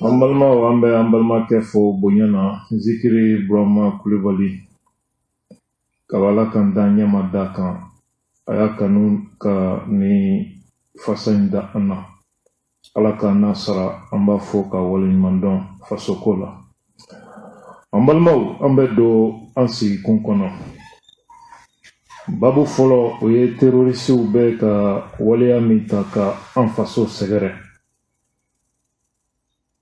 An balimaw, an bɛ an balimakɛ fo bonya na, Zikiri Burama Kulibali, kabala kan da ɲɛma da kan. A y'a kanu ka ni fasa in da an na. Ala k'an n'a sara. An b'a fo ka waleɲuman dɔn fasoko la. An balimaw, an bɛ don an sigikun kɔnɔ. Babu fɔlɔ, o ye terorisiw bɛ ka waleya min ta ka an faso sɛgɛrɛ.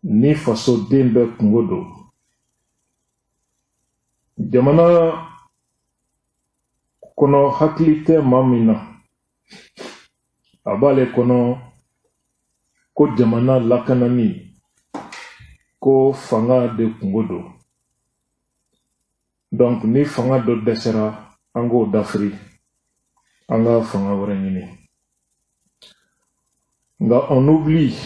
Ni fasoden bɛɛ kunko don, jamana kɔnɔ hakili tɛ maa min na, a b'ale kɔnɔ ko jamana lakanani ko fanga de kunko don. Donc ni fanga dɔ dɛsɛra, an k'o dafiri, an ka fanga wɛrɛ ɲini. Nka on oublie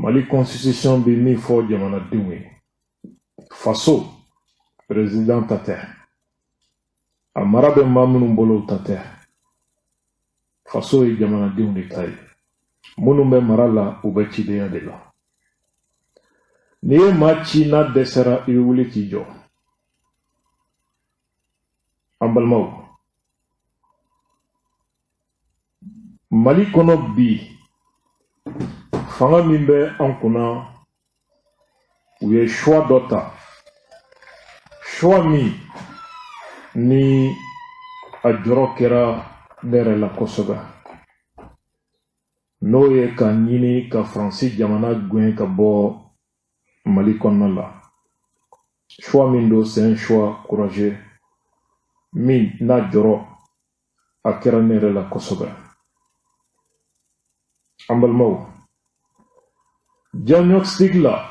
Mali constitution bɛ min fɔ jamanadenw ye: faso président ta tɛ, a mara bɛ maa minnu bolo ta tɛ, faso ye jamanadenw de ta ye. Minnu bɛ mara la, u bɛ cidenya de la. N'i ye maa ci n'a dɛsɛra, i bɛ wuli k'i jɔ. An balimaw, Mali kɔnɔ bi, fanga min bɛ an kunna, u ye choix dɔ ta, choix min ni a jɔrɔ kɛra ne yɛrɛ la kosɛbɛ, n'o ye ka ɲini ka Faransi jamana gɛn ka bɔ Mali kɔnɔna la. Choix min don, c'est un choix courageux min n'a jɔrɔ a kɛra ne yɛrɛ la kosɛbɛ. An balimaw, diagnostic la,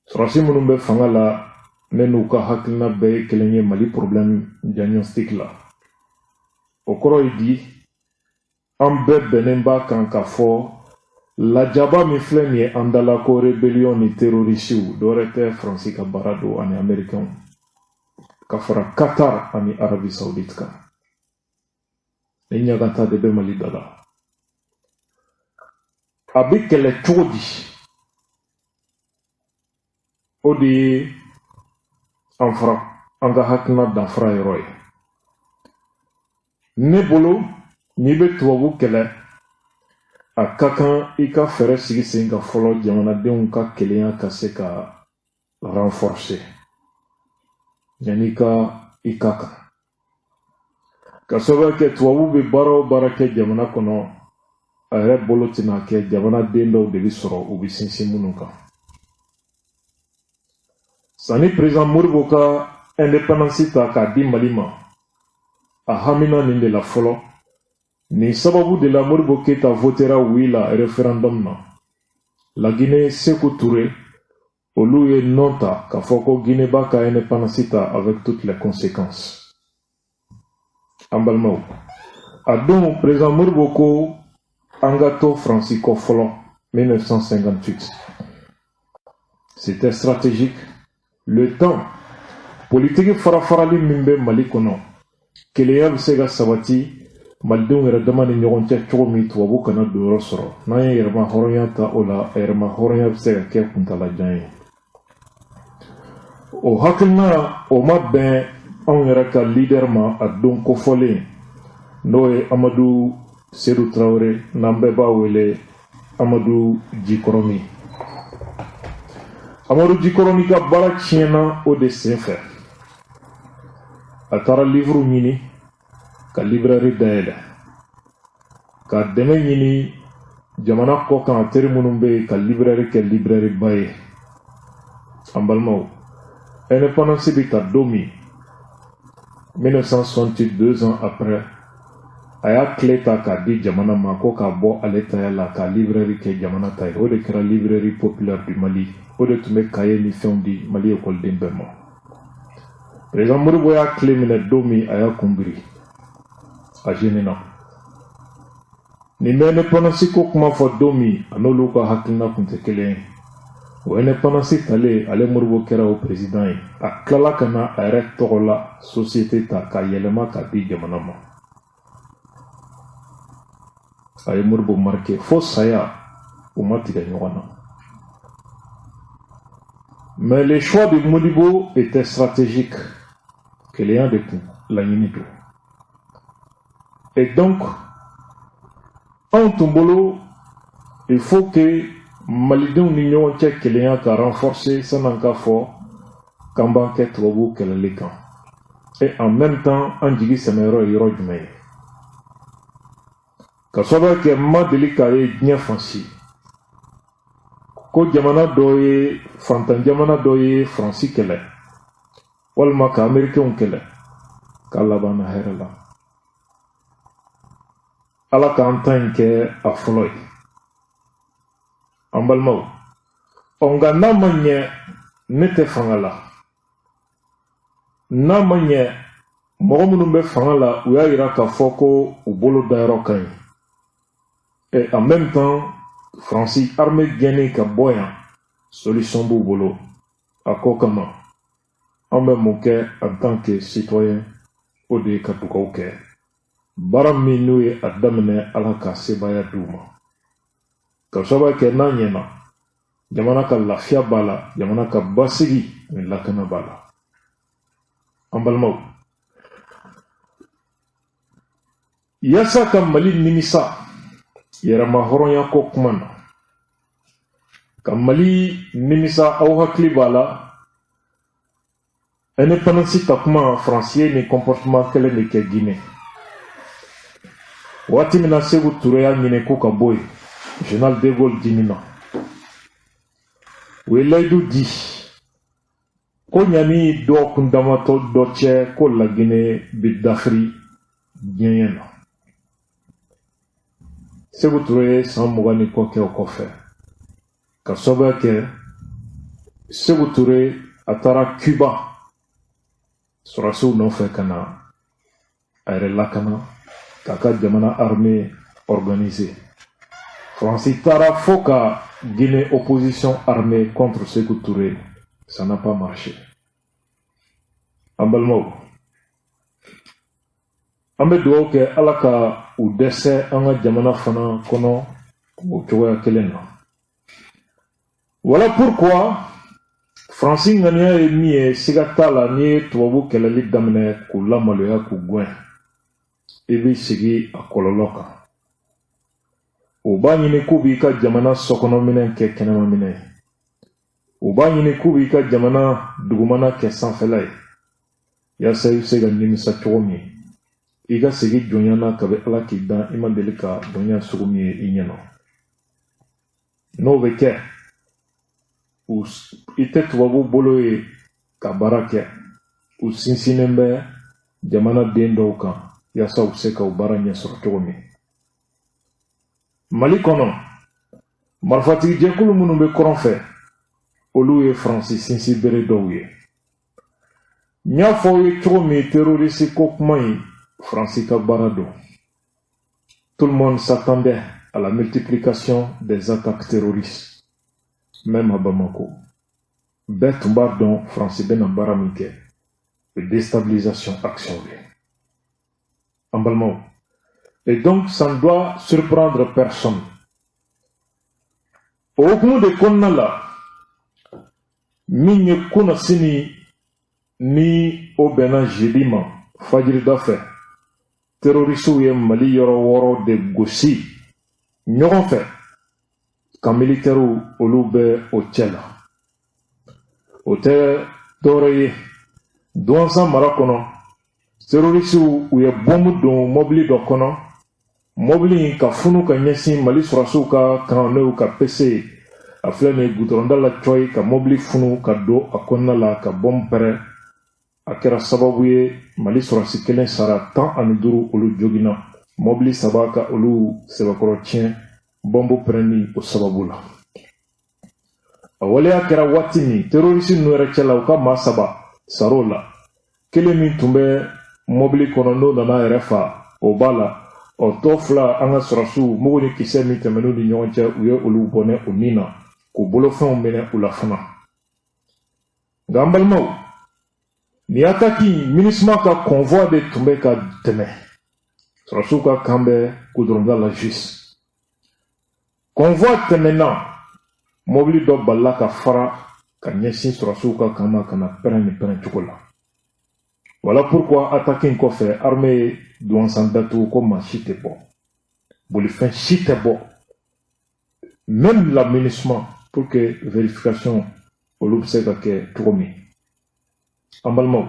sɔrɔdasi minnu bɛ fanga la, ne n'u ka hakilina bɛɛ ye kelen ye Mali problème diagnostic la. O kɔrɔ ye di? An bɛɛ bɛnnen b'a kan k'a fɔ lajaba min filɛ nin ye an da la ko rébellion ni terrorisiw, dɔwɛrɛ tɛ, Faransi ka baara don ani Américains ka fara Qatar ani Arabie Saoudite kan. Ni ɲagata de bɛ Mali da la, a bɛ kɛlɛ cogo di? O de ye an fara an ka hakilina danfara yɔrɔ ye. Ne bolo, n'i bɛ tubabu kɛlɛ, a ka kan i ka fɛɛrɛ sigi sen kan fɔlɔ, jamanadenw ka kelenya ka se ka renforcer yanni ka i ka kan ka sababu kɛ tubabu bɛ baara o baara kɛ jamana kɔnɔ, a yɛrɛ bolo tɛna kɛ, jamanaden dɔw de bɛ sɔrɔ u bɛ sinsin minnu kan. Sanni président Modibo ka indépendance ta k'a di Mali ma, a hamina nin de la fɔlɔ. Nin sababu de la Modibo Keyita votera oui la référendum na. La Guinée, Sékou Touré, olu ye non ta k'a fɔ ko Guinée b'a ka indépendance ta avec toutes les conséquences. An balimaw, a don président Modibo ko an ka to Faransi kɔ fɔlɔ 1958. C'était stratégique. Le temps politiki fara-farali min bɛ Mali kɔnɔ, kelenya bɛ se ka sabati malidenw yɛrɛ dama ni ɲɔgɔn cɛ cogo min, tubabu kana don yɔrɔ sɔrɔ. N'an ye yɛrɛma hɔrɔnya ta, o la yɛrɛma hɔrɔnya bɛ se ka kɛ kuntalajan ye. O hakilina o ma bɛn anw yɛrɛ ka leader ma a don kofɔlen, n'o ye Amadu Sedu Tarawele, n'an bɛɛ b'a wele Amadu Jikɔrɔni. Amadu Jikɔrɔni ka baara tiɲɛna o de senfɛ. A taara livre ɲini ka librairie dayɛlɛ, ka dɛmɛ ɲini jamana kɔ kan, a teri minnu bɛ yen, ka librairie kɛ librairie ba ye. An balimaw, indépendance bɛ ta don min, 1968, 2 ans après, a y'a clé ta k'a di jamana ma ko k'a bɔ ale taya la ka librairie kɛ jamana ta ye. O de kɛra Librairie populaire du Mali. O de tun bɛ kaye ni fɛnw di Mali ekɔliden bɛɛ ma. Président Modibo y'a clé minɛ don min, a y'a kun biri, a gêné na. Nin bɛ indépendance ko kuma fɔ don min, a n'olu ka hakilina tun tɛ kelen ye. O indépendance talen, ale Modibo kɛra o président ye. A tilala ka na a yɛrɛ tɔgɔ la société ta k'a yɛlɛma k'a di jamana ma. A ye Modibo marqué fo saya, u ma tigɛ ɲɔgɔn na. Mais le choix de Modibo était stratégique. Kelenya de kun laɲini don. Et donc, anw tun bolo, il faut que malidenw ni ɲɔgɔn cɛ kelenya ka renforcer san'an ka fɔ k'an b'an kɛ tubabuw kɛlɛli kan. Et en même temps, an jigi sɛmɛyɔrɔ ye yɔrɔ jumɛn ye? Ka sababu kɛ n ma deli k'a ye diɲɛ fan si ko jamana dɔ ye, fantan jamana dɔ ye Faransi kɛlɛ walima ka Amerikɛnw kɛlɛ k'a labanna hɛrɛ la. Ala k'an ta in kɛ a fɔlɔ ye, an balimaw. Ɔ, nka n'a ma ɲɛ ne tɛ fanga la, n'a ma ɲɛ mɔgɔ minnu bɛ fanga la, u y'a yira k'a fɔ ko u bolo dayɔrɔ ka ɲi. Et en même temps, Faransi armée gɛnni ka bɔ yan, solution b'u bolo a ko kama. An bɛ mun kɛ en tant que citoyen? O de ye ka dugawu kɛ. Baara min n'u ye a daminɛ, Ala ka sebaaya d'u ma. Ka sababu kɛ n'a ɲɛna, jamana ka lafiya b'a la, jamana ka basigi ani lakana b'a la. An balimaw, yaasa ka Mali nimisa yɛrɛma hɔrɔnya ko kuma na, ka Mali nimisa, aw hakili b'a la, indépendance ta kuma, Faransi ye nin comportement kelen de kɛ Guinée. Waati min na Sékou Touré y'a ɲini ko ka bɔ yen, général de Gaulle dimina. U ye layidu di ko ɲani dɔgɔkun damatɔ dɔ cɛ, ko Laginɛ bɛ dafiri diɲɛ na. Sékou Touré ye san 20 ni kɔ kɛ o kɔfɛ. Ka sababu kɛ Sékou Touré, a taara Cuba sɔrɔdasiw nɔfɛ ka na a yɛrɛ lakana, k'a ka jamana armée organiser. Faransi taara fo ka Guinée opposition armée contre Sékou Touré, ça n'a pas marché. An balimaw, an bɛ dugawu kɛ Ala ka u dɛsɛ an ka jamana fana kɔnɔ o cogoya kelen na. Voilà pourquoi Faransi ŋaniya ye min ye, siga t'a la, n'i ye tubabu kɛlɛli daminɛ k'u lamaloya, k'u gɛn, i b'i sigi a kɔlɔlɔ kan. U b'a ɲini k'u b'i ka jamana sokɔnɔminɛ kɛ kɛnɛmaminɛ ye, u b'a ɲini k'u b'i ka jamana dugumana kɛ sanfɛla ye, yaasa i bɛ se ka nimisa cogo min, i ka segin jɔnya na kabi Ala k'i dan, i ma deli ka jɔnya sugu min ye i ɲɛna. N'o bɛ kɛ, i tɛ tubabu bolo ye ka baara kɛ. U sinsinnen bɛ jamana den dɔw kan yaasa u bɛ se ka u baara ɲɛ sɔrɔ cogo min. Mali kɔnɔ, marifatigi jɛkulu minnu bɛ kɔrɔn fɛ, olu ye Faransi sinsin bere dɔw ye. N y'a fɔ aw ye cogo min, terroriste ko kuma in, Faransi ka baara don. Tout le monde s'attendait à la multiplication des attaques terroristes, même à Bamako. Bɛɛ tun b'a dɔn Faransi bɛna baara min kɛ, déstabilisation action ye, an balimaw. Et donc, ça ne doit surprendre personne. O hukumu de kɔnɔna la, min ye kunnasini ni o bɛnna jeudi ma fajirida fɛ, terroristew ye Mali yɔrɔ wɔɔrɔ de gosi ɲɔgɔn fɛ, ka militaires olu bɛ o cɛ la. O tɛ dɔwɛrɛ ye, Douentza mara kɔnɔ, terroristew u ye bɔnbu don mɔbili dɔ kɔnɔ, mɔbili in ka funu ka ɲɛsin Mali sɔrɔdasiw ka kan, n'o y'u ka PC ye. A filɛ nin ye gudɔrɔnda la cɔyi, ka mɔbili funu ka don a kɔnɔna la, ka bɔnbu pɛrɛn. A kɛra sababu ye Mali sɔrɔdasi kelen sara, 15 olu joginna, mɔbili saba ka olu sɛbɛkɔrɔ tiɲɛ bɔnbu pɛrɛnni o sababu la. A waleya kɛra waati min, terroriste ninnu yɛrɛ cɛla, u ka maa saba sar'o la. Kelen min tun bɛ mɔbili kɔnɔ, n'o nana yɛrɛ fa, o b'a la. Ɔ, tɔ fila, an ka sɔrɔdasiw, mugu ni kisɛ min tɛmɛn'u ni ɲɔgɔn cɛ, u ye olu bɔnɛ u ni na, k'u bolofɛnw minɛ u la fana. Nka an balimaw, nin attaque in, MINUSMA ka convoi de tun bɛ ka tɛmɛ. Sɔrɔdasiw ka kan bɛ goudronda la juste. Convoi tɛmɛna, mɔbili dɔ balila ka fara. Ka ɲɛsin sɔrɔsiw ka camp ma ka na pɛrɛn ni pɛrɛn cogo la. Voilà pourquoi attaque in kɔfɛ, armée ye Douentza datugu ko maa si tɛ bɔ, bolifɛn si tɛ bɔ, même la MINUSMA, pour que vérification olu bɛ se ka kɛ cogo min. An balimaw,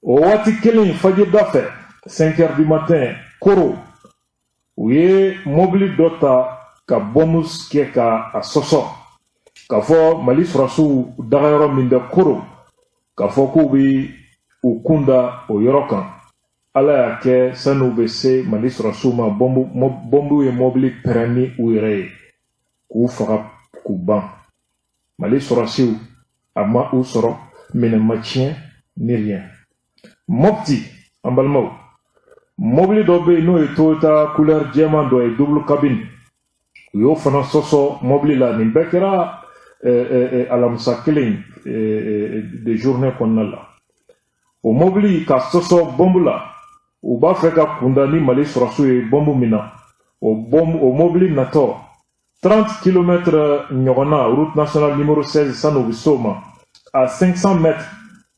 o waati kelen, fajirida fɛ, 5 heures du matin, Koro, u ye mobili dɔ ta ka bɔmu kɛ ka a sɔsɔ k'a fɔ Mali sɔrɔsiw dagayɔrɔ min bɛ Koro, k'a fɔ k'u bɛ u kun da o yɔrɔ kan. Ala y'a kɛ, san'u bɛ se Mali sɔrɔsiw ma, bɔnbu ye mobili pɛrɛn ni u yɛrɛ ye k'u faga k'u ban. Mali sɔrɔsiw, a ma u sɔrɔ, minɛn ma tiɲɛ ni rien. Mopti, an balimaw, mobili dɔ bɛ yen n'o ye Toyota couleur jɛman dɔ ye, double cabine, u y'o fana sɔsɔ mobili la. Nin bɛɛ kɛra alamisa kelen de journée kɔnɔna la. O mobili ka sɔsɔ bɔnbu la, u b'a fɛ ka kunda ni Mali sɔrɔsiw ye bɔnbu min na, o bɔnbu, o mobili natɔ 30 km ɲɔgɔnna, route nationale numéro 16, san'u bɛ s'o ma, à 500 mètres,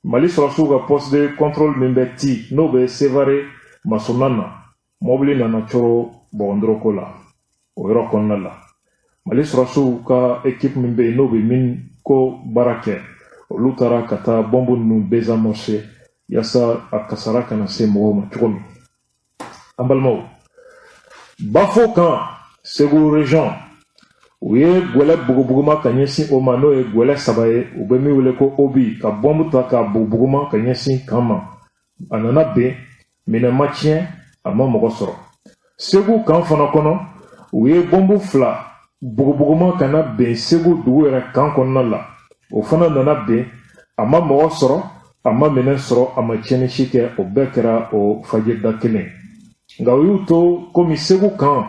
Mali sɔrɔsiw ka poste de contrôle min bɛ Ti, n'o bɛ Sevare masurunna na, mobili nana coro bɔgɔndoroko la o yɔrɔ kɔnɔna la. Mali sɔrɔsiw ka équipe min bɛ yen, n'o bɛ min ko baara kɛ, olu taara ka taa bɔnbu ninnu désamorcer yaasa a kasara kana se mɔgɔw ma cogo min. An balimaw, Bafo kan, Segu région, u ye gwɛlɛ bugubuguma ka ɲɛsin o ma, n'o ye gwɛlɛ saba ye, u bɛ min wele ko obus, ka bɔnbu ta k'a bugubuguma ka ɲɛsin camp ma. A nana ben, minɛn ma tiɲɛ, a ma mɔgɔ sɔrɔ. Segu camp fana kɔnɔ, u ye bɔnbu fila bugubuguma ka na ben Segu dugu yɛrɛ camp kɔnɔna la. O fana nana ben, a ma mɔgɔ sɔrɔ, a ma minɛn sɔrɔ, a ma tiɲɛni si kɛ. O bɛɛ kɛra o fajirida kelen. Nka u y'u to, komi Segu camp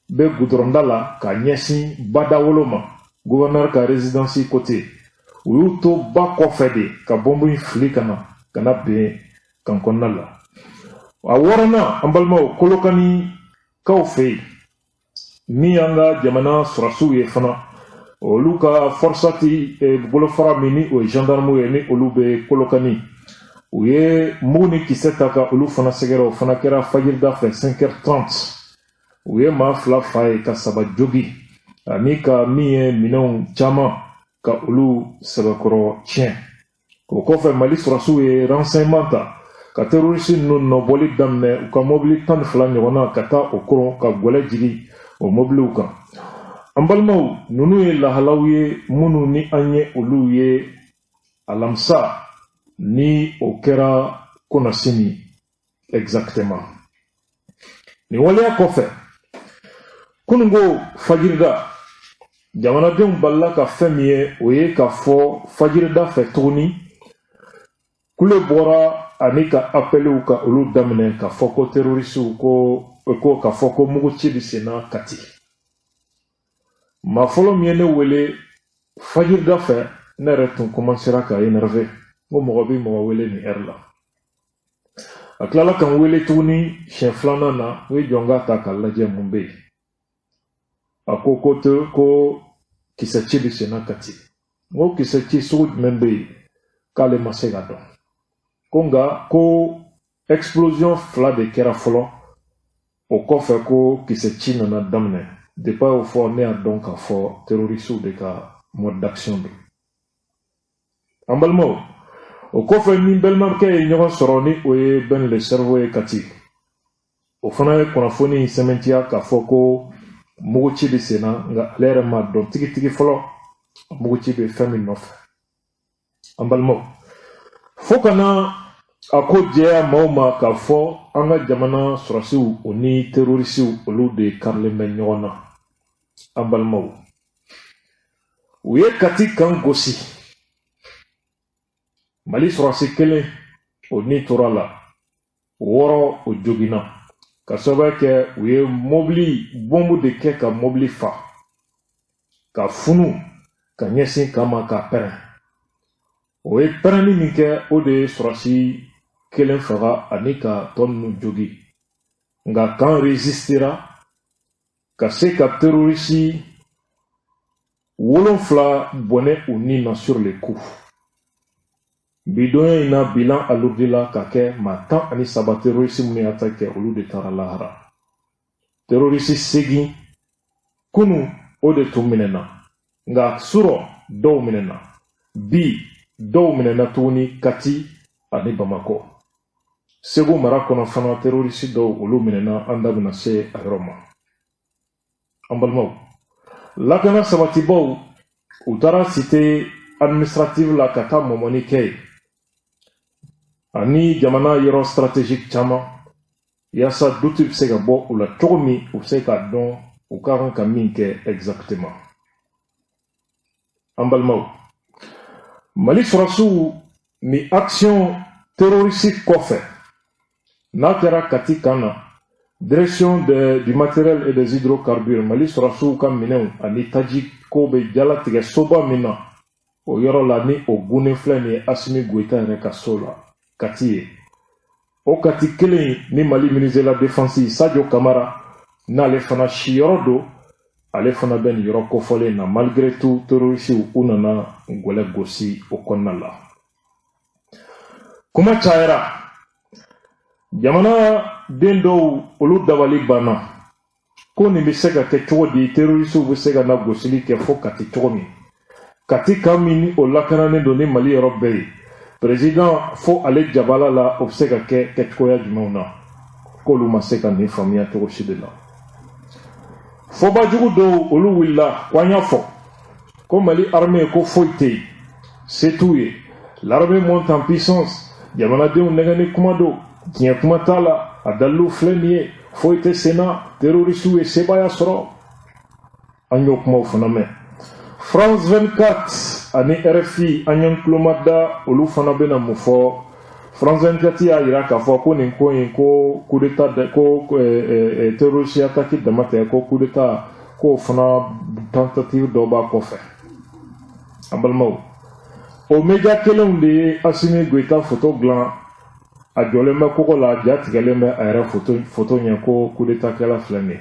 bɛ gudɔrɔnda la ka ɲɛsin Badawolo ma, gouverneur ka résidence côté, u y'u to ba kɔfɛ de ka bɔnbu in fili ka na ben camp kɔnɔna la. A wɔɔrɔnan, an balimaw, Kolokanikaw fɛ yen, min y'an ka jamana sɔrɔsiw ye fana, olu ka FORSAT bolofara min ni o ye gendarmew ye, ni olu bɛ Kolokani, u ye mugu ni kisɛ ta ka olu fana sɛgɛrɛ. O fana kɛra fajirida fɛ, 5h30. U ye maa fila fa ye, ka saba jogi, ani ka min ye minɛnw caman ka olu sɛbɛkɔrɔ tiɲɛ. O kɔfɛ, Mali sɔrɔsiw ye renseignement ta ka terroriste ninnu nɔbɔli daminɛ, u ka mobili 12 ɲɔgɔnna, ka taa o koron ka gwɛlɛ jigi o mobiliw kan. An balimaw, ninnu ye lahalaw ye minnu ni an ye olu ye alamisa ni o kɛra kunasini exactement. Nin waleya kɔfɛ, kununko fajirida, jamanadenw balila ka fɛn min ye, o ye k'a fɔ fajirida fɛ tuguni, kule bɔra ani ka appeliw ka olu daminɛ k'a fɔ ko terroristew ko k'a fɔ ko muguci bɛ sen na Kati. Maa fɔlɔ min ye ne wele fajirida fɛ, ne yɛrɛ tun commencera ka énervé, n ko mɔgɔ bɛ mɔgɔ wele nin heure la. A tilala ka n wele tuguni siɲɛ filanan na, n ye jɔ n k'a ta k'a lajɛ mun bɛ yen. A ko ko te ko kisɛci bɛ sen na Kati. N ko kisɛci sugu jumɛn bɛ yen? K'ale ma se ka dɔn, ko nka ko explosion fila de kɛra fɔlɔ, o kɔfɛ ko kisɛci nana daminɛ. Depuis a y'o fɔ, ne y'a dɔn k'a fɔ terroristew de ka mode d'action don. An balimaw, o kɔfɛ, ni balimakɛ ye ɲɔgɔn sɔrɔ, ni o ye Ben le Cerveau ye Kati, o fana ye kunnafoni sɛmɛntiya k'a fɔ ko muguci bɛ sen na, nka ale yɛrɛ m'a dɔn tigitigi fɔlɔ muguci bɛ fɛn min nɔfɛ. An balimaw, fo ka na a ko jɛya maaw ma k'a fɔ an ka jamana sɔrɔsiw, o ni terroristew, olu de karilen bɛ ɲɔgɔn na. An balimaw, u ye Kati camp gosi, Mali sɔrɔsi kelen o ni tora la, wɔɔrɔ o joginna, ka sababu kɛ u ye mobili bɔnbu de kɛ ka mobili fa ka funu ka ɲɛsin camp ma k'a pɛrɛn. O ye pɛrɛnni min kɛ, o de ye sɔrɔsi kelen faga ani ka tɔ ninnu jogi. Nka camp résistera ka se ka terroriste 7 bɔnɛ u ni na sur le coup. Bi donya in na, bilan alourdila ka kɛ maa 13. Terroriste minnu ye attaque kɛ, olu de taara lahara. Terroriste 8 kunu, o de tun minɛna, nka surɔ dɔw minɛna, bi dɔw minɛna tuguni Kati ani Bamakɔ. Segu mara kɔnɔ fana, terroriste dɔw, olu minɛna. An da bɛna se a yɔrɔ ma. An balimaw, lakana sabatibaw, u taara cité administrative la ka taa mɔmɔni kɛ yen ani jamana yɔrɔ stratégique caman, yaasa doute bɛ se ka bɔ u la cogo min, u bɛ se k'a dɔn u ka kan ka min kɛ exactement. An balimaw, Mali sɔrɔsiw ni action terroriste kɔfɛ n'a kɛra Kati kan na, direction du matériel et des hydrocarbures, Mali sɔrɔsiw ka minɛnw ani taji ko bɛ jalatigɛ soba min na, o yɔrɔ la ni o gunnen filɛ nin ye Asimi Goyita yɛrɛ ka so la Kati ye. O Kati kelen ni Mali ministre de la Défense Sadio Kamara n'ale fana siyɔrɔ don, ale fana bɛ nin yɔrɔ kofɔlen na. Malgré tout, terrorisiw u nana gwɛlɛ gosi o kɔnɔna la. Kuma cayara, jamana den dɔw, olu dabali banna ko nin bɛ se ka kɛ cogo di? Terrorisiw bɛ se ka na gosili kɛ fo Kati cogo min? Kati kan min ni o lakananen don ni Mali yɔrɔ bɛɛ ye, président fo ale jabala la, o bɛ se ka kɛ kɛcogoya jumɛnw na? K'olu ma se ka nin faamuya cogo si de la. Fɔbajugu dɔw, olu wulila ko an y'a fɔ ko Mali armée ko foyi tɛ yen, se t'u ye, l'armée monte en puissance, jamanadenw nɛgɛ ni kuma don, diɲɛ kuma t'a la, a dalilu filɛ nin ye, foyi tɛ sen na, terrorisiw ye sebaaya sɔrɔ. An y'o kumaw fana mɛn. France 24 ani RFI, an y'an tuloma da olu fana bɛna mun fɔ. France 24 y'a yira k'a fɔ ko nin ko in, ko coup d'état, ko terroriste attaque dama tɛ, ko coup d'état k'o fana tentative dɔ b'a kɔfɛ. An balimaw, o média kelenw de ye Asimi Goyita photo dilan, a jɔlen bɛ kogo la, ja tigɛlen bɛ a yɛrɛ photo ɲɛ, ko coup d'état kɛla filɛ nin ye.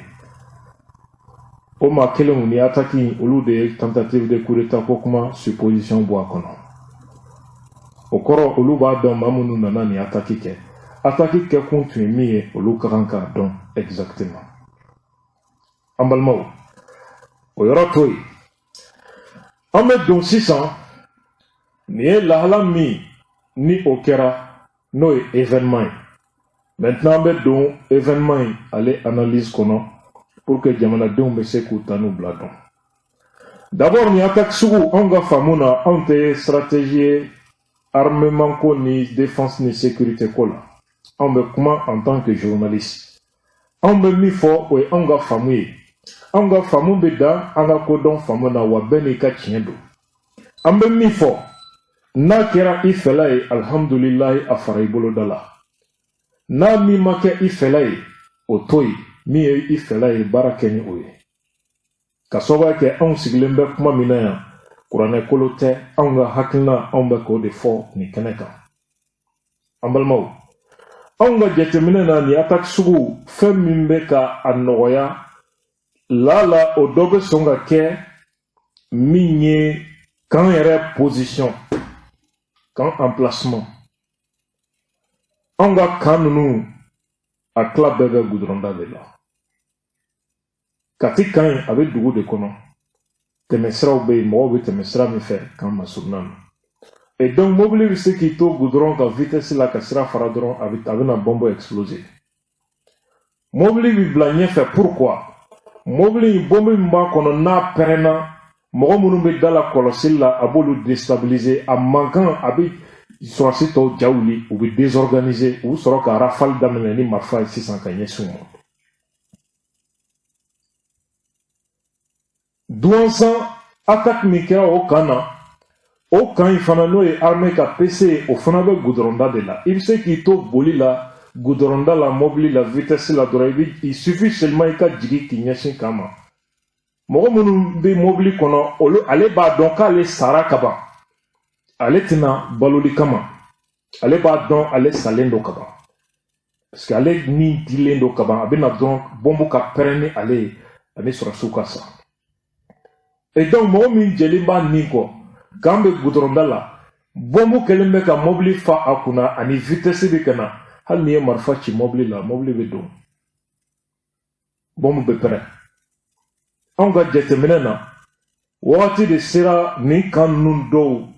O maa kelenw ni attaque, olu de ye tentative de coup d'état ko kuma supposition bɔ a kɔnɔ. O kɔrɔ, olu b'a dɔn maa minnu nana nin attaque kɛ, attaque kɛkun tun ye min ye, olu ka kan k'a dɔn exactement. An balimaw, o yɔrɔ to yen, an bɛ don sisan. Nin ye lahala min ni o kɛra, n'o ye événement ye. Maintenant, an bɛ don événement in ale analyse kɔnɔ pour que jamanadenw bɛ se k'u ta n'u bila dɔn. D'abord, nin attaque sugu, anw ka faamu na, anw tɛ stratégie ye armement ko ni défense ni sécurité ko la. Anw bɛ kuma en tant que journaliste. Anw bɛ min fɔ, o ye anw ka faamu ye. Anw ka faamu bɛ dan an ka kodɔn faamu na, wa bɛɛ n'i ka tiɲɛ don. An bɛ min fɔ, n'a kɛra i fɛla ye, alihamudulilayi, a fara i boloda la. N'a min ma kɛ i fɛla ye, o to yen. Min ye i fɛla ye, baara kɛ ni o ye. Ka sababuya kɛ anw sigilen bɛ kuma min na yan, kuranɛ kolo tɛ, anw ka hakilina, anw bɛ k'o de fɔ nin kɛnɛ kan. An balimaw, anw ka jateminɛ na, nin attaque sugu, fɛn min bɛ ka a nɔgɔya la, o dɔ bɛ sɔn ka kɛ min ye, camp yɛrɛ position, camp emplacement. Anw ka camp ninnu, a tila bɛɛ bɛ gudɔrɔnda de la. Kati camp in, a bɛ dugu de kɔnɔ, tɛmɛsiraw bɛ yen, mɔgɔw bɛ tɛmɛ sira min fɛ camp masurunna na. Et donc mobili bɛ se k'i to goudron ka vitesse la ka sira fara dɔrɔn, a bɛna bombe exploser. Mobili bɛ bila ɲɛfɛ. Pourquoi? Mobili in, bombe min b'a kɔnɔ, n'a pɛrɛnna, mɔgɔ minnu bɛ da la kɔlɔsili la, a b'olu déstabiliser. A mankan a bɛ sɔrɔsi tɔw ja wuli, u bɛ désorganiser, u bɛ sɔrɔ ka rafale daminɛ ni marifa ye sisan ka ɲɛsin u ma. Duwansan attaque min kɛra o camp na, o camp in fana, n'o ye armée ka PC ye, o fana bɛ goudronda de la. I bɛ se k'i to boli la goudronda la, mobili la, vitesse la dɔrɔn, i bɛ, il suffit seulement i ka jigin k'i ɲɛsin camp ma. Mɔgɔ minnu bɛ mobili kɔnɔ, olu, ale b'a dɔn k'ale sara ka ban, ale tɛna baloli kama, ale b'a dɔn ale salen don ka ban, parce que ale ni dilen don ka ban. A bɛna dɔrɔn bombe ka pɛrɛn ni ale ye ani sɔrɔsiw ka sa. Et donc mɔgɔ min jɛlen b'a nin kɔ, camp bɛ gudɔrɔnda la, bɔnbu kɛlen bɛ ka mɔbili fa a kunna ani vitesse bɛ ka na, hali n'i ye marifa ci mɔbili la, mɔbili bɛ don, bɔnbu bɛ pɛrɛn. Anw ka jateminɛ na, wagati de sera nin camp ninnu dɔw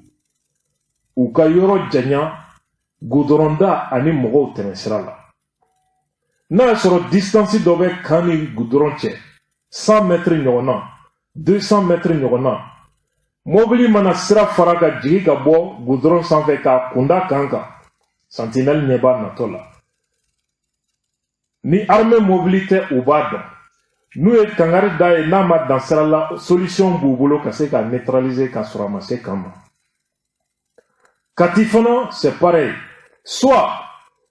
u ka yɔrɔ janya gudɔrɔnda ani mɔgɔw tɛmɛsira la. N'a y'a sɔrɔ distance dɔ bɛ camp ni gudɔrɔn cɛ, 100 mètres ɲɔgɔn na, 200 mètres ɲɔgɔn na, mobili mana sira fara ka jigin ka bɔ gudɔrɔn sanfɛ k'a kunda camp kan, sentinelle ɲɛ b'a natɔ la. Ni armée mobili tɛ, u b'a dɔn. N'u ye kangari da ye, n'a ma dan sira la, solution b'u bolo ka se ka neutraliser ka sɔrɔ a ma se camp ma. Kati fana, c'est pareil. Soit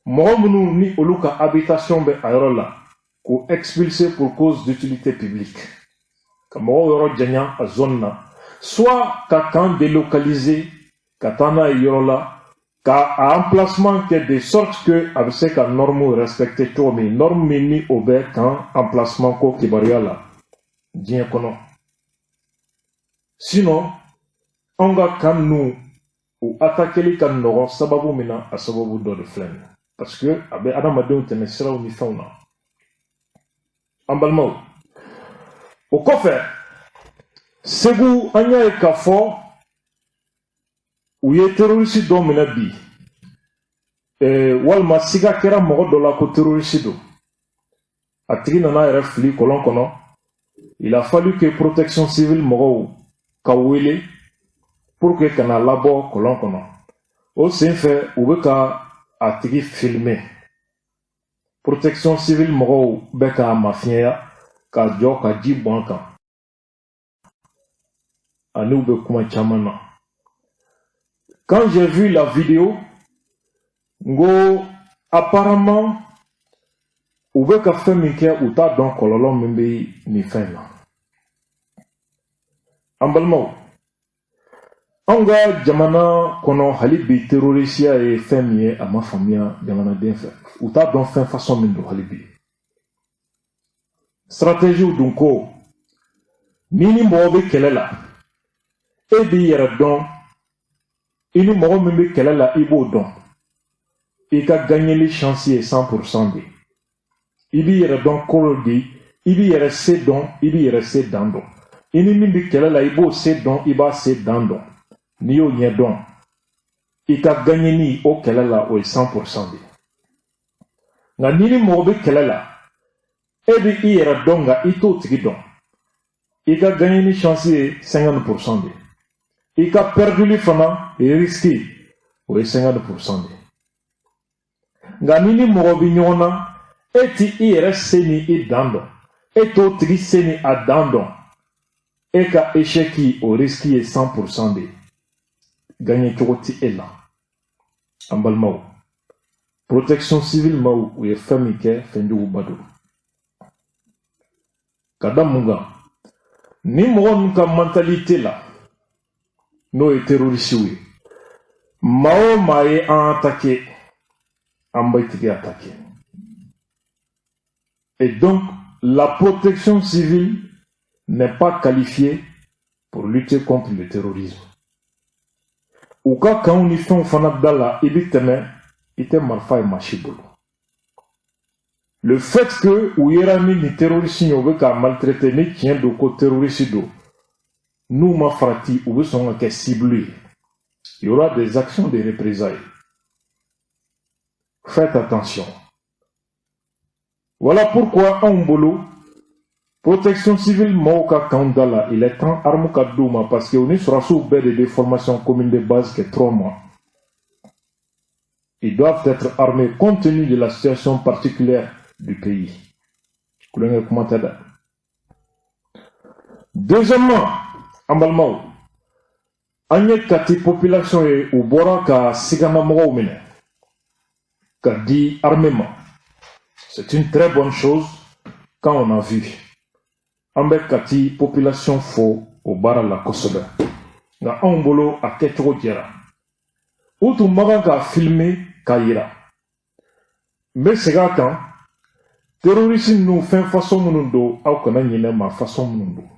mɔgɔ minnu ni olu ka habitation bɛ a yɔrɔ la, k'u expulser pour cause d'utilité publique, ka mɔgɔw yɔrɔ janya a zone na, soit ka camp délocaliser ka taa n'a ye yɔrɔ la, ka a emplacement kɛ de sorte que a bɛ se ka norme respecter cogo min, norme min ni o bɛ camp emplacement ko kibaruya la diɲɛ kɔnɔ. Sinon anw ka camp ninnu, u attaqueli ka nɔgɔn sababu min na, a sababu dɔ de filɛ nin ye, parce que a bɛ adamadenw tɛmɛ siraw ni fɛnw na. An balimaw, o kɔfɛ, Segu, an y'a ye k'a fɔ u ye terroriste dɔ minɛ bi, walima siga kɛra mɔgɔ dɔ la ko terroriste don. A tigi nana yɛrɛ fili kɔlɔn kɔnɔ. Il a fallu que protection civile mɔgɔw ka wele pour que kana labɔ kɔlɔn kɔnɔ. O senfɛ, u bɛ ka a tigi filmer. Protection civile mɔgɔw bɛ k'a mafiɲɛya k'a jɔ ka ji bɔn a kan, ani u bɛ kuma caman na. Quand j'ai vu la vidéo, n ko apparemment u bɛ ka fɛn min kɛ, u t'a dɔn kɔlɔlɔ min bɛ nin fɛn in na. An balimaw, anw ka jamana kɔnɔ, hali bi terrorisiya ye fɛn min ye, a ma faamuya jamanaden fɛ. U t'a dɔn fɛn façon min don. Hali bi stratégie dun ko ni mɔgɔ bɛ kɛlɛ la, e b'i yɛrɛ dɔn, i ni mɔgɔ min bɛ kɛlɛ la, i b'o dɔn, i ka gagneli chance ye 100% de. I b'i yɛrɛ dɔn kolo di, i b'i yɛrɛ se dɔn, i b'i yɛrɛ se dan dɔn. I ni min bɛ kɛlɛ la, i b'o se dɔn, i b'a se dan dɔn. N'i y'o ɲɛ dɔn, i ka gagneli o kɛlɛ la, o ye 100% de. Nka ni mɔgɔ bɛ kɛlɛ la, e bɛ i yɛrɛ dɔn, nka i t'o tigi dɔn, i ka gagneli chance ye 50% de. I ka perduli fana risque, o ye 50% de. Nka ni mɔgɔ bɛ ɲɔgɔn na, e ti i yɛrɛ se ni i dan dɔn, e t'o tigi se ni a dan dɔn, e ka échec, o risque ye 100% de ye, gagné cogo ti e la. An balimaw, protection civile maaw, u ye fɛn min kɛ, fɛnjuguba don. Ka da mun kan? Ni mɔgɔ ninnu ka mentalité la, n'o ye terrorisiw ye, maa o maa ye an attaqué, an bɛ tigi attaqué. Et donc la protection civile n'est pas qualifiée pour lutter contre le terrorisme. U ka campw ni fɛnw fana da la, i bɛ tɛmɛ, i tɛ marifa ye maa si bolo. Le fait que u yera ni nin terroriste ye, u bɛ k'a maltraiter, ni tiɲɛ don ko terroriste don, n'u ma farati, u bɛ sɔn ka kɛ cible ye. Il y aura des actions de représailles. Faites attention. Voilà pourquoi anw bolo, protection civile mɔgɔw ka campw da la, il est temps arme ka d'u ma, parce que u ni sɔrɔdasiw bɛɛ de bɛ formation commune de base kɛ 3 mois. Ils doivent être armés compte tenu de la situation particulière du pays. Kulonkɛ kuma tɛ dɛ. Deuxièmement, an balimaw, an ye Kati population ye, u bɔra ka siganamɔgɔw minɛ ka di armée ma. C'est une très bonne chose quand on a vu. An bɛ Kati population fo o baara la kosɛbɛ. Nka anw bolo, a kɛcogo jɛra. U tun man kan k'a filmer k'a yira. N bɛ segin a kan, terroriste ninnu, fɛn façon minnu don, aw kana ɲinɛ maa façon minnu don.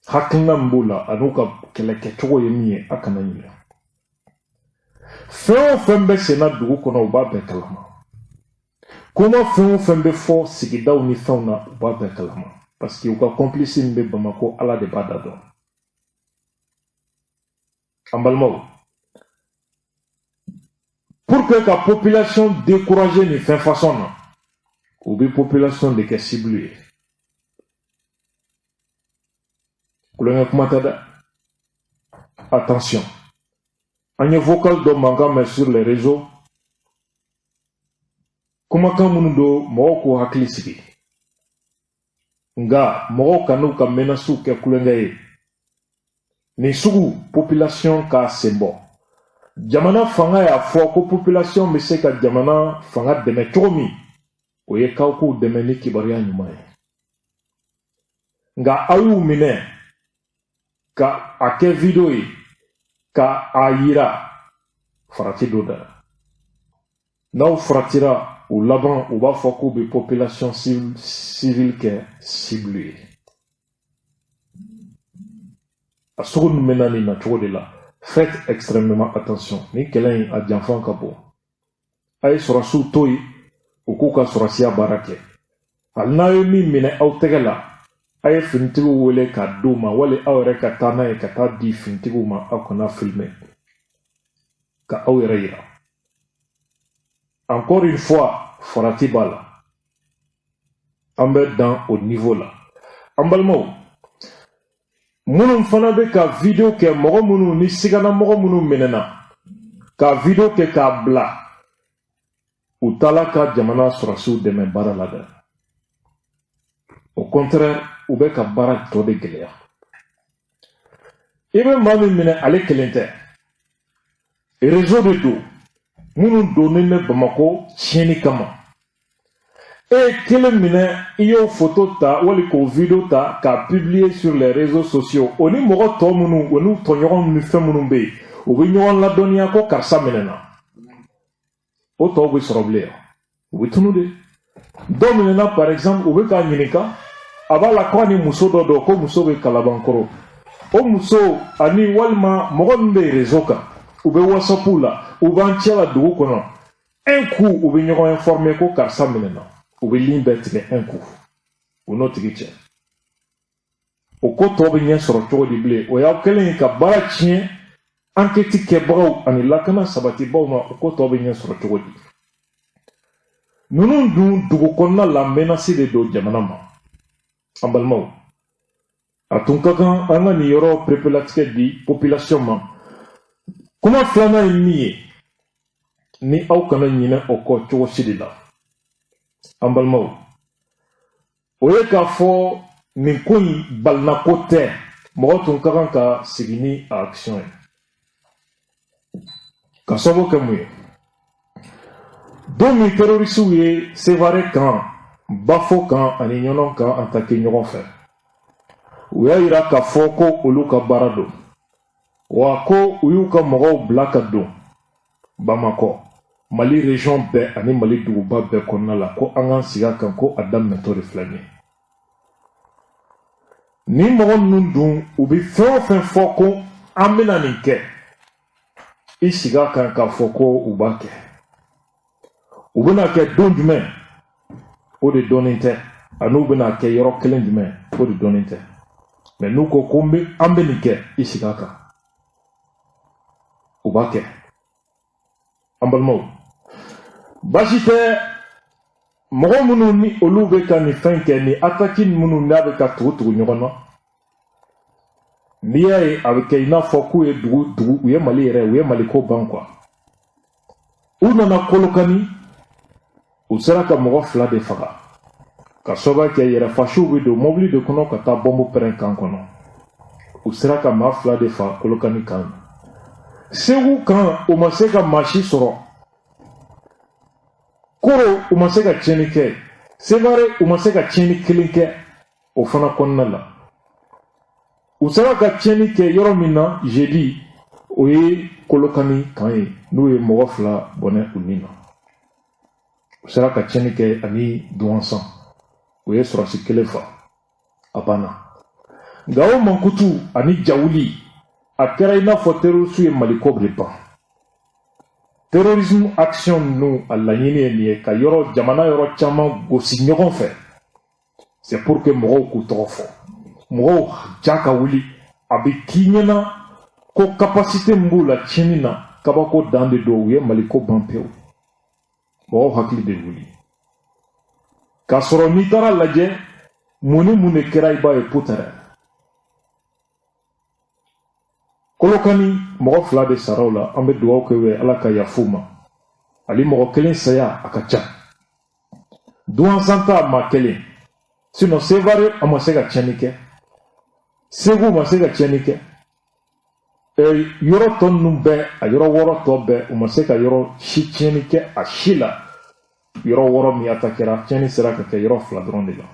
Hakilina min b'u la an'u ka kɛlɛkɛcogo ye min ye, a kana ɲinɛ. Fɛn o fɛn bɛ senna dugu kɔnɔ, u b'a bɛɛ kalama. Kuma fɛn o fɛn bɛ fɔ sigidaw ni fɛnw na, u b'a bɛɛ kalama. Parce que u ka complice min bɛ Bamakɔ, Ala de b'a da dɔn. An balimaw, pour que ka population décourager nin fɛn façon na, u bɛ population de kɛ cible ye. Kulonkɛ kuma tɛ dɛ. Attention. An ye vocal dɔ mankan mɛn sur les réseaux. Kumakan minnu don, mɔgɔw k'u hakili sigi. Nka mɔgɔw kan'u ka menaces kɛ kulonkɛ ye. Nin sugu population k'a sen bɔ. Jamana fanga y'a fɔ ko population bɛ se ka jamana fanga dɛmɛ cogo min, o ye k'aw k'u dɛmɛ ni kibaruya ɲuman ye. Nka aw y'u minɛ ka a kɛ video ye ka a yira, farati dɔ da. N'aw faratira, u laban u b'a fɔ k'u bɛ population civile kɛ cible ye. A sugu ninnu bɛ na nin na cogo de la. Faites extrêmement attention. Nin kɛlɛ in a janfan ka bon. A ye sɔrɔsiw to yen, u k'u ka sɔrɔsiya baara kɛ. Hali n'a ye min minɛ aw tɛgɛ la, a ye finitigiw wele k'a d'u ma, wali aw yɛrɛ ka taa n'a ye ka taa di finitigiw ma, aw kana filmer ka aw yɛrɛ yira. Encore une fois, farati b'a la. An bɛ dan o niveau la. An balimaw, minnu fana bɛ ka video kɛ, mɔgɔ minnu ni sigana mɔgɔ minnu minɛna ka video kɛ k'a bila, u taala ka jamana sɔrɔsiw dɛmɛ baara la dɛ. Au contraire, u bɛ ka baara tɔ de gɛlɛya. I bɛ maa min minɛ, ale kelen tɛ. Réseau de don minnu donnen bɛ Bamakɔ tiɲɛni kama. E ye kelen minɛ, i y'o photo ta wali k'o video ta k'a publier sur les réseaux sociaux, o ni mɔgɔ tɔ minnu, o n'u tɔɲɔgɔnw ni fɛn minnu bɛ yen, u bɛ ɲɔgɔn ladɔnniya ko karisa minɛna. O tɔw bɛ sɔrɔ bilen, u bɛ tunu de. Dɔw minɛna, par exemple, u bɛ k'a ɲininka, a b'a la ko a ni muso dɔ don, ko muso bɛ Kalabankɔrɔ. O muso ani walima mɔgɔ min bɛ réseau kan, u bɛ WhatsApp la, u b'an cɛ la dugu kɔnɔ. Un coup, u bɛ ɲɔgɔn informer ko karisa minɛna. U bɛ ligne bɛɛ tigɛ un coup, u n'o tigi cɛ. O ko tɔ bɛ ɲɛ sɔrɔ cogo di bilen? O y'aw kɛlen ye ka baara tiɲɛ enquête kɛbagaw ani lakana sabatibaw ma. O ko tɔ bɛ ɲɛ sɔrɔ cogo di? Ninnu dun dugu kɔnɔna la, menace de don jamana ma. An balimaw, a tun ka kan an ka nin yɔrɔ perepelatigɛ di population ma. Kuma filanan ye min ye, ni aw kana ɲinɛ o kɔ cogo si de la, an balimaw, o ye k'a fɔ nin ko in balinako tɛ. Mɔgɔ tun ka kan ka sigi ni a action ye. Ka sababu kɛ mun ye? Don min terroristew ye Sevare kan, Bafo kan ani Ɲɔnɔ kan attaquer ɲɔgɔn fɛ, u y'a yira k'a fɔ ko olu ka baara don, wa ko u y'u ka mɔgɔw bila ka don Bamakɔ, Mali région bɛɛ ani Mali duguba bɛɛ kɔnɔna la, ko an k'an sigi a kan ko a daminɛtɔ de filɛ nin ye. Nin mɔgɔ ninnu dun, u bɛ fɛn o fɛn fɔ ko an bɛna nin kɛ, i sigi a kan k'a fɔ ko u b'a kɛ. U bɛna kɛ don jumɛn, o de dɔnnen tɛ, ani u bɛna kɛ yɔrɔ kelen jumɛn, o de dɔnnen tɛ. Mais n'u ko ko an bɛ nin kɛ, i sigi a kan, u b'a kɛ. An balimaw, baasi tɛ. Mɔgɔ minnu ni olu bɛ ka nin fɛn kɛ, nin attaque minnu n'a bɛ ka tugu tugu ɲɔgɔn na, n'i y'a ye a bɛ kɛ i n'a fɔ k'u ye dugu dugu, u ye Mali yɛrɛ, u ye Mali ko ban quoi. U nana Kolokani, u sera ka mɔgɔ 2 de faga, ka sababu kɛ yɛrɛfasiw bɛ don mobili de kɔnɔ ka taa bɔnbu pɛrɛn kan kɔnɔ. U sera ka maa 2 de faga Kolokani kan. Segu kan, u ma se ka maa si sɔrɔ. Koro, u ma se ka tiɲɛni kɛ. Sevare, u ma se ka tiɲɛni kelen kɛ o fana kɔnɔna la. U sera ka tiɲɛni kɛ yɔrɔ min na jeudi, o ye Kolokani kan ye, n'u ye mɔgɔ 2 bɔnɛ u ni na. U sera ka tiɲɛni kɛ ani Duwansan, u ye sɔrɔsi kelen fa, a banna. Nka o mankutu ani jawuli, a kɛra i n'a fɔ terroriste ye Maliko de ban. Terrorisme action ninnu, a laɲini ye nin ye, ka yɔrɔ jamana yɔrɔ caman gosi ɲɔgɔn fɛ. C'est pour que mɔgɔw k'u tɔgɔ fɔ, mɔgɔw ja ka wuli. A bɛ k'i ɲɛna ko capacité min b'u la tiɲɛni na, kabako dan de don. U ye Maliko ban pewu. Mɔgɔw hakili bɛ wuli k'a sɔrɔ n'i taara lajɛ mun ni mun de kɛra, i b'a ye putɛrɛ. Kolokani, mɔgɔ 2 de sara o la. An bɛ dugawu kɛ u ye, Ala ka yafa u ma. Hali mɔgɔ kelen saya, a ka ca. Duwansanta, maa kelen. Sinon Sevare, a ma se ka tiɲɛni kɛ. Segu ma se ka tiɲɛni kɛ. Yɔrɔ tɔ ninnu bɛɛ, a yɔrɔ 6 tɔ bɛɛ, u ma se ka yɔrɔ si tiɲɛni kɛ a si la. Yɔrɔ 6 min atakɛra, tiɲɛni sera ka kɛ yɔrɔ 2 dɔrɔn de la.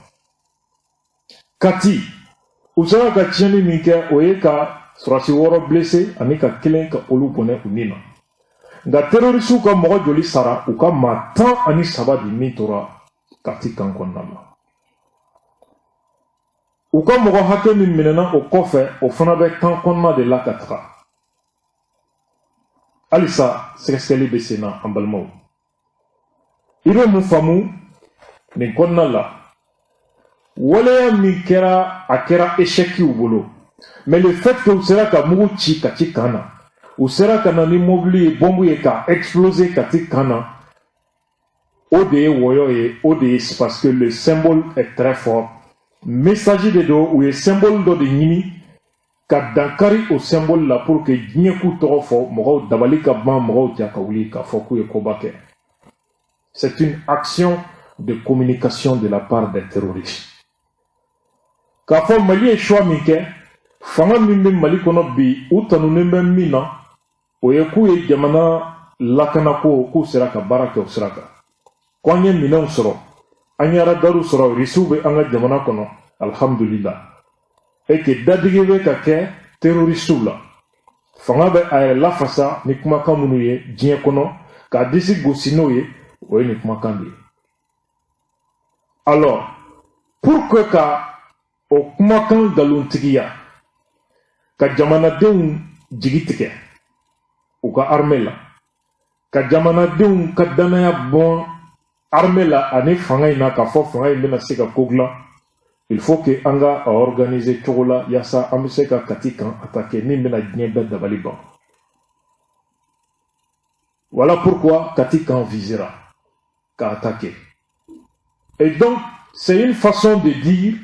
Kati, u sera ka tiɲɛni min kɛ, o ye ka sɔrɔdasi 6 blessé ani ka kelen ka olu bɔnɛ u ni na. Nka terrorisiw ka mɔgɔ joli sara? U ka maa 13 de min tora Kati kan kɔnɔna la. U ka mɔgɔ hakɛ min minɛna o kɔfɛ, o fana bɛ kan kɔnɔna de la ka taga. Halisa sɛgɛsɛgɛli bɛ sen na. An balimaw, i bɛ mun faamu nin kɔnɔna la? Waleya min kɛra, a kɛra échec u bolo. Mais le fait que u sera ka mugu ci Kati kan na, u sera ka na ni mobili ye, bɔnbu ye, ka exploser Kati kan na, o de ye wɔyɔ ye. O de ye parce que le symbole est très fort. Message de don. U ye symbole dɔ de ɲini ka dankari o symbole la pour que diɲɛ k'u tɔgɔ fɔ, mɔgɔw dabali ka ban, mɔgɔw ja ka wuli k'a fɔ k'u ye koba kɛ. C'est une action de communication de la part des terroristes. K'a fɔ Mali ye choix min kɛ, fanga min bɛ Mali kɔnɔ bi, u tanunen bɛ min na, o ye k'u ye jamana lakanako, k'u sera ka baara kɛ o sira kan, ko an ye minɛnw sɔrɔ, an ye radariw sɔrɔ, risiw bɛ an ka jamana kɔnɔ, alhamdulillah, et que dadigi bɛ ka kɛ terroristew la. Fanga bɛ a yɛrɛ lafasa ni kumakan minnu ye diɲɛ kɔnɔ, k'a disi gosi n'o ye, o ye nin kumakan de ye. Alors, pour que ka o kumakan nkalontigiya, ka jamanadenw jigi tigɛ u ka armée la, ka jamanadenw ka danaya bɔn armée la ani fanga in na, k'a fɔ fanga in bɛna se ka ko dilan, il faut que an ka a organiser cogo la yaasa an bɛ se ka Kati kan attaquer min bɛna diɲɛ bɛɛ dabali ban. Voilà pourquoi Kati kan visera ka attaquer. Et donc c'est une façon de dire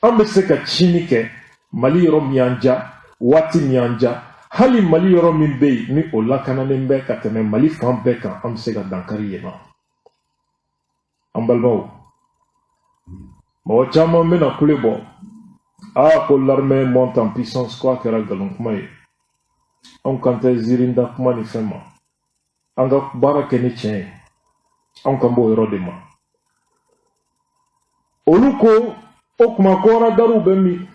an bɛ se ka tiɲɛni kɛ Mali yɔrɔ min y'an ja, waati min y'an ja, hali Mali yɔrɔ min bɛ yen ni o lakananen bɛ ka tɛmɛ Mali fan bɛɛ kan, an bɛ se ka dankari yen nɔ. An balimaw, mɔgɔ caman bɛna kule bɔ aa ko l'armée monte en puissance, ko a kɛra nkalon kuma ye. Anw kan tɛ ziirinda kuma ni fɛn ma. An ka baara kɛ ni tiɲɛ ye. Anw kan b'o yɔrɔ de ma. Olu ko o tuma ko radariw bɛ min?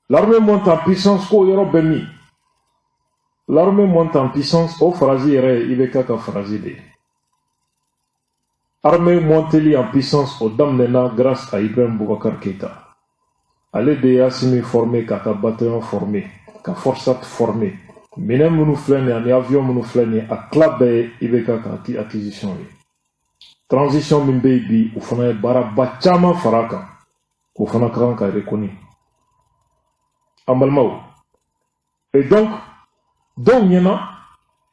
L'armée monte en puissance, k'o yɔrɔ bɛ min? L'armée monte en puissance, o phrase yɛrɛ ye IBK ka phrase de ye. Armée monteli en puissance, o daminɛna grâce à Ibrahim Boubacar Keïta. Ale de ye Assimi formé, k'a ka bataillon formé, ka FORSAT formé. Minɛn minnu filɛ nin ye ani avion minnu filɛ nin ye, a tila bɛɛ ye IBK ka acquisition ye. Transition min bɛ yen bi, o fana ye baaraba caman fara a kan. O fana ka kan ka reconnu, an balimaw. Et donc dɔw ɲɛna,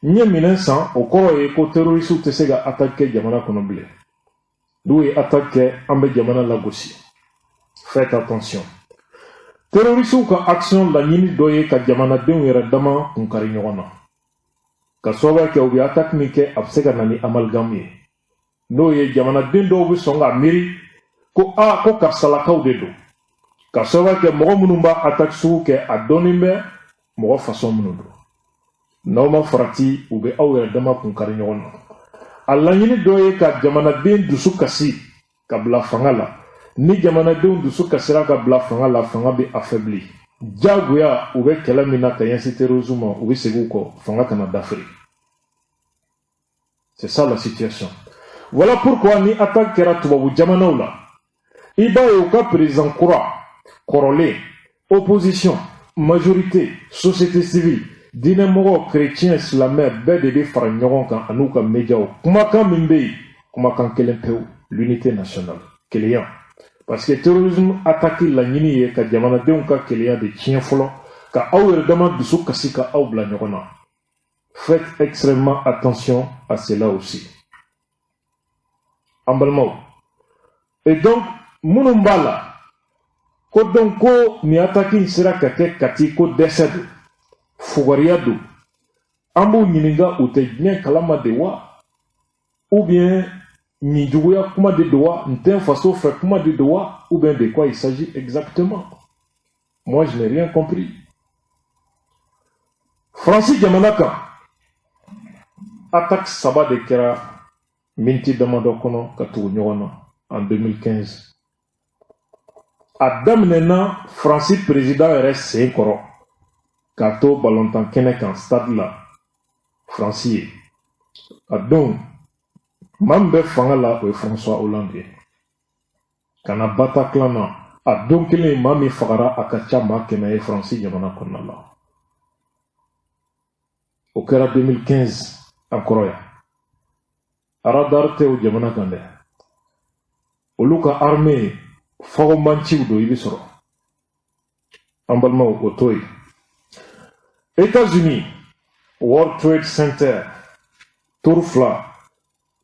n ye minɛn san, o kɔrɔ ye ko terroristew tɛ se ka attaque kɛ jamana kɔnɔ bilen. N'u ye attaque kɛ, an bɛ jamana lagosi. Faites attention. Terroristew ka action laɲini dɔ ye ka jamanadenw yɛrɛ dama kun kari ɲɔgɔn na, ka sababuya kɛ u bɛ attaque min kɛ, a bɛ se ka na ni amalgame ye. N'o ye jamanaden dɔw bɛ sɔn ka miiri ko aa ko karisalakaw de don, ka sababuya kɛ mɔgɔ minnu b'a attaque sugu kɛ, a dɔnnen bɛ mɔgɔ façon minnu don. N'aw ma farati, u bɛ aw yɛrɛ dama kun kari ɲɔgɔn na. A laɲini dɔ ye ka jamanaden dusu kasi ka bila fanga la. Ni jamanadenw dusu kasira ka bila fanga la, fanga bɛ affaibli diyagoya. U bɛ kɛlɛ min na ka ɲɛsin terrorisme ma, u bɛ segin u kɔ, fanga kana dafiri. C'est ça la situation. Voilà pourquoi ni attaque kɛra tubabu jamanaw la, i b'a ye u ka président kura Kɔrɔlen, opposition, majorité, société civile, diinɛmɔgɔ, chrétien, silamɛ, bɛɛ de bɛ fara ɲɔgɔn kan an'u ka médiaw. Kumakan min bɛ yen, kumakan kelen pewu, l'unité nationale, kelenya. Parce que terrorisme attaque laɲini ye ka jamanadenw ka kelenya de tiɲɛ fɔlɔ, ka aw yɛrɛ dama dusu kasi, ka aw bila ɲɔgɔn na. Faites extrêmement attention à cela aussi, an balimaw. Et donc minnu b'a la ko donc ko nin attaque in sera ka kɛ Kati, ko dɛsɛ don, fugariya don, an b'u ɲininka, u tɛ diɲɛ kalama de wa, ou bien nin juguya kuma de don wa, n tɛ n faso fɛ kuma de don wa, ou bien de quoi il s'agit exactement? Moi, je n'ai rien compris. Faransi jamana kan, attaque saba de kɛra miniti damadɔ kɔnɔ ka tugu ɲɔgɔn na en 2015. A daminɛna Faransi président yɛrɛ sen kɔrɔ k'a to balontan kɛnɛ kan, stade la, Faransi ye. A don, maa min bɛ fanga la, o ye François Hollande ye. Ka na Bataclan na, a don kelen, maa min fagara, a ka ca maa 100 ye Faransi jamana kɔnɔna la. O kɛra 2015 an kɔrɔ yan. Radar tɛ o jamana kan dɛ. Olu ka armée fagomanciw don, i bɛ sɔrɔ. An balimaw, o to yen. États-Unis, World Trade Center tour fila,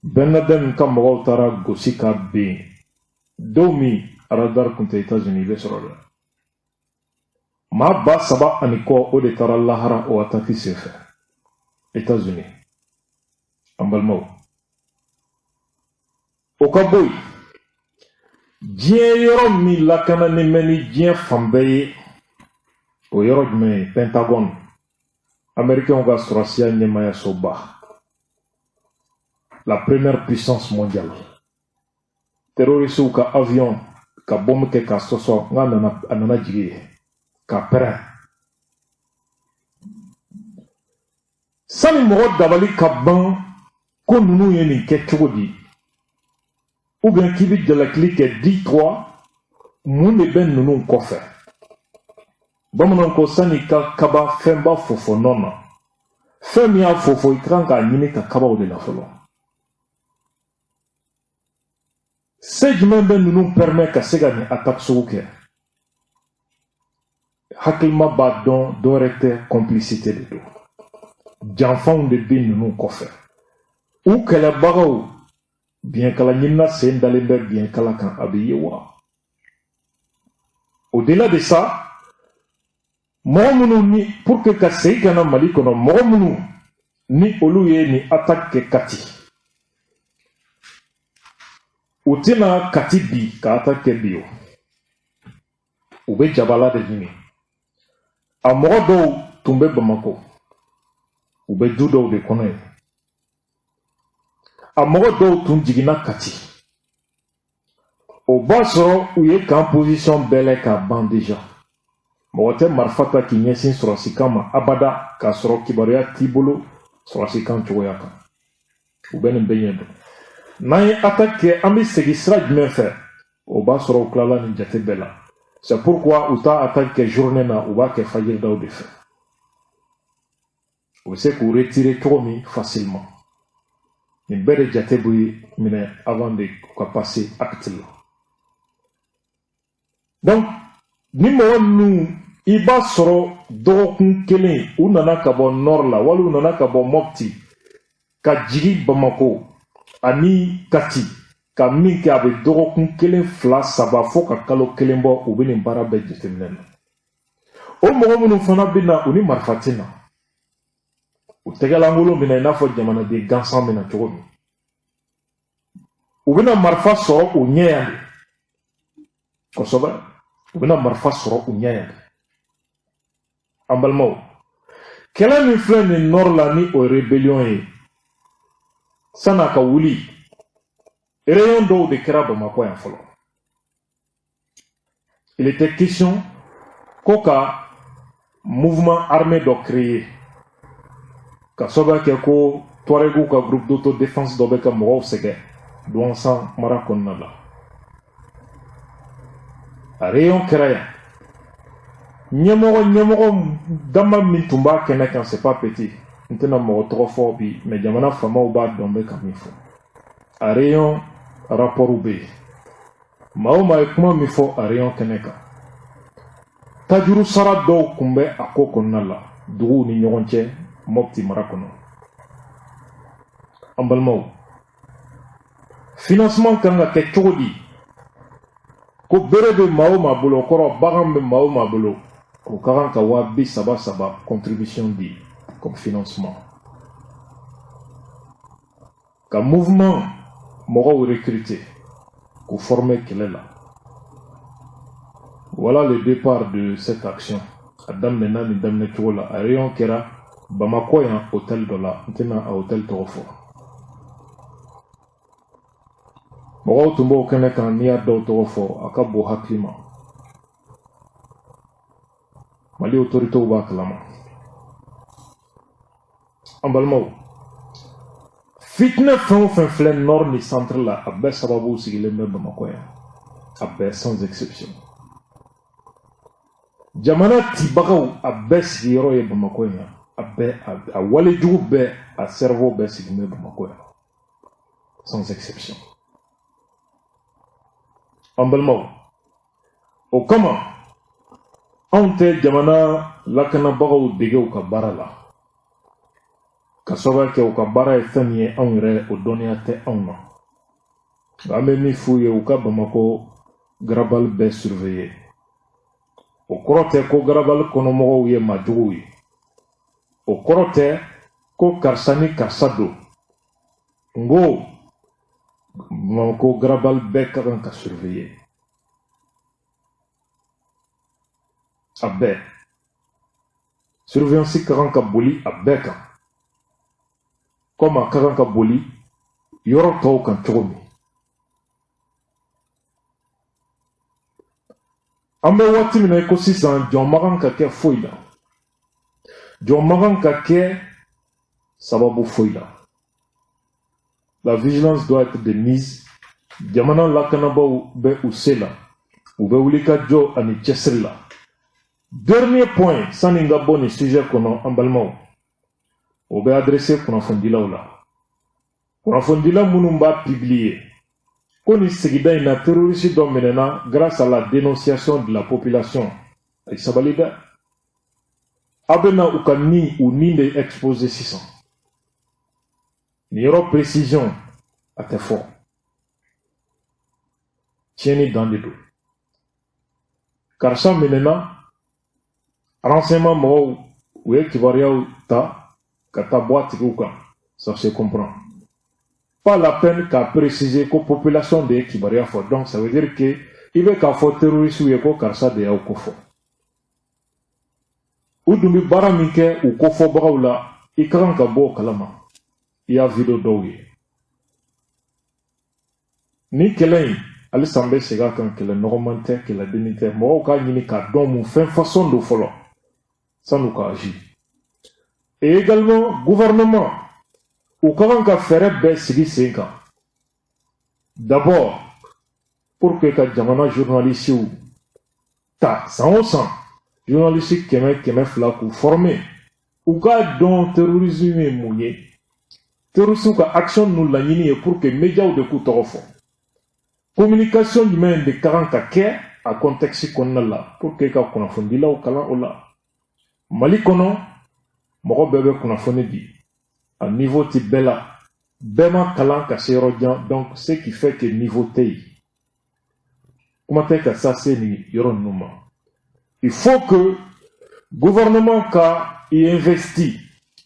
Ben Laden ka mɔgɔw taara gosi ka ben don min, radar tun tɛ États-Unis, i bɛ sɔrɔ dɛ. Maa 3000 ani kɔ, o de taara lahara o attaque senfɛ États-Unis. An balimaw, o ka bɔ yen. Diɲɛ yɔrɔ min lakananen bɛ ni diɲɛ fan bɛɛ ye, o yɔrɔ jumɛn ye? Pentagone, Américains ka sɔrɔsiya ɲɛmayasoba, la première puissance mondiale. Terroristes ka avion ka bombe kɛ k'a sɔsɔ, n k'a nana, a nana jigin yen ka pɛrɛn. Sani mɔgɔ dabali ka ban ko ninnu ye nin kɛ cogo di, ou bien k'i bɛ jalakili kɛ, dis-toi mun de bɛ ninnu kɔfɛ. Bamananw ko sani ka kaba fɛnba fofo nɔ na, fɛn min y'a fofo, i ka kan k'a ɲini ka kabaw de la fɔlɔ. Se jumɛn bɛ ninnu permet ka se ka nin attaque sugu kɛ? Hakilima b'a dɔn, dɔwɛrɛ tɛ, complicité de don. Janfanw de bɛ ninnu kɔfɛ. U kɛlɛbagaw, biɲɛkala ɲinina sen dalen bɛ biɲɛkala kan, a bɛ ye wa. Au-delà de ça, mɔgɔ minnu ni, pour que ka segin ka na Mali kɔnɔ, mɔgɔ minnu ni olu ye nin attaque kɛ Kati, u tɛna Kati bi ka attaque kɛ bi o, u bɛ jabala de ɲini. A mɔgɔ dɔw tun bɛ Bamakɔ, u bɛ du dɔw de kɔnɔ yen. A mɔgɔ dɔw tun jiginna Kati, o b'a sɔrɔ u ye camp position bɛɛ lɛ k'a ban déjà. Mɔgɔ tɛ marifa ta k'i ɲɛsin sɔrɔsikan ma abada k'a sɔrɔ kibaruya t'i bolo sɔrɔsikan cogoya kan. U bɛ nin bɛɛ ɲɛ dɔn. N'an ye attaque kɛ, an bɛ segin sira jumɛn fɛ? O b'a sɔrɔ u tilala nin jate bɛɛ la. C'est pourquoi u t'a attaque kɛ journée na, u b'a kɛ fajiridaw de fɛ. U bɛ se k'u retirer cogo min facilement. Nin bɛɛ de jate bɛ minɛ avant de ka passer acte la. Donc ni mɔgɔ ninnu, i b'a sɔrɔ dɔgɔkun kelen, u nana ka bɔ nord la, wali u nana ka bɔ Mopti ka jigin Bamako ani Kati ka min kɛ, a bɛ dɔgɔkun kelen, fila, saba, fo ka kalo kelen bɔ, u bɛ nin baara bɛɛ jateminɛ na. O mɔgɔ minnu fana bɛ na, u ni marifa tɛ na, u tɛgɛlankolon bɛ na i n'a fɔ jamanaden gansan bɛ na cogo min. U bɛna marifa sɔrɔ u ɲɛ yan de kosɛbɛ, u bɛna marifa sɔrɔ u ɲɛ yan de. An balimaw, kɛlɛ min filɛ nin nord la, ni o rébellion ye, san'a ka wuli, réunion dɔw de kɛra Bamakɔ yan fɔlɔ. Il était question ko ka mouvement armé dɔ créer, ka sababu kɛ ko Touareg ka groupe d'autodéfense dɔ bɛ ka mɔgɔw sɛgɛn Douentza mara kɔnɔna la. A réunion kɛra yan. Ɲɛmɔgɔ dama min tun b'a kɛnɛ kan, c'est pas petit. N tɛna mɔgɔ tɔgɔ fɔ bi, mais jamana faamaw b'a dɔn bɛ ka min fɔ. A réunion rapport bɛ yen. Maa o maa ye kuma min fɔ a réunion kɛnɛ kan, tajuru sara dɔw tun bɛ a ko kɔnɔna la duguw ni ɲɔgɔn cɛ Mopti mara kɔnɔ. An balimaw, financement kan ka kɛ cogo di? Ko bere bɛ maa o maa bolo, o kɔrɔ bagan bɛ maa o maa bolo, o ka kan ka 30 000 saba contribution di comme financement, ka mouvement mɔgɔw recruter k'u former kɛlɛ la. Voilà le départ de cette action. A daminɛna nin daminɛ cogo la. A réunion kɛra Bamakɔ yan, hôtel dɔ la. N tɛna a hôtel tɔgɔ fɔ. Mɔgɔw tun b'o kɛnɛ kan. N'i y'a dɔw tɔgɔ fɔ, a ka bon hakili ma. Mali autorités b'a kalama. An balimaw, fitinɛ fɛn o fɛn filɛ nord ni centre la, a bɛɛ sababu sigilen bɛ Bamakɔ yan, a bɛɛ sans exception. Jamana cibagaw, a bɛɛ sigiyɔrɔ ye Bamakɔ yan. A bɛɛ, a walejugu bɛɛ, a cerveau bɛɛ sigilen bɛ Bamakɔ yan sans exception. An balimaw, o kama anw tɛ jamana lakanabagaw dege u ka baara la, ka sababu kɛ u ka baara ye fɛn min ye, anw yɛrɛ o dɔnniya tɛ anw na. Nka an bɛ min f'u ye, u ka Bamakɔ garabali bɛɛ surveiller. O kɔrɔ tɛ ko garabali kɔnɔmɔgɔw ye maajuguw ye, o kɔrɔ tɛ ko karisa ni karisa don. N ko Bamakɔ garabali bɛɛ ka kan ka surveiller, a bɛɛ surveillance ka kan ka boli a bɛɛ kan, komi a ka kan ka boli yɔrɔ tɔw kan cogo min. An bɛ waati min na i ko sisan, jɔn man kan ka kɛ foyi la, jɔn man kan ka kɛ sababu foyi la. La vigilance doit être de mise. Jamana lakanabaaw bɛ u se la, u bɛ wuli ka jɔ ani cɛsiri la. Dernier point sani n ka bɔ nin sujet kɔnɔ, an balimaw, o bɛ adressé kunnafonidilaw la. Kunnafonidila minnu b'a publier ko nin sigida in na, terroriste dɔ minɛna grâce à la dénonciation de la population, a ye sabali dɛ. Aw bɛna u ka ni u ni de exposer sisan. Nin yɔrɔ précision a tɛ fɔ, tiɲɛni dan de don. Karisa minɛna, renseignement mɔgɔw u ye kibaruyaw ta ka taa bɔ a tigiw kan, ça se comprend. Pas la peine k'a préciser ko population de ye kibaruya fɔ. Donc ça veut dire que i bɛ k'a fɔ terroriste ye ko karisa de y'aw ko fɔ. U dun bɛ baara min kɛ u kofɔbagaw la, i ka kan ka bɔ o kalama. I y'a vidéo dɔw ye. Ni kɛlɛ in, halisa n bɛ segin a kan, kɛlɛ nɔgɔman tɛ, kɛlɛdenni tɛ. Mɔgɔw k'a ɲini k'a dɔn mun fɛn façon don fɔlɔ san'u ka agir. Et également gouvernement, u ka kan ka fɛɛrɛ bɛɛ sigi sen kan d'abord pour que ka jamana journalisiw ta san o san, journaliste 100, 200, k'u former, u k'a dɔn terrorisme ye mun ye, terroriste ka action ninnu laɲini ye, pour que médiaw de k'u tɔgɔ fɔ, communication jumɛn de ka kan ka kɛ a contexte kɔnɔna la, pour que ka kunnafonidilaw kalan o la. Mali kɔnɔ, mɔgɔ bɛɛ bɛ kunnafoni di, a niveau tɛ bɛɛ la, bɛɛ ma kalan ka se yɔrɔ jan. Donc ce qui fait que niveau tɛ yen, kuma tɛ ka sa se nin yɔrɔ ninnu ma. Il faut que gouvernement ka y investi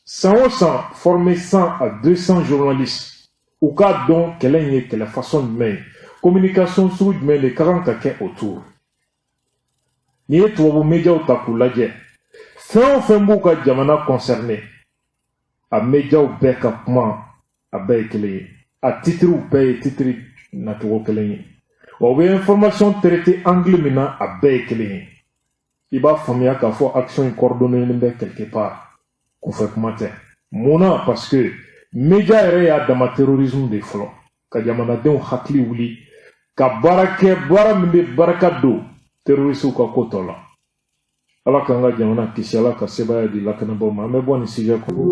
san o san, former 100 à 200 journalistes, u k'a dɔn kɛlɛ in ye kɛlɛ façon jumɛn ye, communication sugu jumɛn de ka kan ka kɛ autour. N'i ye tubabu médiaw ta k'u lajɛ, fɛn o fɛn b'u ka jamana concerné, a médiaw bɛɛ ka kuma a bɛɛ ye kelen ye, a titres bɛɛ ye titre nacogo kelen ye, wa u bɛ information traiter angle min na, a bɛɛ ye kelen ye. I b'a faamuya k'a fɔ action in coordonné bɛ quelque part, kunfɛ kuma tɛ. Mun na? Parce que média yɛrɛ y'a dama terrorisme de fɔlɔ, ka jamanadenw hakili wuli ka baara kɛ, baara min bɛ barika don. Terroristew ka ko tɔ la. Ala k'an ka jamana kisi, Ala ka sebaaya di lakanabaaw ma. An bɛ bɔ nin sujet kɔnɔ.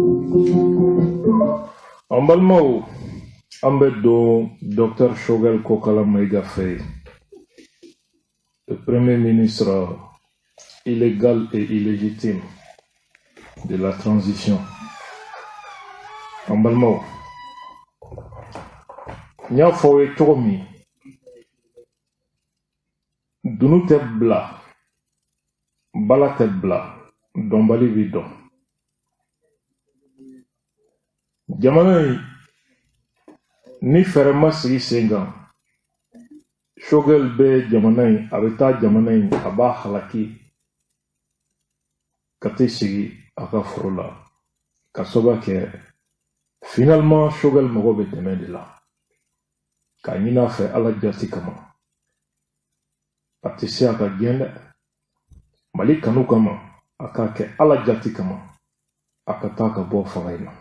An balimaw, an bɛ don Docteur Choguel Kokalla Maïga fɛ yen. Le premier ministre illégal et illégitime de la transition. An balimaw, n y'a fɔ aw ye cogo min, dunu tɛ bila, bala tɛ bila, dɔnbali bi dɔn. Jamana in ni fɛɛrɛ ma sigi sen kan, Choguel bɛ jamana in, a bɛ taa jamana in, a b'a halaki ka t'i sigi a ka foro la, ka sababu kɛ finalement Choguel mago bɛ dɛmɛ de la, k'a ɲini a fɛ Ala jati kama. A tɛ se a ka gɛn dɛ, Mali kanu kama, a k'a kɛ Ala jati kama, a ka taa ka bɔ fanga in na.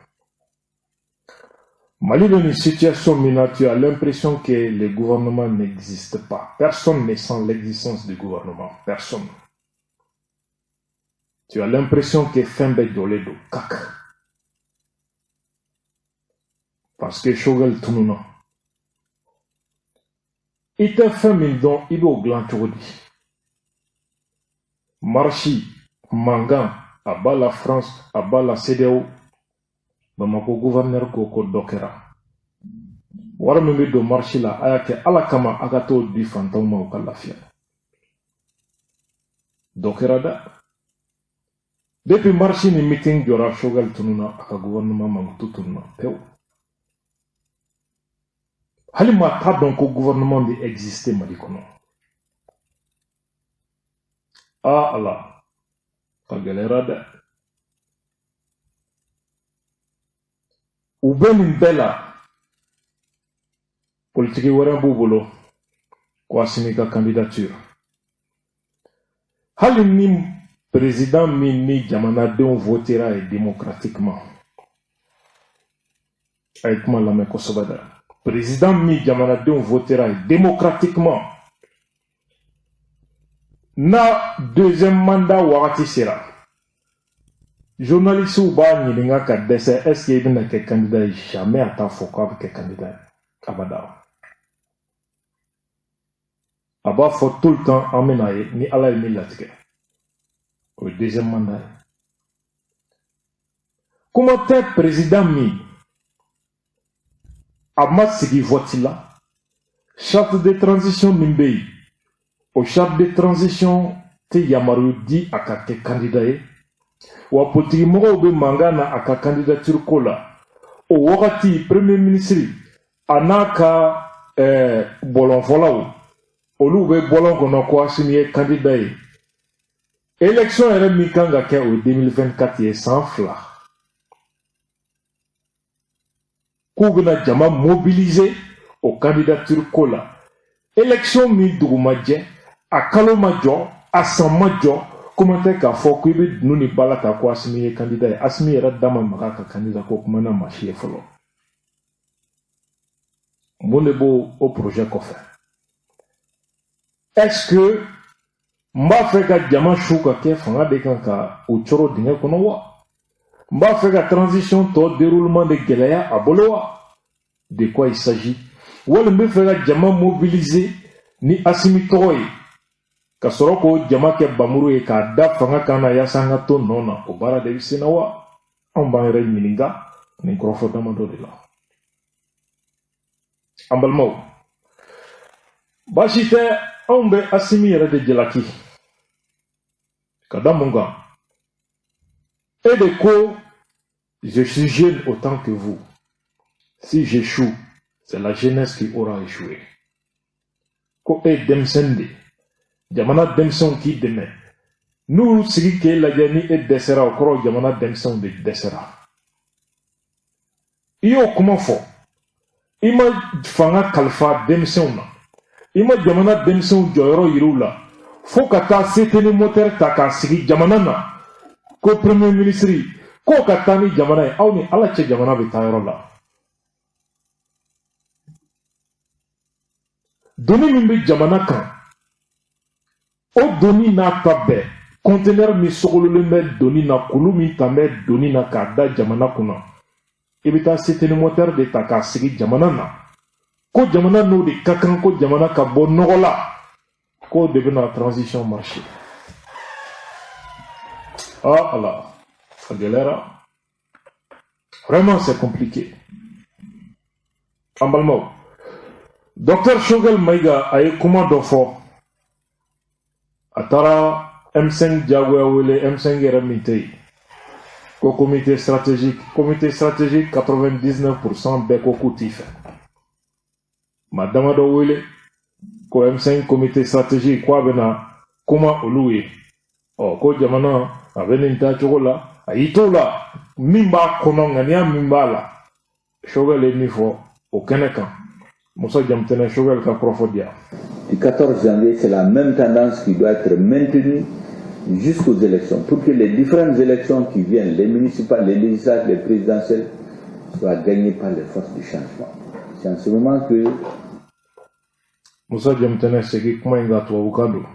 Mali bɛ nin situation min na, tu as l'impression que le gouvernement n'existe pas. Personne ne sent l'existence du gouvernement. Personne. Tu as l'impression que fɛn bɛɛ jɔlen don kak. Parce que Choguel tununna. I tɛ fɛn min dɔn, i b'o dilan cogo di? Marche, mankan, a b'a la France, a b'a la CEDEAO. Bamako gouverneur ko ko dɔ kɛra. Wari min bɛ don marche la, a y'a kɛ Ala kama, a ka t'o di fantanw ma, u ka lafiya. Dɔ kɛra dɛ. Depuis marche ni meeting jɔra, Choguel tununna, a ka gouvernement mankutu tununna pewu. Hali maa t'a dɔn ko gouvernement bɛ exister Mali kɔnɔ. Ah Ala, a gɛlɛyara dɛ. U bɛ nin bɛɛ la, politiki wɛrɛ b'u bolo ko Assimi ka candidature. Hali ni président min ni jamanadenw votera ye démocratiquement, a ye kuma lamɛn kosɛbɛ dɛ. Président min jamanadenw votera ye démocratiquement, n'a deuxième mandat wagati sera, journaliste b'a ɲininka ka dɛsɛ, est-ce que i bɛna kɛ candidat ye? Jamais a t'a fɔ k'a bɛ kɛ candidat ye, abada. A b'a fɔ tout le temps, an bɛna ye ni Ala ye min latigɛ, o ye deuxième mandat ye. Kuma tɛ président min a ma sigi vote la, charte de transition min bɛ yen, o charte de transition tɛ yamaruya di a ka kɛ candidat ye. Wa politiki mɔgɔw bɛ mankan na a ka candidature ko la. O wagati premier ministre a n'a ka bɔlɔnfɔlaw, olu bɛ bɔlɔn kɔnɔ ko Assimi ye candidat ye. Élection yɛrɛ min kan ka kɛ, o ye 2024 ye, san 2. K'u bɛna jama mobiliser o candidature ko la. Élection min dugu ma jɛ, a kalo ma jɔ, a san ma jɔ, kuma tɛ k'a fɔ k'i bɛ dunun ni bala ta ko Assimi ye candidat ye. Assimi yɛrɛ da ma maga a ka candidat ko kuma na maa si ye fɔlɔ. Mun de b'o o projet kɔfɛ? Est-ce que n b'a fɛ ka jama su ka kɛ fanga de kan ka o coro dingɛ kɔnɔ wa? N b'a fɛ ka transition tɔ déroulement de gɛlɛya a bolo wa? De quoi il s'agit? Walima n bɛ fɛ ka jama mobiliser ni Assimi tɔgɔ ye, ka sɔrɔ k'o jama kɛ bamuru ye k'a da fanga kan na yaasa an ka to nɔ na, o baara de bɛ sen na wa? Anw b'an yɛrɛ ɲininka nin kɔrɔfɔ damadɔ de la. An balimaw, baasi tɛ, anw bɛ Assimi yɛrɛ de jalaki ka da mun kan? E de ko je suis jeune autant que vous, si j'échoue, c'est la jeunesse qui aura échoué. Ko e ye denmisɛnnin de, jamana denmisɛnw k'i dɛmɛ, n'u sigi k'e lajɛ ni e dɛsɛra, o kɔrɔ jamana denmisɛnw de dɛsɛra. I y'o kuma fɔ, i ma fanga kalifa denmisɛnw na, i ma jamana denmisɛnw jɔyɔrɔ yir'u la, fo ka taa CTN moteur ta k'a sigi jamana na ko premier ministre k'o ka taa ni jamana ye. Aw ni Ala cɛ, jamana bɛ taa yɔrɔ la. Doni min bɛ jamana kan, O doni n'a ta bɛɛ, conteneur min sogololen bɛ doni na, kulu min ta bɛ doni na k'a da jamana kunna, i bɛ taa citerne moteur de ta k'a sigi jamana na, ko jamana n'o de ka kan, ko jamana ka bɔ nɔgɔ la, k'o de bɛna transition marcher. Ah ala, a gɛlɛyara, vraiment c'est compliqué. An balimaw, docteur Choguel Maïga a ye kuma dɔ fɔ. A taara M5 jagoya wele, M5 yɛrɛ min tɛ yen, ko comité stratégique. Comité stratégique, 99% bɛɛ ko k'u t'i fɛ. Maa damadɔ wele ko M5 comité stratégique, ko a bɛna kuma olu ye. Ɔ ko jamana a bɛ nin taa cogo la, a y'i t'o la, min b'a kɔnɔ, ŋaniya min b'a la. Choguel ye min fɔ o kɛnɛ kan, Moussa Diamtene, Choguel ka kɔrɔfɔ di yan. Du 14 janvier, c'est la même tendance qui doit être maintenue jusqu'aux élections, pour que les différentes élections qui viennent, les municipales, les législatives, les présidentielles, soient gagnées par les forces du changement. C'est en ce moment que Moussa Diamtene, segin kuma in kan, tubabukan don.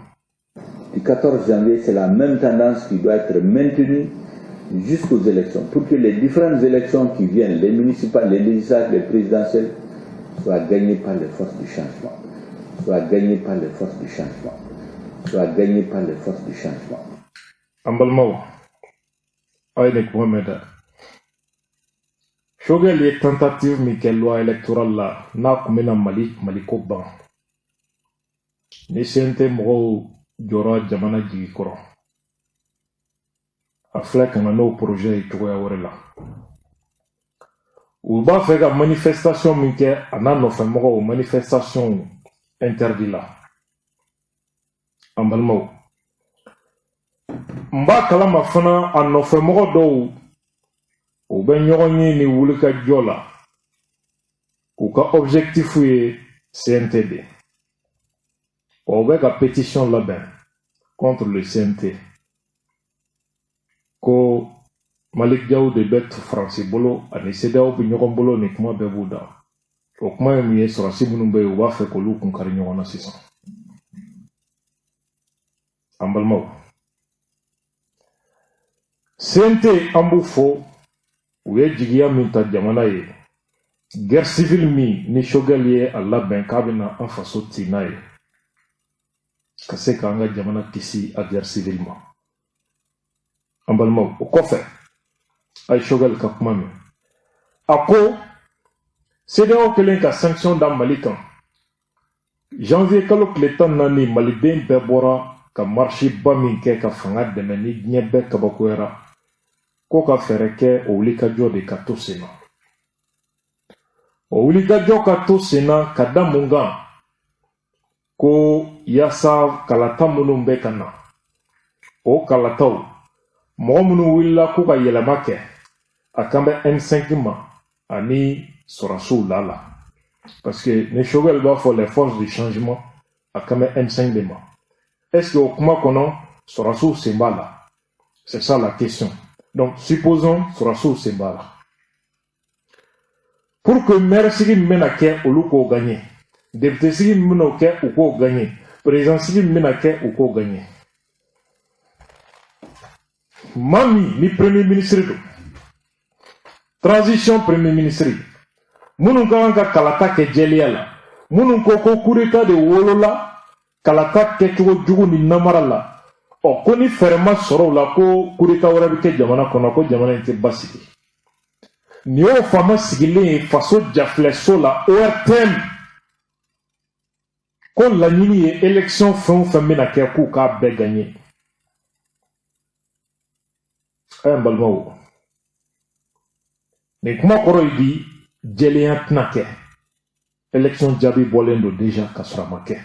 Du 14 janvier, c'est la même tendance qui doit être maintenue jusqu'aux élections, pour que les différentes élections qui viennent, les municipales, les législatives, les présidentielles, soient gagnées par les forces du changement, soient gagnées par les forces du changement, soient gagnées par les forces du changement. An balimaw, aw ye nin kuma mɛn dɛ. Choguel ye tentative min kɛ loi électorale la, n'a kun bɛna Mali Maliko ban ni CNT mɔgɔw jɔra jamana jigi kɔrɔ, a filɛ ka na n'o projet ye cogoya wɛrɛ la. U b'a fɛ ka manifestation min kɛ, a n'a nɔfɛmɔgɔw, manifestation interdit la. An balimaw, n b'a kalama fana, a nɔfɛmɔgɔ dɔw, u bɛ ɲɔgɔn ye ni wulikajɔ la, u ka objectif ye CNT de. Wa u bɛ ka pétition labɛn contre le CNT, ko Malick Diaw de bɛ Faransi bolo ani CEDEAO bɛ ɲɔgɔn bolo. Ni kuma bɛɛ b'u da. O kuma ye mun ye? Sɔrɔsi minnu bɛ yen, u b'a fɛ k'olu kun kari ɲɔgɔn na sisan. An balimaw, CNT, an b'u fo, u ye jigiya min ta jamana ye. Guerre civile min ni Choguel ye a labɛn k'a bɛna an faso ci n'a ye, ka se k'an ka jamana kisi a guerre civile ma. An balimaw, o kɔfɛ, a ye Choguel ka kuma min a ko CEDEAO kɛlen ka sanction da Mali kan janvier kalo tile 14, maliden bɛɛ bɔra ka marche ba min kɛ ka fanga dɛmɛ ni diɲɛ bɛɛ kabakoyara, ko ka fɛɛrɛ kɛ o wulikajɔ de ka to sen na, o wulikajɔ ka to sen na. Ka da mun kan? Ko yaasa kalata minnu bɛ ka na, o kalataw, mɔgɔ minnu wulila ko ka yɛlɛma kɛ, a kan bɛ M5 ma ani sɔrɔsiw la la, parce que ni Choguel b'a fɔ les forces du changement, a kan bɛ M5 de ma. Est ce que o kuma kɔnɔ, sɔrɔsiw sen b'a la? C'est ça la question. Donc supposons sɔrɔsiw sen b'a la, pour que maire sigi min bɛna kɛ, olu k'o gagner, député sigi min bɛna kɛ, u k'o gagner, président sigi min bɛna kɛ, u k'o gagner. Maa min ni premier ministre don, transition premier ministre, minnu ka kan ka kalata kɛ jɛlenya la, minnu ko ko coup d'état de wolola kalata kɛcogo jugu ni namara la, ɔ ko ni fɛɛrɛ ma sɔrɔ o la, ko coup d'état wɛrɛ bɛ kɛ jamana kɔnɔ, ko jamana in tɛ basigi. Nin y'o faama sigilen ye faso jafilɛso la, ORTM, ko laɲini ye élection fɛn o fɛn bɛna kɛ, k'u k'a bɛɛ gagner. Ɛ n balimaw, nin kuma kɔrɔ ye di? Jɛlenya tɛna kɛ. Élection jaabi bɔlen don déjà ka sɔrɔ a ma kɛ.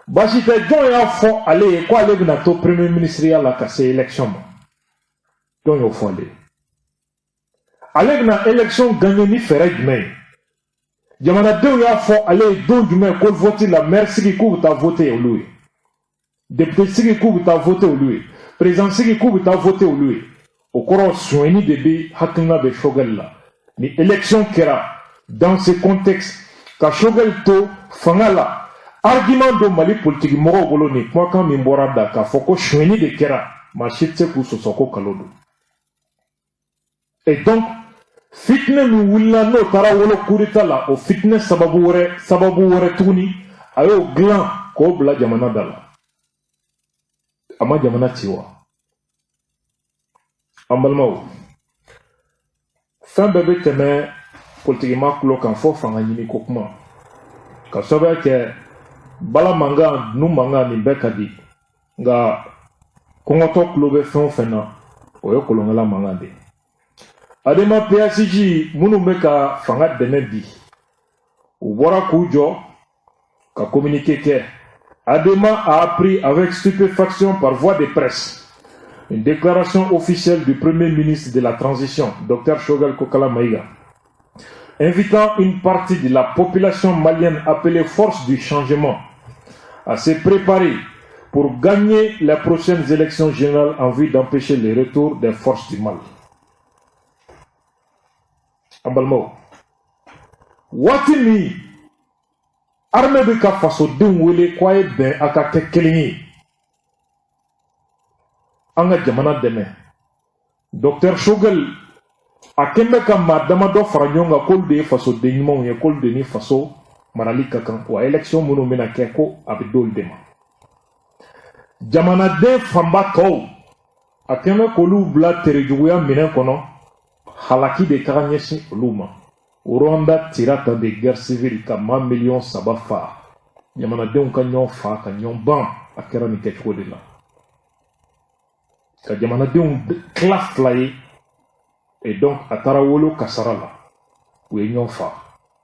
Baasi tɛ. Jɔn y'a fɔ ale ye ko ale bɛna to premier ministre la ka se élection ma? Jɔn y'o fɔ ale ye? Ale bɛna élection gagner ni fɛɛrɛ jumɛn ye? Jamanadenw y'a fɔ ale ye don jumɛn ko vote la, maire sigi k'u bɛ taa voter olu ye, député sigi k'u bɛ taa voter olu ye, président sigi k'u bɛ taa voter olu ye? O kɔrɔ, sonyɛni de bɛ hakilina bɛ Choguel la. Ni élection kɛra dans ce contexte, ka Choguel to fanga la, Argument don Mali politique mɔgɔw bolo, nin kumakan min bɔra da k'a fɔ ko sonyɛni de kɛra, maa si tɛ se k'u sɔsɔ ko kalo don. Et donc fitinɛ min wulila, n'o taara wolo coup d'état la, o fitinɛ sababu wɛrɛ tuguni, a y'o dilan k'o bila jamana da la. A ma jamana ci wa? An balimaw, fɛn bɛɛ bɛ tɛmɛ politikima tulo kan fo fanga ɲini ko kuma, ka sababuya kɛ bala mankan nu mankan, nin bɛɛ ka di. Nka kɔngɔtɔ tulo bɛ fɛn o fɛn na, o ye kolonkala mankan de ye. ADEMA PASJ minnu bɛ ka fanga dɛmɛ bi, u bɔra k'u jɔ ka communiqué kɛ. ADEMA a appris avec stupéfaction par voie de presse une déclaration officielle du Premier ministre de la Transition, Dr Choguel Kokalla Maïga, invitant une partie de la population malienne appelée Force du changement à se préparer pour gagner les prochaines élections générales en vue d'empêcher le retour des forces du mal. An balimaw, waati min armée bɛ ka fasodenw wele ko a ye bɛn, a ka kɛ kelen ye, an ka jamana dɛmɛ, Docteur Choguel a kɛn bɛ ka maa damadɔ fara ɲɔgɔn kan k'olu de ye fasoden ɲumanw ye, k'olu de ni faso marali ka kan, wa élection minnu bɛna kɛ, ko a bɛ d'olu de ma. Jamanaden fanba tɔw, a kɛn bɛ k'olu bila terejuguya minɛn kɔnɔ, halaki de ka ɲɛsin olu ma. Rwanda tira ta de guerre civile ka maa miliyɔn 3 fa, jamanadenw ka ɲɔgɔn fa ka ɲɔgɔn ban. A kɛra nin kɛcogo de la ka jamanadenw tila fila ye. Et donc a taara wolo kasara la, u ye ɲɔgɔn fa.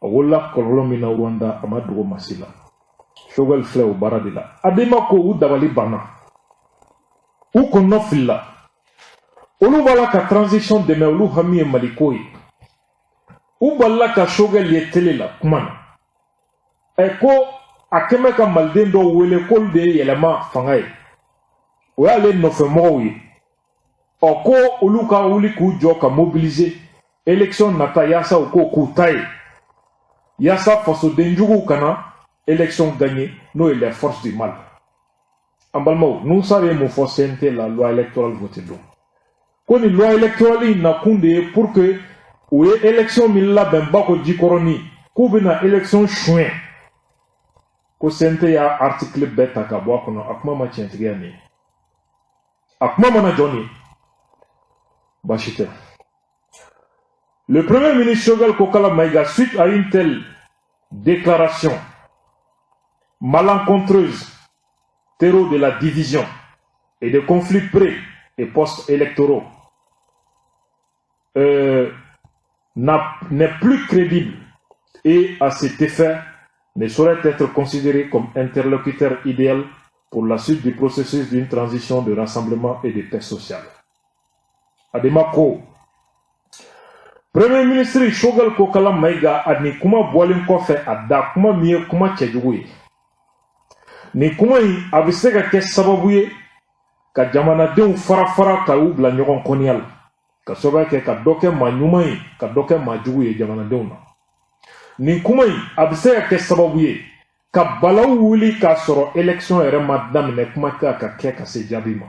A wolola kɔlɔlɔ min na Rwanda, a ma dogo masi la. Choguel filɛ o baara de la. ADEMA ko u dabali banna, u kɔnɔ filila. Olu b'a la ka transition dɛmɛ, olu hami ye Maliko ye. U balila ka Choguel ye télé la kuma na ɛ ko a kɛn bɛ ka maliden dɔw wele k'olu de ye yɛlɛma fanga ye, o y'ale nɔfɛmɔgɔw ye. Ɔ ko olu ka wuli k'u jɔ ka mobiliser élection nata, yaasa u k'o k'u ta ye, yaasa fasodenjuguw kana élection gagner, n'o ye les forces du mal. An balimaw, Nusa ye mun fɔ CNT la loi électorale voté don? Ko nin loi électorale in nakun de ye pour que u ye élection min labɛn Bako Jikɔrɔni, k'u bɛna élection suɲɛ, ko CNT y'a article bɛɛ ta ka bɔ a kɔnɔ. A kuma ma tiɲɛtigiya nin ye, a kuma mana jɔ nin ye, baasi tɛ. Le Premier ministre Choguel Kokalla Maïga, suite à une telle déclaration malencontreuse, terreau de la division et des conflits pré- et post-électoraux, n'est plus crédible et, à cet effet, ne saurait être considéré comme interlocuteur idéal pour la suite du processus d'une transition de rassemblement et de paix sociale. ADEMA ko Premier ministre Choguel Kokalla Maïga a nin kuma bɔlen kɔfɛ a da, kuma min ye kuma cɛjugu ye, nin kuma in a bɛ se ka kɛ sababu ye ka jamanadenw fara fara, ka u bila ɲɔgɔn kɔniya la, ka sababu kɛ ka dɔ kɛ maa ɲuman ye, ka dɔ kɛ maa jugu ye jamanadenw na. Nin kuma in a bɛ se ka kɛ sababu ye ka balawu wuli k'a sɔrɔ élection yɛrɛ ma daminɛ, kuma tɛ ka kɛ ka se jaabi ma.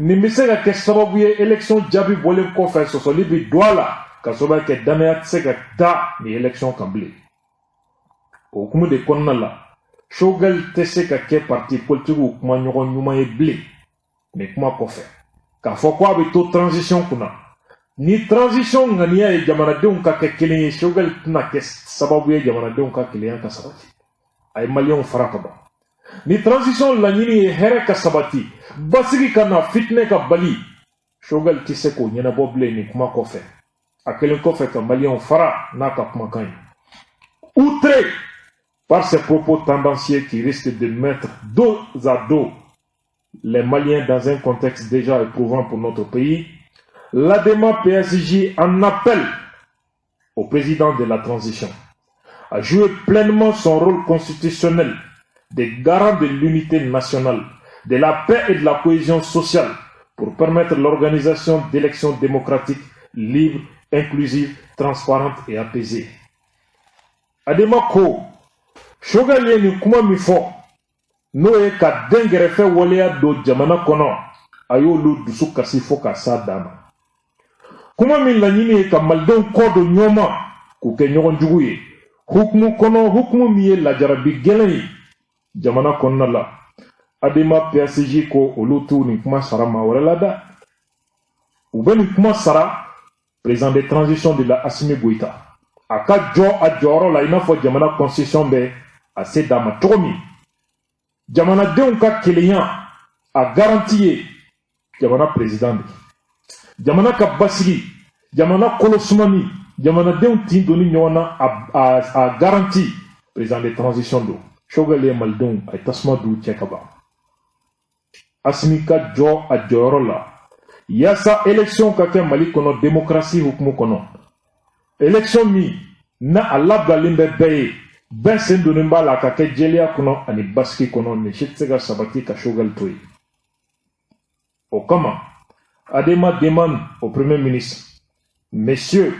Nin bɛ se ka kɛ sababu ye, élection jaabi bɔlen kɔfɛ, sɔsɔli bɛ don a la, ka sababu kɛ danaya tɛ se ka da nin élection kan bilen. O hukumu de kɔnɔna la, Choguel tɛ se ka kɛ parti politigiw kuma ɲɔgɔn ɲuman ye bilen. Nin kuma kɔfɛ, k'a fɔ ko a bɛ to transition kunna, ni transition ŋaniya ye jamanadenw ka kɛ kelen ye, Choguel tɛna kɛ sababu ye jamanadenw ka kelenya ka sabati. A ye Maliyɛnw fara ka ban. Ni transition laɲini ye hɛrɛ ka sabati, basigi ka na, fitinɛ ka bali, Choguel tɛ se k'o ɲɛnabɔ bilen nin kuma kɔfɛ, a kɛlen kɔfɛ ka Maliyɛnw fara n'a ka kumakan ye. Outré par ces propos tendancieux qui risquent de mettre dos à dos les Maliens dans un contexte déjà éprouvant pour notre pays, l'ADEMA PSJ en appelle au président de la transition à jouer pleinement son rôle constitutionnel de garant de l'unité nationale, de la paix et de la cohésion sociale pour permettre l'organisation d'élections démocratiques, libres, inclusives, transparentes et apaisées. ADEMA ko Choguel ye nin kuma min fɔ, n'o ye ka dɛnkɛrɛfɛ waleya don jamana kɔnɔ, a y'olu dusu kasi fo ka s'a dan ma. Kuma min laɲini ye ka malidenw kɔ don ɲɔgɔn ma k'u kɛ ɲɔgɔn jugu ye hukumu kɔnɔ, hukumu min ye lajarabi gɛlɛn ye jamana kɔnɔna la. Adema PACJ ko olu t'u nin kuma sara maa wɛrɛ la dɛ, u bɛ nin kuma sara président de transition de la, Assimi Goïta, a ka jɔ a jɔyɔrɔ la i n'a fɔ jamana constitution bɛ a se d'a ma cogo min. Jamanadenw ka kelenya a garantie ye jamana président de, jamana ka basigi, jamana kolo sumani, jamanadenw tin donni ɲɔgɔn na, a garantie président de transition don. Choguel ye malidenw, a ye tasuma d'u cɛ ka ban. Assimi ka jɔ a jɔyɔrɔ la yaasa élection ka kɛ Mali kɔnɔ démocratie hukumu kɔnɔ, élection min na a labilalen bɛ bɛɛ ye, bɛɛ sen donnen b'a la, a ka kɛ jɛlenya kɔnɔ ani basigi kɔnɔ. Nin si tɛ se ka sabati ka Choguel to yen. O kama, Adema demande au Premier ministre, Monsieur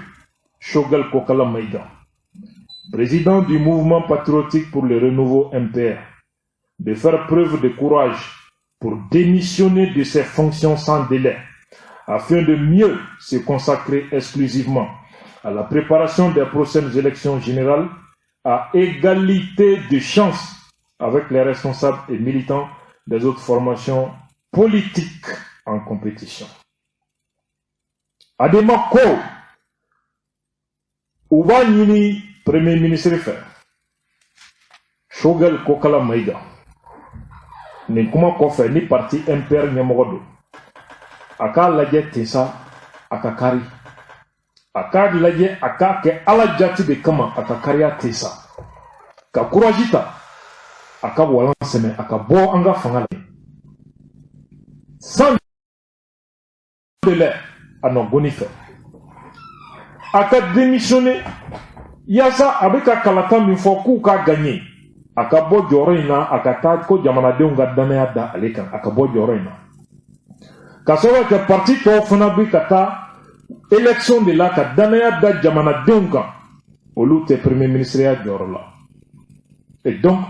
Choguel Kokalla Maïga, président du Mouvement patriotique pour le renouveau MPR, de faire preuve de courage pour démissionner de ses fonctions sans délai, afin de mieux se consacrer exclusivement à la préparation des prochaines élections générales à égalité de chances avec les responsables et militants des autres formations politiques en compétition. Adema ko u b'a ɲini Premier ministre fɛ, Choguel Kokalla Maïga, nin kuma kɔfɛ, ni parti MPR ɲɛmɔgɔ don, a k'a lajɛ ten sa, a ka kari, a k'a lajɛ, a k'a kɛ Ala jati de kama, a ka kariya ten sa, ka courage ta, a ka walan sɛmɛ, a ka bɔ an ka fanga la sans délai, a nɔ fɛ, a ka démissionner yaasa a bɛ ka kalata min fɔ k'u k'a gagner, a ka bɔ jɔyɔrɔ in na, a ka taa ko jamanadenw ka danaya da ale kan, a ka bɔ jɔyɔrɔ in na, ka sababu kɛ parti tɔw fana bɛ ka taa élection de la ka danaya da jamanadenw kan, olu tɛ premier ministre ya jɔyɔrɔ la. Et donc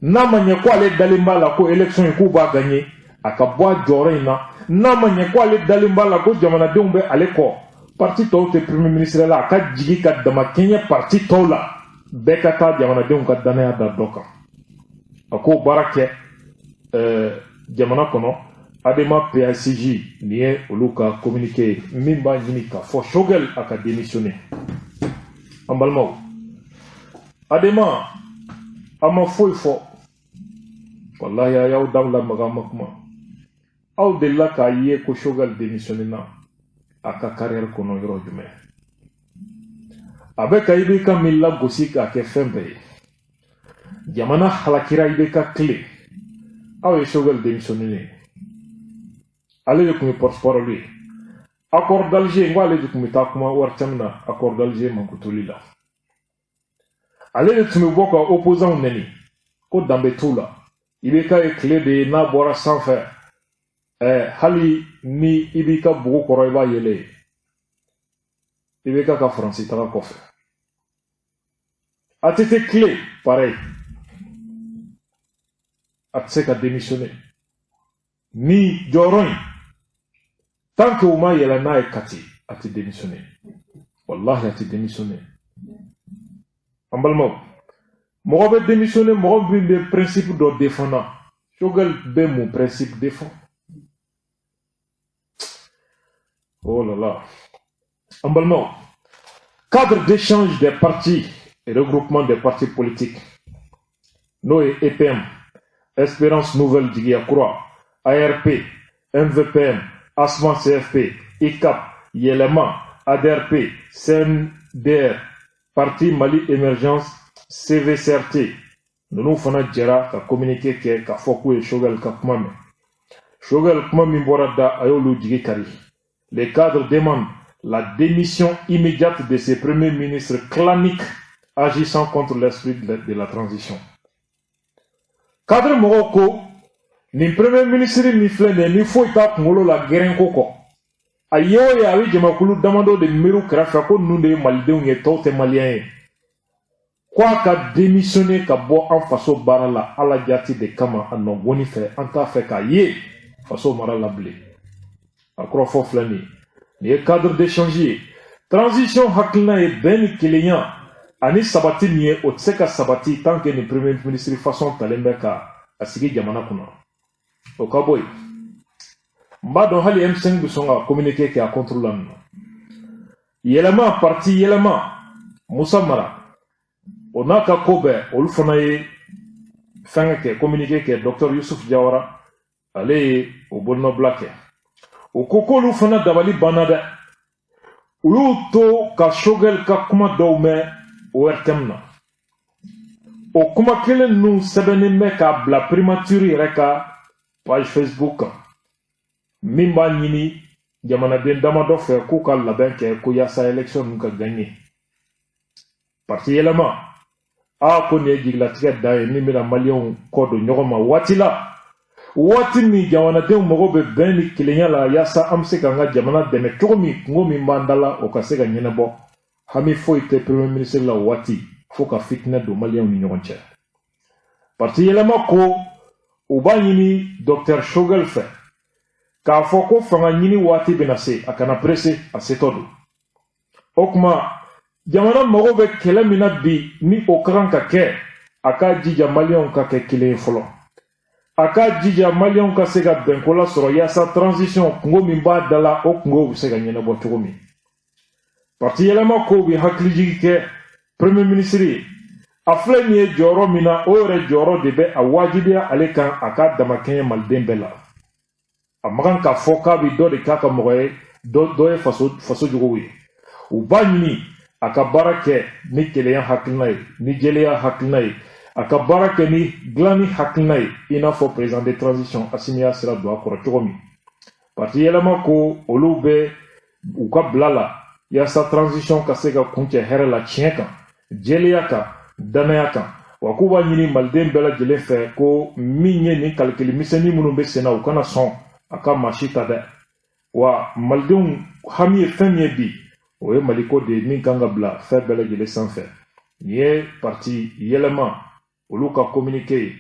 n'a ma ɲɛ ko ale dalen b'a la ko élection in k'u b'a gagner, a ka bɔ a jɔyɔrɔ in na. N'a ma ɲɛ ko ale dalen b'a la ko jamanadenw bɛ ale kɔ, parti tɔw tɛ premier ministre la, a ka jigi ka damakɛɲɛ parti tɔw la, bɛɛ ka taa jamanadenw ka danaya da dɔ kan, a k'o baara kɛ jamana kɔnɔ. Adema PACJ, nin ye olu ka communiqué ye min b'a ɲini k'a fɔ Choguel a ka démissionner. An balimaw, Adema a ma foyi fɔ, walahi a y'aw da lamaga, ma kuma. Aw delila k'a ye ko Choguel démissionné na a ka carrière kɔnɔ yɔrɔ jumɛn? A bɛ ka IBK min lagosi k'a kɛ fɛn bɛɛ ye, jamana halakira IBK tile, aw ye Choguel démissionné ye? Ale de tun ye porte parole ye accord d'Alger, n ko ale de tun bɛ taa kuma wari caman na accord d'Alger mankutuli la. Ale de tun bɛ bɔ ka opposants nɛni ko danbe t'u la. IBK ye tile de ye, n'a bɔra sanfɛ, hali ni i b'i ka bugu kɔrɔ, i b'a yɛlɛ. IBK ka Faransi taga kɔfɛ, ATT tile pareil, a tɛ se ka démissionner ni jɔyɔrɔ in tant que u ma yɛlɛ n'a ye Kati, a tɛ démissionner, wallahi a tɛ démissionner. An balimaw, mɔgɔ bɛ démissionner mɔgɔ min bɛ principe dɔ défend na. Choguel bɛ mun principe défend? Oh là là! An balimaw, cadre d'échange des partis et regroupement des partis politiques, n'o ye EPM, Espérance Nouvelle Jigiya Kura, ARP, MVPM, ASMA CFP, ICAP, Yɛlɛma, ADRP, CNDR, Parti Mali Émergence, CVCRT, ninnu fana jɛra ka communiqué kɛ k'a fɔ k'u ye Choguel ka kuma mɛn. Choguel kuma min bɔra da, a y'olu jigi kari. Les cadres demandent la démission immédiate de ces premiers ministres claniques agissant contre l'esprit de la transition. Cadre mɔgɔw ko nin premier ministre min filɛ nin ye, ni foyi t'a kunkolo la gɛrɛnko kɔ, a ye o ye, a bɛ jamakulu damadɔ de miiriw kɛrɛfɛ ko ninnu de ye malidenw ye, tɔw tɛ maliyɛn ye. Ko a ka démissionner ka bɔ an faso baara la Ala jati de kama, a nɔgɔni fɛ, an t'a fɛ k'a ye faso mara la bilen. A kɔrɔfɔ filɛ nin ye. Nin ye cadre d'échange ye. Transition hakilina ye bɛn ni kelenya ani sabati min ye, o tɛ se ka sabati tant que nin premier ministre façon talen bɛ ka a sigi jamana kunna. O ka bɔ yen, n b'a dɔn hali M5 bɛ sɔn ka communiqué kɛ a contre la nin na. Yɛlɛma, parti Yɛlɛma, Musa Mara, o n'a ka ko bɛɛ, olu fana ye fɛnkɛ kɛ, communiqué kɛ. Docteur Yusuf Jawara, ale ye o bolonɔbila kɛ. O ko k'olu fana dabali banna dɛ. U y'u to ka Choguel ka kuma dɔw mɛn ORTM na. O kuma kelen ninnu sɛbɛnnen bɛ k'a bila primature yɛrɛ ka page Facebook kan, min b'a ɲini jamanaden damadɔ fɛ k'u ka labɛn kɛ ko yaasa élection ninnu ka gagner. Parti Yɛlɛma a ko nin ye jigilatigɛ dan ye min bɛna maliyɛnw kɔ don ɲɔgɔn ma waati la, waati min jamanadenw mago bɛ bɛn ni kelenya la, yaasa an bɛ se k'an ka jamana dɛmɛ cogo min, kungo min b'an da la, o ka se ka ɲɛnabɔ. Hami foyi tɛ premier ministre la o waati fo ka fitinɛ don maliyɛnw ni ɲɔgɔn cɛ. Parti Yɛlɛma ko u b'a ɲini docteur Choguel fɛ k'a fɔ ko fanga ɲini waati bɛna se, a kana presse, a setɔ don. O tuma jamana mago bɛ kɛlɛ min na bi, ni o ka kan ka kɛ, a k'a jija maliyɛnw ka kɛ kelen ye fɔlɔ, a k'a jija maliyɛnw ka se ka bɛnko la sɔrɔ, yaasa transition kungo min b'a da la, o kungo bɛ se ka ɲɛnabɔ cogo min. Parti Yɛlɛma kow bɛ hakilijigi kɛ premier ministre ye. A filɛ nin ye jɔyɔrɔ min na, o yɛrɛ jɔyɔrɔ de bɛ a wajibiya ale kan a k'a damakɛɲɛ maliden bɛɛ la. A ma kan k'a fɔ k'a bɛ dɔ de k'a ka mɔgɔ ye, dɔ ye faso juguw ye. U b'a ɲini a ka baara kɛ ni kelenya hakilina ye, ni jɛlenya hakilina ye, a ka baara kɛ ni dilanni hakilina ye, i n'a fɔ président de transition Asimi y'a sira don a kɔrɔ cogo min. Parti Yɛlɛma ko olu bɛ u ka bila la yaasa transition ka se ka kuncɛ hɛrɛ la, tiɲɛ kan, jɛlenya kan, danaya kan. Wa k'u b'a ɲini maliden bɛɛ lajɛlen fɛ ko min ye nin kalikili misɛnnin minnu bɛ sen na, u kana sɔn a ka maa si ta dɛ. Wa malidenw hami ye fɛn min ye bi, o ye maliko de ye min kan ka bila fɛn bɛɛ lajɛlen sanfɛ. Nin ye parti Yɛlɛma olu ka communiqué ye.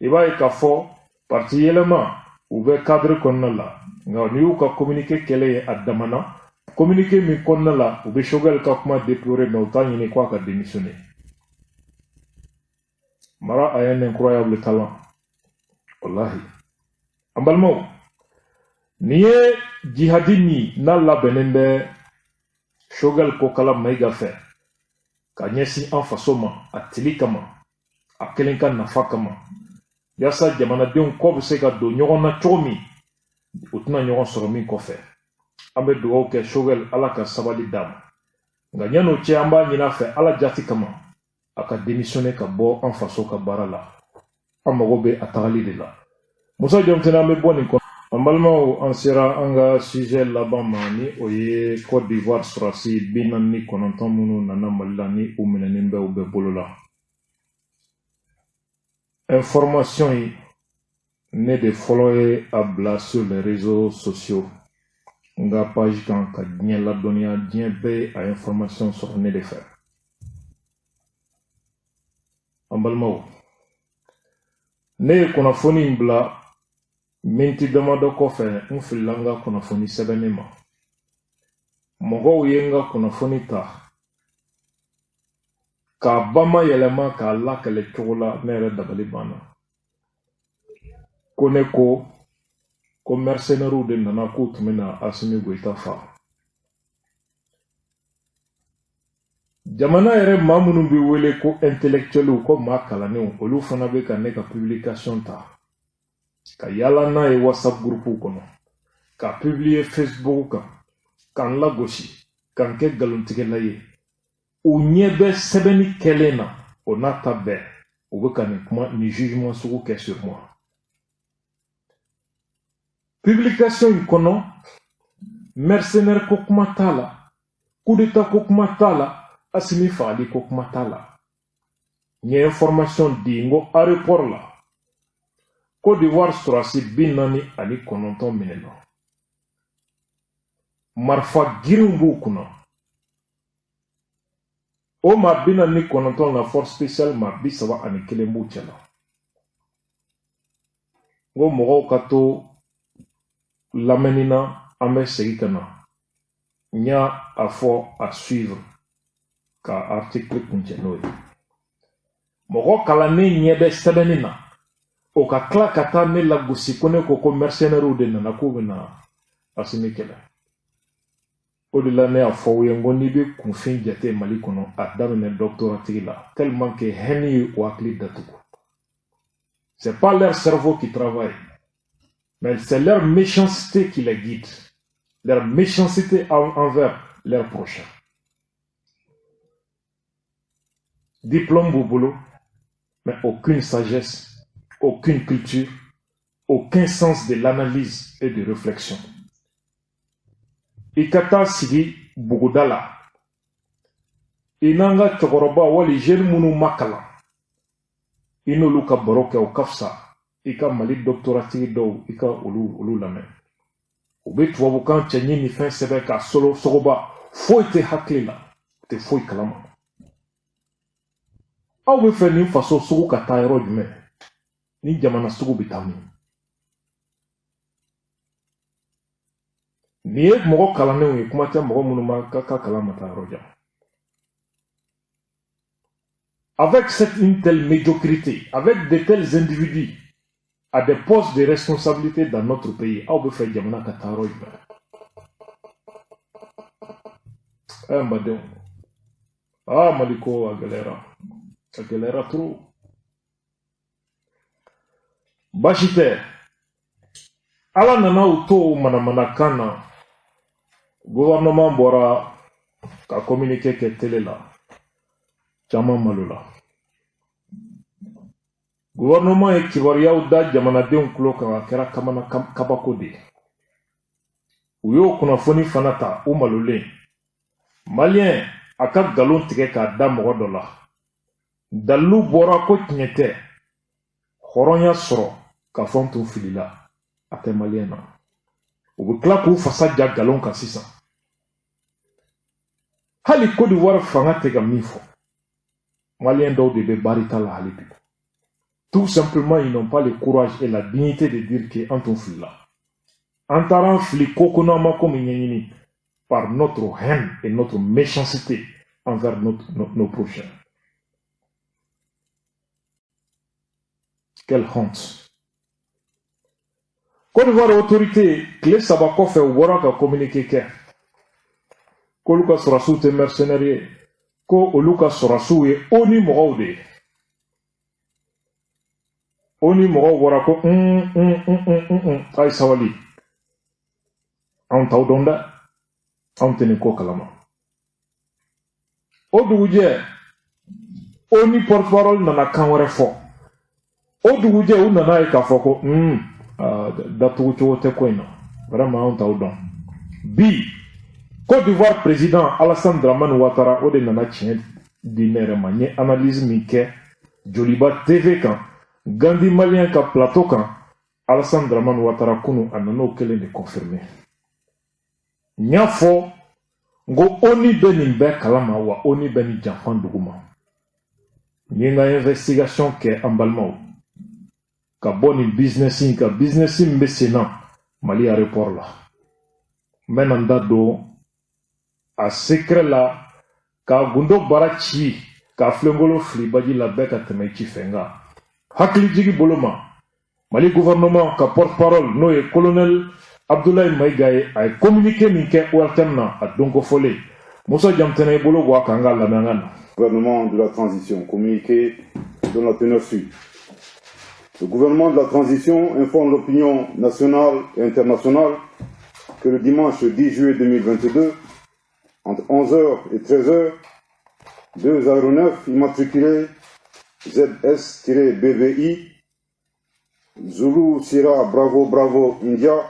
I b'a ye k'a fɔ parti Yɛlɛma, u bɛ cadre kɔnɔna la, nka n'i y'u ka communiqué kɛlen ye a damana communiqué min kɔnɔna la, u bɛ Choguel ka kuma déplorer, mais u t'a ɲini k'a ka démissionner. Mara a un incroyable talent, wallahi. An balimaw, nin ye jihadi min n'a labɛnnen bɛ Choguel Kokala Mayiga fɛ ka ɲɛsin an faso ma, a tili kama, a kelen ka nafa kama, yaasa jamanadenw kɔ bɛ se ka don ɲɔgɔn na cogo min, u tɛna ɲɔgɔn sɔrɔ min kɔfɛ. An bɛ dugawu kɛ Choguel, Ala ka sabali d'a ma. Nka yan'o cɛ, an b'a ɲini a fɛ Ala jati kama, a ka démissionner ka bɔ an faso ka baara la. An mago bɛ a tagali de la. Musa Jɔnfɛnɛ, an bɛ bɔ nin kɔnɔ. An balimaw, an sera an ka sujet laban ma, ni o ye Côte d'Ivoire sɔrɔdasi 49 minnu nana Mali la, ni u minɛnen bɛ u bɛɛ bolo la. Information in, ne de fɔlɔ ye a bila sur les réseaux sociaux, n ka page kan, ka diɲɛ ladɔnniya. Diɲɛ bɛɛ ye a information sɔrɔ ne de fɛ. An balimaw, ne ye kunnafoni in bila, miniti damadɔ kɔfɛ, n filila n ka kunnafoni sɛbɛnni ma. Mɔgɔw ye n ka kunnafoni ta k'a bama yɛlɛma k'a lakɛlɛ cogo la, ne yɛrɛ dabali banna. Ko ne ko ko mercenaires de nana, k'u tun bɛna Asimi Goyita fa. Jamana yɛrɛ maa minnu bɛ wele ko intellectuels, ko maa kalannenw, olu fana bɛ ka ne ka publication ta ka yaala n'a ye WhatsApp groupe kɔnɔ, ka publier Facebook kan, ka n lagosi, ka n kɛ nkalontigɛla ye. U ɲɛ bɛ sɛbɛnni kɛlen na, o n'a ta bɛɛ, u bɛ ka nin kuma, nin jugement sugu kɛ sur moi. Publication in kɔnɔ, mercenaire ko kuma t'a la, coup d'état ko kuma t'a la, Asimi fagali ko kuma t'a la. N ye information di, n ko aéroport la, Côte d'Ivoire sɔrɔdasi 49 minɛna, marifa girinw b'u kunna. O O maa 49 la, force spéciale maa 31 b'u cɛ la. N ko mɔgɔw ka to lamɛnni na, an bɛ segin ka na. N y'a a fɔ à suivre ka article kuncɛ n'o ye. Mɔgɔ kalannen ɲɛ bɛ sɛbɛnni na, o ka tila ka taa ne lagosi ko ne ko ko mercenaires de nana k'u bɛna Assimi kɛlɛ. O de la ne y'a fɔ aw ye, n ko n'i bɛ kunfin jate Mali kɔnɔ, a daminɛ doctorat tigi la, tellement que haine ye o hakili datugu. C'est pas leur cerveau qui travaille, mais c'est leur méchanceté qui les guide, leur méchanceté envers leurs prochains. Diplôme b'u bolo, mais aucune sagesse, aucune culture, aucun sens de l'analyse et de réflexion. I ka taa sigi buguda la, i n'an ka cɛkɔrɔba wali jeune minnu ma kalan, i n'olu ka baro kɛ, o ka fisa i ka Mali doctorat tigi dɔw, i ka olu lamɛn. U bɛ tubabukan cɛɲi ni fɛn sɛbɛn ka solo sogoba, foyi tɛ hakili la, u tɛ foyi kalama. Aw bɛ fɛ nin faso sugu ka taa yɔrɔ jumɛn? Ni jamana sugu bɛ taa min? Nin ye mɔgɔ kalannenw ye, kuma tɛ mɔgɔ minnu ma ka kalan ma taa yɔrɔ jan. Avec une telle médiocrité, avec de tels individus à des postes de responsabilité dans notre pays, aw bɛ fɛ jamana ka taa yɔrɔ jumɛn? Ɛ n badenw, aa Mali ko a gɛlɛyara, a gɛlɛyara trop. Baasi tɛ, Ala nana u to manamanakan na, gouvernement bɔra ka communiqué kɛ télé la, caman malo la. Gouvernement ye kibaruyaw da jamanadenw tulo kan, a kɛra kamana kabako de ye. U y'o kunnafoni fana ta, u malolen. Malien a ka nkalon tigɛ k'a da mɔgɔ dɔ la. Dalilu bɔra ko tiɲɛ tɛ. Hɔrɔnya sɔrɔ k'a fɔ n tun filila, a tɛ malien na. U bɛ tila k'u fasa ja nkalon kan sisan. Hali Côte d'Ivoire fanga tɛ ka min fɔ, malien dɔw de bɛ barika la hali bi. Tout simplement, ils n'ont pas le courage et la dignité de dire que an tun filila. An taara an fili ko ko n'an ma ko min ɲɛɲini par notre haine et notre méchanceté envers nos prochains. Quelle honte. Côte d'Ivoire autorité, tile 3 kɔfɛ, u bɔra ka communiqué kɛ k'olu ka sɔrɔsiw tɛ mercenaires ye, ko olu ka sɔrɔsiw ye ONU mɔgɔw de ye. ONU mɔgɔw bɔra ko a ye sabali, anw t'aw dɔn dɛ, anw tɛ nin ko kalama. O dugujɛ, ONU porte-parole nana kan wɛrɛ fɔ. O dugujɛ, u nana ye k'a fɔ ko datugu cogo tɛ ko in na, vraiment anw t'aw dɔn. Bi Côte d'Ivoire président Alassane Dramane Ouattara, o de nana tiɲɛ di ne yɛrɛ ma. N ye analyse min kɛ Joliba TV kan, Gandhi Malien ka plateau kan, Alassane Dramane Ouattara kunu a nana o kelen de confirmer. N y'a fɔ n ko ONU bɛ nin bɛɛ kalama, wa ONU bɛ nin janfan dugu ma. N ye n ka investigation kɛ, an balimaw, ka bɔ nin business in kan, business min bɛ sen na Mali aéroport la. N bɛ na n da don a secret la, k'a gundo bara ci, k'a filenkolo fili baji la, bɛɛ ka tɛmɛ i ci fɛ. Nka hakilijigi bolo ma, Mali gouvernement ka porte-parole, n'o ye colonel Abdoulaye Maïga ye, a ye communiqué min kɛ ORTM na a don ko fɔlen, Moussa Jamtene ye bolo bɔ a kan, an k'a lamɛn, an ka na. Gouvernement de la transition, communiqué dont la teneur suit. Le gouvernement de la transition informe l'opinion nationale et internationale que le dimanche 10 juillet 2022, entre 11h et 13h, deux aéronefs immatriculés ZS-BVI, Zulu Sierra Bravo Bravo India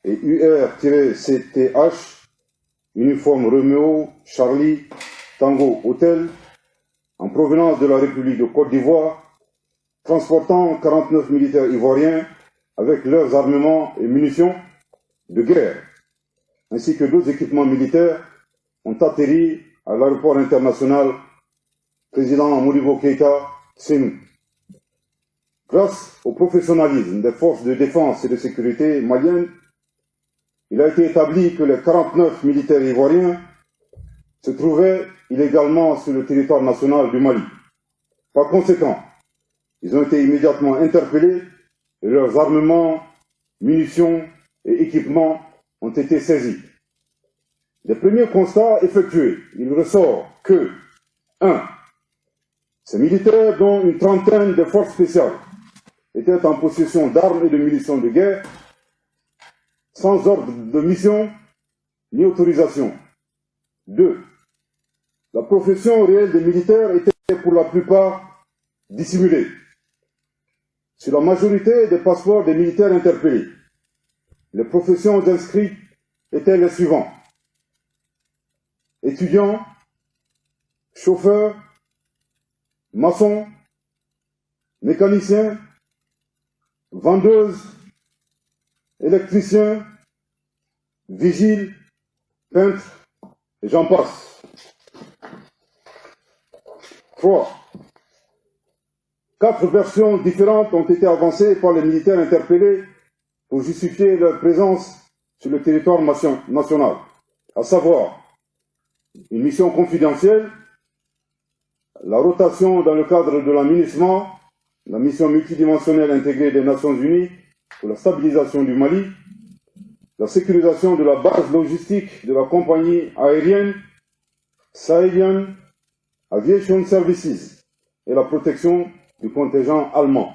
et UR-CTH, uniforme Romeo Charlie Tango Hotel, en provenance de la République de Côte d'Ivoire, transportant 49 militaires ivoiriens avec leurs armements et munitions de guerre, ainsi que d'autres équipements militaires, ont atterri à l'aéroport international président Modibo Keïta, Sénou. Grâce au professionnalisme des forces de défense et de sécurité maliennes, il a été établi que les 49 militaires ivoiriens se trouvaient illégalement sur le territoire national du Mali. Par conséquent, ils ont été immédiatement interpellés et leurs armements, munitions et équipements ont été saisis. Des premiers constats effectués, il ressort que 1. Ces militaires, dont une trentaine de forces spéciales, étaient en possession d'armes et de munitions de guerre, sans ordre de mission ni autorisation. 2. La profession réelle des militaires était pour la plupart dissimulée. Sur la majorité des passeports des militaires interpellés, les professions inscrites étaient les suivantes: étudiants, chauffeurs, maçons, mécaniciens, vendeuses, électriciens, vigiles, peintres, et j'en passe. 3. 4 versions différentes ont été avancées par les militaires interpellés pour justifier leur présence sur le territoire national, à savoir une mission confidentielle, la rotation dans le cadre de la MINUSMA, la mission multidimensionnelle intégrée des Nations Unies pour la stabilisation du Mali, la sécurisation de la base logistique de la compagnie aérienne Sahelian Aviation Services et la protection du contingent allemand.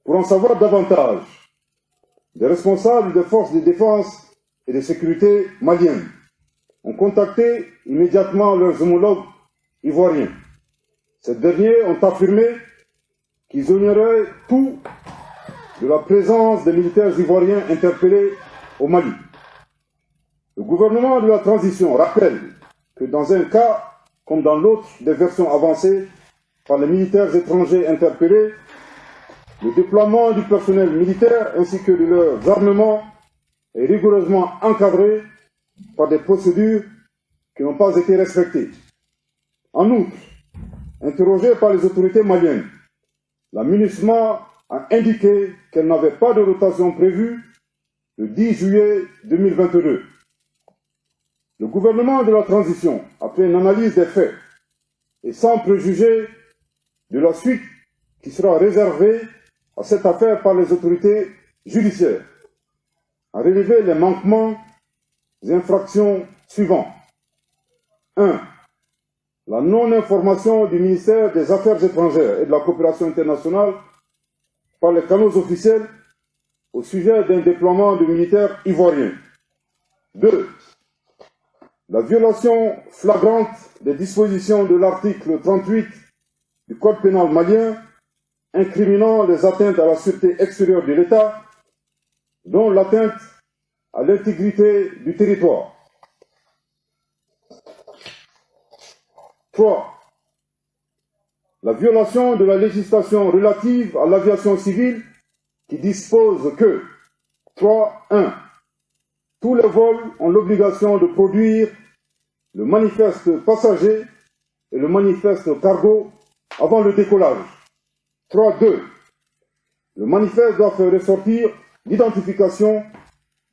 Pour en savoir davantage, des responsables des forces de défense et de sécurité maliennes ont contacté immédiatement leurs homologues ivoiriens. Ces derniers ont affirmé qu'ils ignoraient tout de la présence des militaires ivoiriens interpellés au Mali. Le gouvernement de la transition rappelle que dans un cas comme dans l'autre des versions avancées par les militaires étrangers interpellés, le déploiement du personnel militaire ainsi que de leurs armements est rigoureusement encadré par des procédures qui n'ont pas été respectées. En outre, interrogée par les autorités maliennes, la MINUSMA a indiqué qu'elle n'avait pas de rotation prévue le 10 juillet 2022. Le gouvernement de la transition, après une analyse des faits et sans préjuger de la suite qui sera réservée à cette affaire par les autorités judiciaires, a relevé les manquements et infractions suivants. 1. La non-information du ministère des Affaires étrangères et de la coopération internationale par les canaux officiels au sujet d'un déploiement de militaires ivoiriens. 2. La violation flagrante des dispositions de l'article 38 du Code pénal malien incriminant les atteintes à la sûreté extérieure de l'État, dont l'atteinte à l'intégrité du territoire. 3. La violation de la législation relative à l'aviation civile qui dispose que 3.1. Tous les vols ont l'obligation de produire le manifeste passager et le manifeste cargo avant le décollage. 3.2. Le manifeste doit faire ressortir l'identification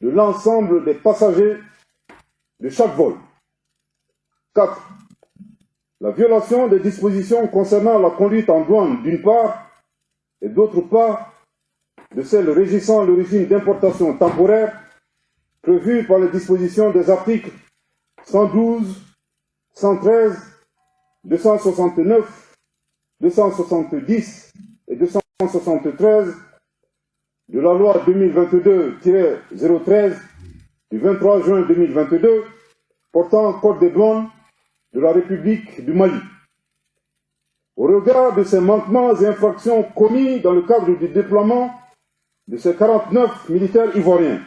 de l'ensemble des passagers de chaque vol. 4. La violation des dispositions concernant la conduite en douane d'une part et d'autre part de celles régissant le régime d'importation temporaire prévu par les dispositions des articles 112, 113, 269, 270 et 273 de la loi 2022-013 du 23 juin 2022 portant Code des douanes de la République du Mali. Au regard de ces manquements et infractions commis dans le cadre du déploiement de ces 49 militaires ivoiriens,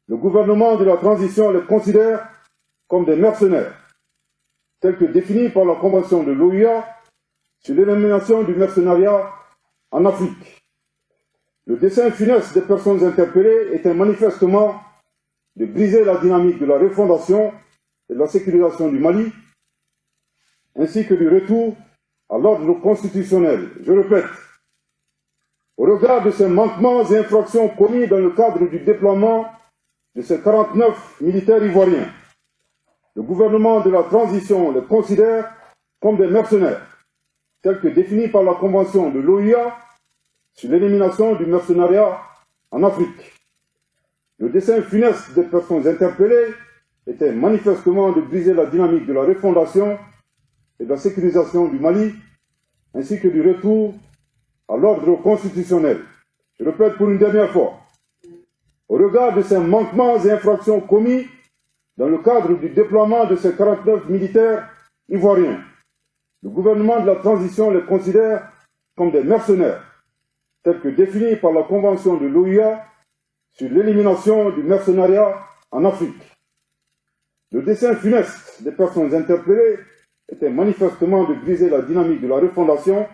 le gouvernement de la transition les considère comme des mercenaires, tels que définis par la Convention de l'OUA sur l'élimination du mercenariat en Afrique. Le dessein funeste des personnes interpellées était manifestement de briser la dynamique de la refondation et de la sécurisation du Mali, ainsi que du retour à l'ordre constitutionnel. Je répète, au regard de ces manquements et infractions commis dans le cadre du déploiement de ces 49 militaires ivoiriens, le gouvernement de la transition les considère comme des mercenaires, tels que définis par la Convention de l'OUA sur l'élimination du mercenariat en Afrique. Le dessein funeste des personnes interpellées était manifestement de briser la dynamique de la refondation et de la sécurisation du Mali, ainsi que du retour à l'ordre constitutionnel. Je répète pour une dernière fois, au regard de ces manquements et infractions commis dans le cadre du déploiement de ces 49 militaires ivoiriens, le gouvernement de la transition les considère comme des mercenaires, tels que définis par la Convention de l'OUA sur l'élimination du mercenariat en Afrique. Le dessein funeste des personnes interpellées était manifestement de briser la dynamique de la refondation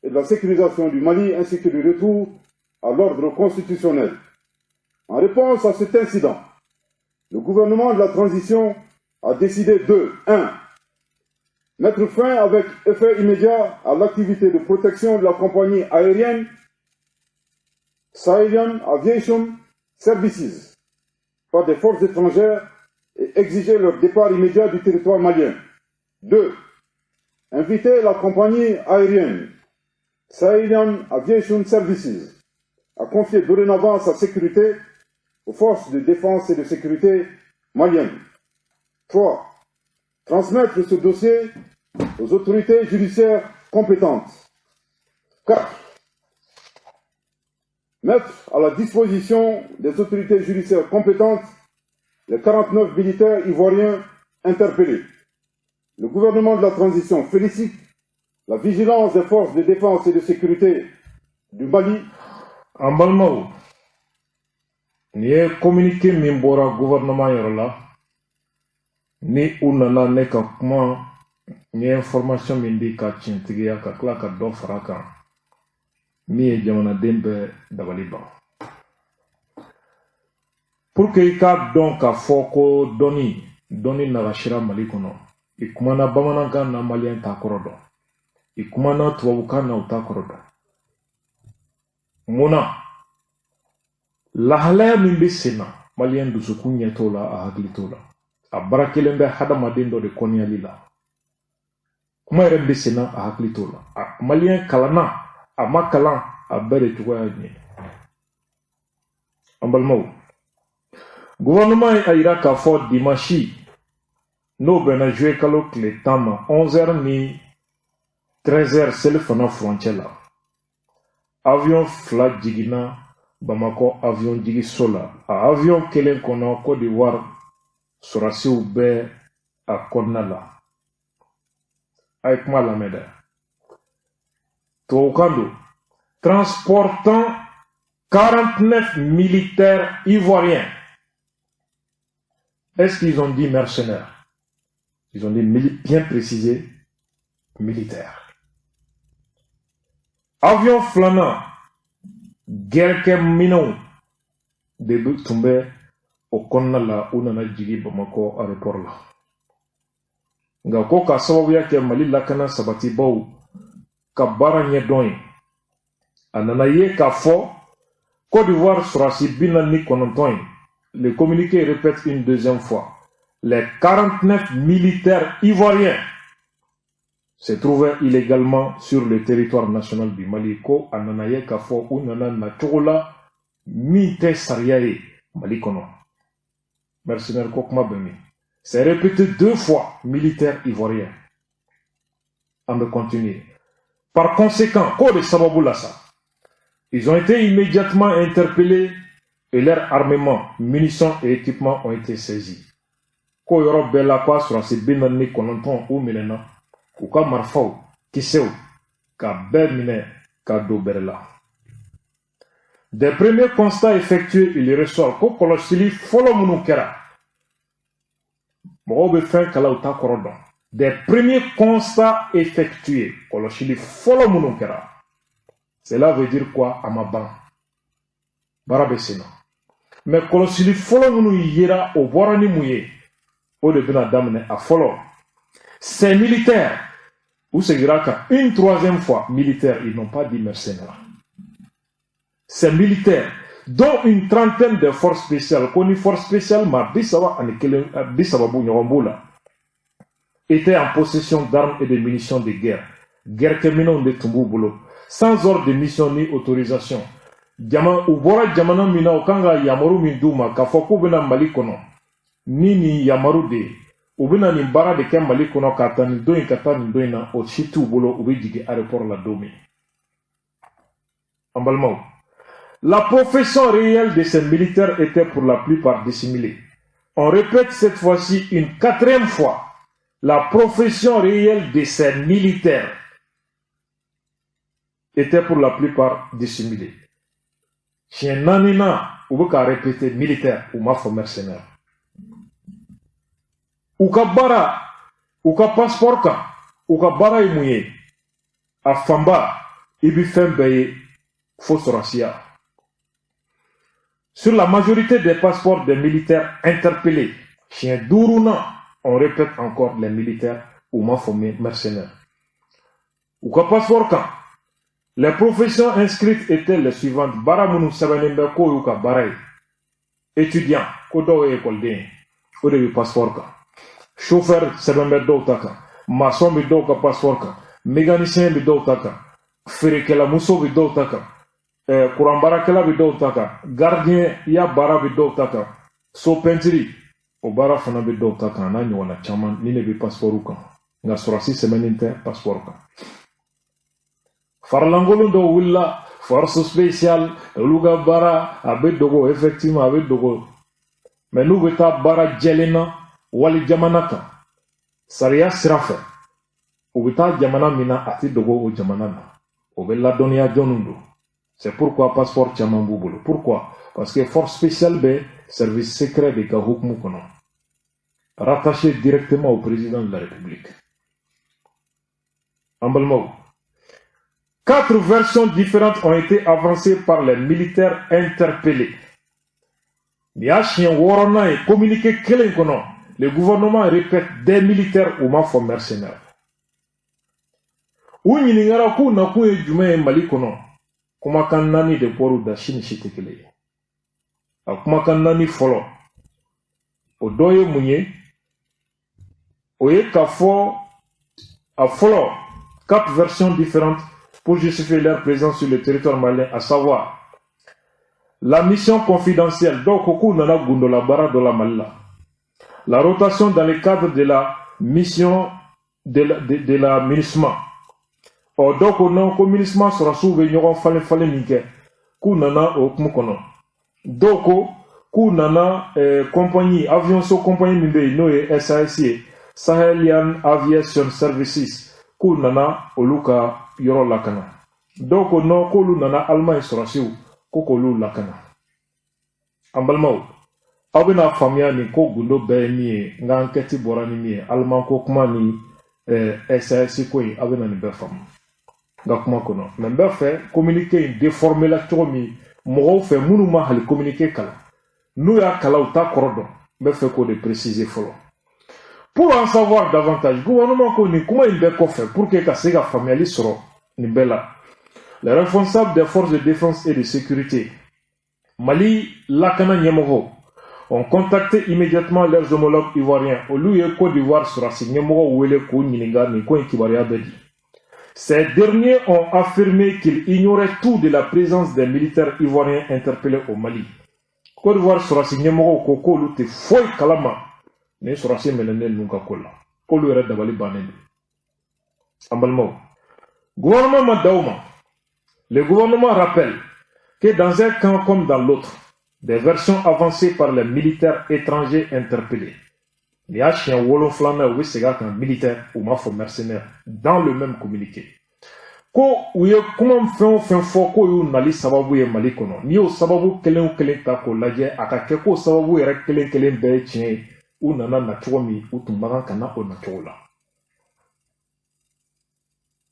et de la sécurisation du Mali ainsi que du retour à l'ordre constitutionnel. En réponse à cet incident, le gouvernement de la transition a décidé de 1. Mettre fin avec effet immédiat à l'activité de protection de la compagnie aérienne Sahelian Aviation Services par des forces étrangères et exiger leur départ immédiat du territoire malien. 2. Inviter la compagnie aérienne Sahelian Aviation Services à confier dorénavant sa sécurité aux forces de défense et de sécurité maliennes. 3. Transmettre ce dossier aux autorités judiciaires compétentes. 4. Mettre à la disposition des autorités judiciaires compétentes les 49 militaires ivoiriens interpellés. Le gouvernement de la transition félicite la vigilance des forces de défense et de sécurité du Mali. An balimaw, nin ye communiqué min bɔra gouvernement yɔrɔ la, ni u nana ne ka kuma n ye information min di ka tiɲɛtigiya ka tila ka dɔ fara a kan, min ye jamanaden bɛɛ dabali ban, pour que i k'a dɔn k'a fɔ ko dɔnni dɔnni nagasira Mali kɔnɔ. I kumana bamanankan na, maliyɛn t'a kɔrɔ dɔn. I kumana tubabukan na, u t'a kɔrɔ dɔn. Mun na? Lahalaya min bɛ sen na, maliyɛn dusukun ɲɛ t'o la, a hakili t'o la, a baara kelen bɛ hadamaden dɔ de kɔniyali la. Kuma yɛrɛ bɛ sen na, a hakili t'o la. A maliyɛn kalanna, a ma kalan, a bɛɛ de cogoya ye nin ye. An balimaw, gouvernement ye a yira k'a fɔ dimanche, n'o bɛnna juillet kalo tile 10 ma, 11h ni 13h seli fana furancɛ la, avion fila jiginna Bamakɔ avion jigiso la. A avion kelen kɔnɔ, Côte d'Ivoire sɔrɔdasiw bɛ a kɔnɔna la. A ye kuma lamɛn dɛ, tubabukan don. Transportant 49 militaires ivoiriens. Est-ce qu'ils ont dit mercenaires? Ils ont dit, bien précisé, militaires. Avion filanan, guerre minɛnw de tun bɛ o kɔnɔna la. U nana jigi Bamakɔ aéroport la, nka ko ka sababuya kɛ Mali lakana sabatibaw ka baara ɲɛdɔn ye, a nana ye k'a fɔ Côte d'Ivoire sɔrɔdasi 49 ye. Le communiqué répète une deuxième fois: les 49 militaires ivoiriens se trouvaient illégalement sur le territoire national du Mali. Ko a nana ye k'a fɔ u nana nacogo la min tɛ sariya ye Mali kɔnɔ. Mercenaire ko kuma bɛ min? C'est répété deux fois, militaires ivoiriens. An bɛ continuer. Par conséquent, k'o de sababu la sa, ils ont été immédiatement interpellés et leur armement, munitions et équipements ont été saisis. K'o yɔrɔ bɛɛ la, k'a sɔrɔdasi 49 u minɛna, u ka marifaw, kisɛw, ka bɛɛ minɛ ka don bɛrɛ la. Des premiers constats effectués, il ressort, ko kɔlɔsili fɔlɔ minnu kɛra, mɔgɔw bɛ fɛn kala, u t'a kɔrɔ dɔn. Des premiers constats effectués, kɔlɔsili fɔlɔ minnu kɛra, cela veut dire quoi? A ma ban, baara bɛ sen na. Mais kɔlɔsili fɔlɔ minnu yera, o bɔra ni mun ye? O de bɛna daminɛ. A fɔlɔ, ces militaires U segira kan une troisième fois, militaires. Ils n'ont pas dit mercenaires. Ces militaires, dont une trentaine de forces spéciales, ko ni force spéciale ma 31 30 b'u ɲɔgɔn b'u la, étaient en possession d'armes et de munitions de guerre, guerre kɛminɛnw de tun b'u bolo, sans ordre de mission ni autorisation. Jama u bɔra jamana min na, u kan ka yamaru min d'u ma k'a fɔ k'u bɛna Mali kɔnɔ ni nin yamaru de ye, u bɛna nin baara de kɛ Mali kɔnɔ ka taa nin don in ka taa nin don in na, o si t'u bolo u bɛ jigin aéroport la don min. An balimaw, la profession réelle de ces militaires était pour la plupart dissimulée. On répète cette fois-ci une quatrième fois, la profession réelle de ces militaires était pour la plupart dissimulée. Siɲɛ naaninan, u bɛ k'a répéter, militaire, u m'a fɔ mercenaire. U ka baara, u ka passeport kan, u ka baara ye mun ye? A fanba, i bɛ fɛn bɛɛ ye fo sɔrɔsiya. Sur la majorité des passeports des militaires interpellés, siɲɛ duurunan, on répète encore les militaires, u m'a fɔ mercenaires. U ka passeport kan, les professions inscrites étaient les suivantes. Baara minnu sɛbɛnnen bɛ k'o y'u ka baara ye: étudiant, ko dɔw ye ekɔliden ye, o de bɛ passeport kan. Chauffeur sɛbɛn bɛ dɔw ta kan, maçon bɛ dɔw ka passeport kan, mécanicien bɛ dɔw ta kan, feerekɛlamuso bɛ dɔw ta kan, kuran baarakɛla bɛ dɔw ta kan, gardien ya baara bɛ dɔw ta kan, so pɛntiri o baara fana bɛ dɔw ta kan, a n'a ɲɔgɔnna caman. Ni ne bɛ passeport kan, nka sɔrɔsi sɛbɛnnen tɛ passeport kan. Faralankolon dɔw wulila, force spéciale, olu ka baara a bɛ dogo. Effectivement, a bɛ dogo, mais n'u bɛ taa baara jɛlen na wali jamana kan sariya sira fɛ, u bɛ taa jamana min na, a tɛ dogo o jamana na, o bɛ ladɔnniya jɔnniw don. C'est pourquoi passeport caman b'u bolo. Pourquoi? Parce que force spéciale bɛ service secret de ka hukumu kɔnɔ, rattaché directement au président de la République. An balimaw, quatre versions différentes ont été avancées par les militaires interpellés. Nin y'a siɲɛ wɔɔrɔnan ye communiqué kelen kɔnɔ, le gouvernement répète des militaires, u m'a fɔ mercenaires. U ɲininkara k'u nakun ye jumɛn ye Mali kɔnɔ. Kumakan naani de bɔr'u da, si ni si tɛ kelen ye. A kumakan naani fɔlɔ, o dɔ ye mun ye? O ye k'a fɔ a fɔlɔ, quatre versions différentes pour justifier leur présence sur le territoire malien, à savoir la mission confidentielle, dɔw ko k'u nana gundola baara dɔ la Mali la, la rotation dans le cadre de la mission de la MINUSMA. Ɔ, dɔw ko non, ko MINUSMA sɔrɔsiw bɛ ɲɔgɔn falen falen min kɛ, k'u nana o hukumu kɔnɔ. Dɔw ko k'u nana compagnie avion so compagnie min bɛ yen, n'o ye SAS ye, Sahelian Aviation Services, k'u nana olu ka yɔrɔ lakana. Dɔw ko non, k'olu nana Allemagne sɔrɔsiw ko k'olu lakana. An balimaw, aw bɛna faamuya nin ko gundo bɛɛ ye min ye. N ka enquête bɔra ni min ye, Allemand ko kuma ni SAS ko in, aw bɛna nin bɛɛ faamu n ka kuma kɔnɔ. Mais n b'a fɛ communiqué in déformé la cogo min mɔgɔw fɛ, minnu ma hali communiqué kalan, n'u y'a kalan, u t'a kɔrɔ dɔn, n bɛ fɛ k'o de préciser fɔlɔ. Pour en savoir davantage, gouvernement ko nin kuma in bɛɛ kɔfɛ, pour que ka se ka faamuyali sɔrɔ nin bɛɛ la, les responsables des forces de défense et de sécurité, Mali lakana ɲɛmɔgɔw, ont contacté immédiatement leurs homologues ivoiriens. Olu ye Côte d'Ivoire sɔrɔsi ɲɛmɔgɔw wele k'u ɲininka nin ko in kibaruya bɛ di. Ces derniers ont affirmé qu'ils ignoraient tout de la présence des militaires ivoiriens interpellés au Mali. Côte d'Ivoire sɔrɔsi ɲɛmɔgɔw ko k'olu tɛ foyi kalama nin sɔrɔsi minɛnen ninnu ka ko la, k'olu yɛrɛ dabali bannen don. An balimaw, gouvernement ma da o ma. Le gouvernement rappelle que dans un camp comme dans l'autre, des versions avancées par les militaires étrangers interpellés, nin y'a siɲɛ wolonfilanan ye u bɛ segin a kan, militaire, u m'a fɔ mercenaire, dans le même communiqué, ko u ye kuma fɛn o fɛn fɔ k'o y'u nali sababu ye Mali kɔnɔ, n'i y'o sababu kelen o kelen ta k'o lajɛ, a ka kɛ k'o sababu yɛrɛ kelen kelen bɛɛ ye tiɲɛ ye, u nana na cogo min, u tun man kan ka na o nacogo la.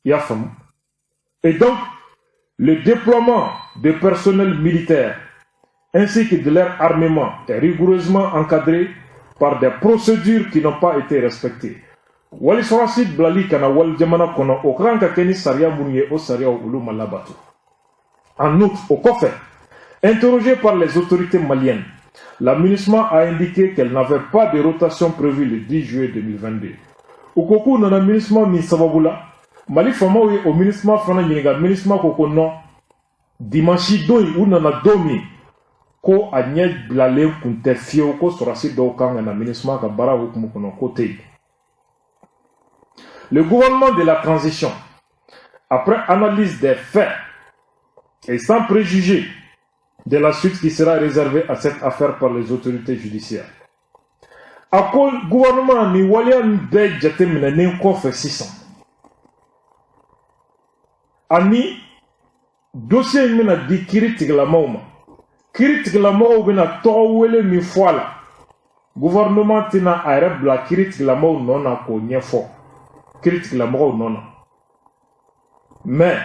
I y'a faamu? Et donc le déploiement de personnel militaire ainsi que de leur armement est rigoureusement encadré par des procédures qui n'ont pas été respectées. Wali sɔrɔsi bilali ka na wali jamana kɔnɔ, o ka kan ka kɛ ni sariya minnu ye, o sariyaw olu ma labato. En outre, o kɔfɛ, interrogé par les autorités maliennes, la MINUSMA a indiqué qu'elle n'avait pas de rotation prévue le 10 juillet 2022. U ko k'u nana MINUSMA min sababu la, Mali faamaw ye o MINUSMA fana ɲininka. MINUSMA ko ko non, dimanche don in, u nana don min, ko a ɲɛ bilalen kun tɛ fiyewu ko sɔrɔsi dɔw kan ka na MINUSMA ka baara hukumu kɔnɔ, ko tɛ yen. Le gouvernement de la transition, après analyse des faits et sans préjuger de la suite qui sera réservée à cette affaire par les autorités judiciaires. A ko gouvernement, ni waleya nin bɛɛ jateminɛnen kɔfɛ sisan, ani dossier in bɛna di kiiri tigilamɔgɔw ma, kiiri tigilamɔgɔw bɛna tɔgɔ wele min fɔ a la, gouvernement tɛna a yɛrɛ bila kiiri tigilamɔgɔw nɔ na k'o ɲɛfɔ kiiri tigilamɔgɔw nɔ na. Mais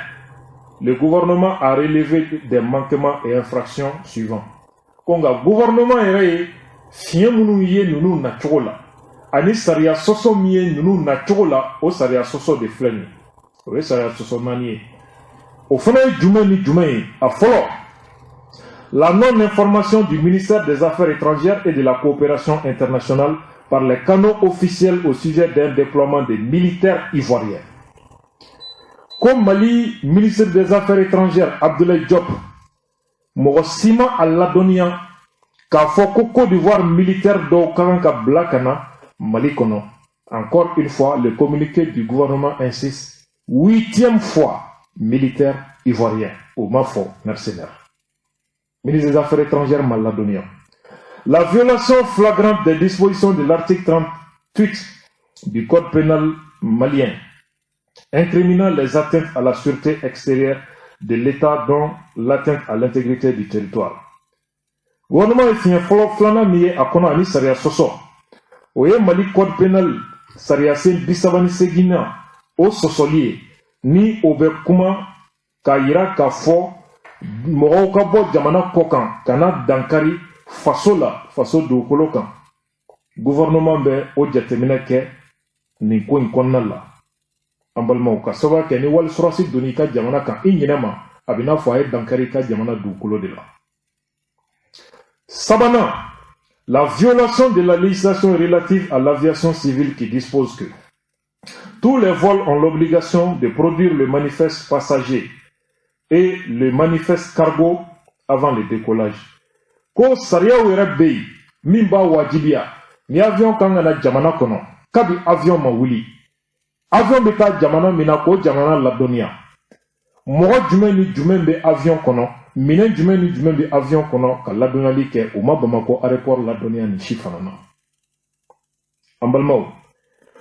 le gouvernement a relevé des manquements et infractions suivants. Ko nka gouvernement yɛrɛ ye fiɲɛ minnu ye ninnu nacogo la, ani sariya sɔsɔ min ye ninnu nacogo la, o sariya sɔsɔ de filɛ nin ye. O ye sariya sɔsɔ naani ye. O fana ye jumɛn ni jumɛn ye? A fɔlɔ, la non-information du ministère des Affaires étrangères et de la coopération internationale par les canaux officiels au sujet d'un déploiement des militaires ivoiriens. Ko Mali ministre des Affaires étrangères Abdoulaye Diop, mɔgɔ si ma a ladɔnniya k'a fɔ ko Côte d'Ivoire militaire dɔw ka kan ka bila ka na Mali kɔnɔ. Encore une fois, le communiqué du gouvernement insiste, huitième fois, militaire ivoirien, o ma fɔ mercenaire. Ministre des Affaires étrangères ma ladɔnniya. La violation flagrante des dispositions de l'article 38 du code pénal malien incriminant les atteintes à la sûreté extérieure de l'État, dont l'atteinte à l'intégrité du territoire. Gouvernement ye fiɲɛ fɔlɔ filanan min ye a kɔnɔ ani sariya sɔsɔ, o ye Mali code pénal sariya sen 38nan o sɔsɔli ye, ni o bɛ kuma k'a yira k'a fɔ mɔgɔw ka bɔ jamana kɔ kan ka na dankari faso la, faso dugukolo kan. Gouvernement bɛ o jateminɛ kɛ nin ko in kɔnɔna la. An balimaw, ka sababu kɛ ni wali sɔrɔsi donn'i ka jamana kan i ɲinɛ ma, a bɛ n'a fɔ a ye dankari i ka jamana dugukolo de la. Sabanan, la violation de la législation relative à l'aviation civile qui dispose que tous les vols ont l'obligation de produire le manifeste passager et le manifeste cargo avant le décollage. Ko sariyaw yɛrɛ bɛ yen min b'a wajibiya, ni avion kan ka na jamana kɔnɔ, kabi avion ma wuli, avion bɛ taa jamana min na, k'o jamana ladɔnniya mɔgɔ jumɛn ni jumɛn bɛ avion kɔnɔ, minɛn jumɛn ni jumɛn bɛ avion kɔnɔ, ka ladɔnniyali kɛ. U ma Bamakɔ aéroport ladɔnniya nin si fana na. An balimaw,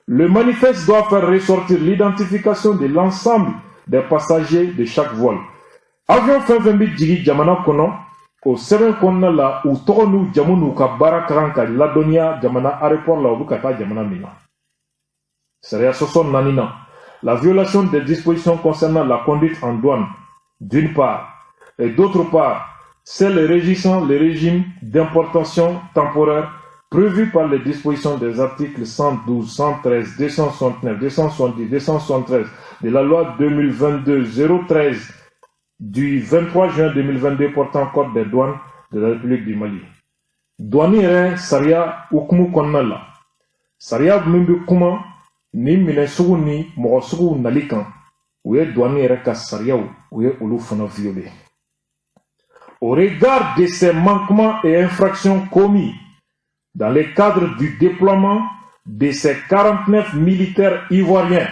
le manifeste doit faire ressortir l'identification de l'ensemble des passagers de chaque vol. Avion fɛn fɛn bɛ jigin jamana kɔnɔ, o sɛbɛn kɔnɔna la, u tɔgɔ n'u jamu n'u ka baara ka kan ka ladɔnniya jamana aéroport la, u bɛ ka taa jamana min na. Sariya sɔsɔ naaninan, la violation des dispositions concernant la conduite en douane, d'une part, et d'autre part, celles régissant le régime d'importation temporaire prévu par les dispositions des articles 112, 113, 269, 270, 273 de la loi 2022-013 du 23 juin 2022 portant code des douanes de la République du Mali. Douane yɛrɛ sariya hukumu kɔnɔna la, sariya min bɛ kuma ni minɛ sugu ni mɔgɔ suguw nali kan, u ye douane yɛrɛ ka sariyaw, u ye olu fana violer. Au regard de ces manquements et infractions commis dans le cadre du déploiement de ces 49 militaires ivoiriens,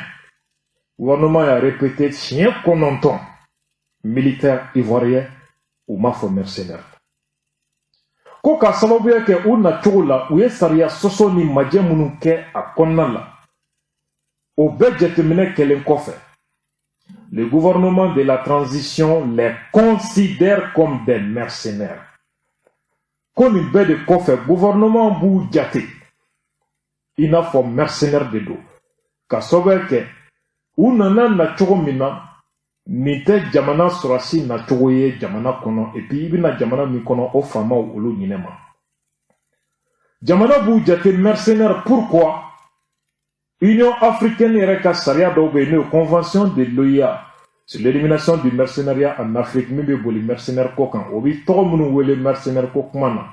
le gouvernement a répété siɲɛ 9, militaires ivoiriens, u m'a fɔ mercenaires. Ko ka sababuya kɛ u nacogo la, u ye sariya sɔsɔ ni majɛ minnu kɛ a kɔnɔna la, o bɛɛ jateminɛ kɛlen kɔfɛ, le gouvernement de la transition les considère comme des mercenaires. Ko nin bɛɛ de kɔfɛ, gouvernement b'u jate i n'a fɔ mercenaire de don, ka sababuya kɛ u nana na cogo min na, nin tɛ jamana sɔrɔsi nacogo ye jamana kɔnɔ. Et puis i bɛna jamana min kɔnɔ, o faamaw olu ɲinɛ ma. Jamana b'u jate mercenaire, pourquoi? Union africaine yɛrɛ ka sariya dɔw bɛ yen, n'o ye Convention de l'OUA sur l'élimination du mercenariat en Afrique, min bɛ boli mercenaire ko kan, o bɛ tɔgɔ minnu wele mercenaire ko kuma na,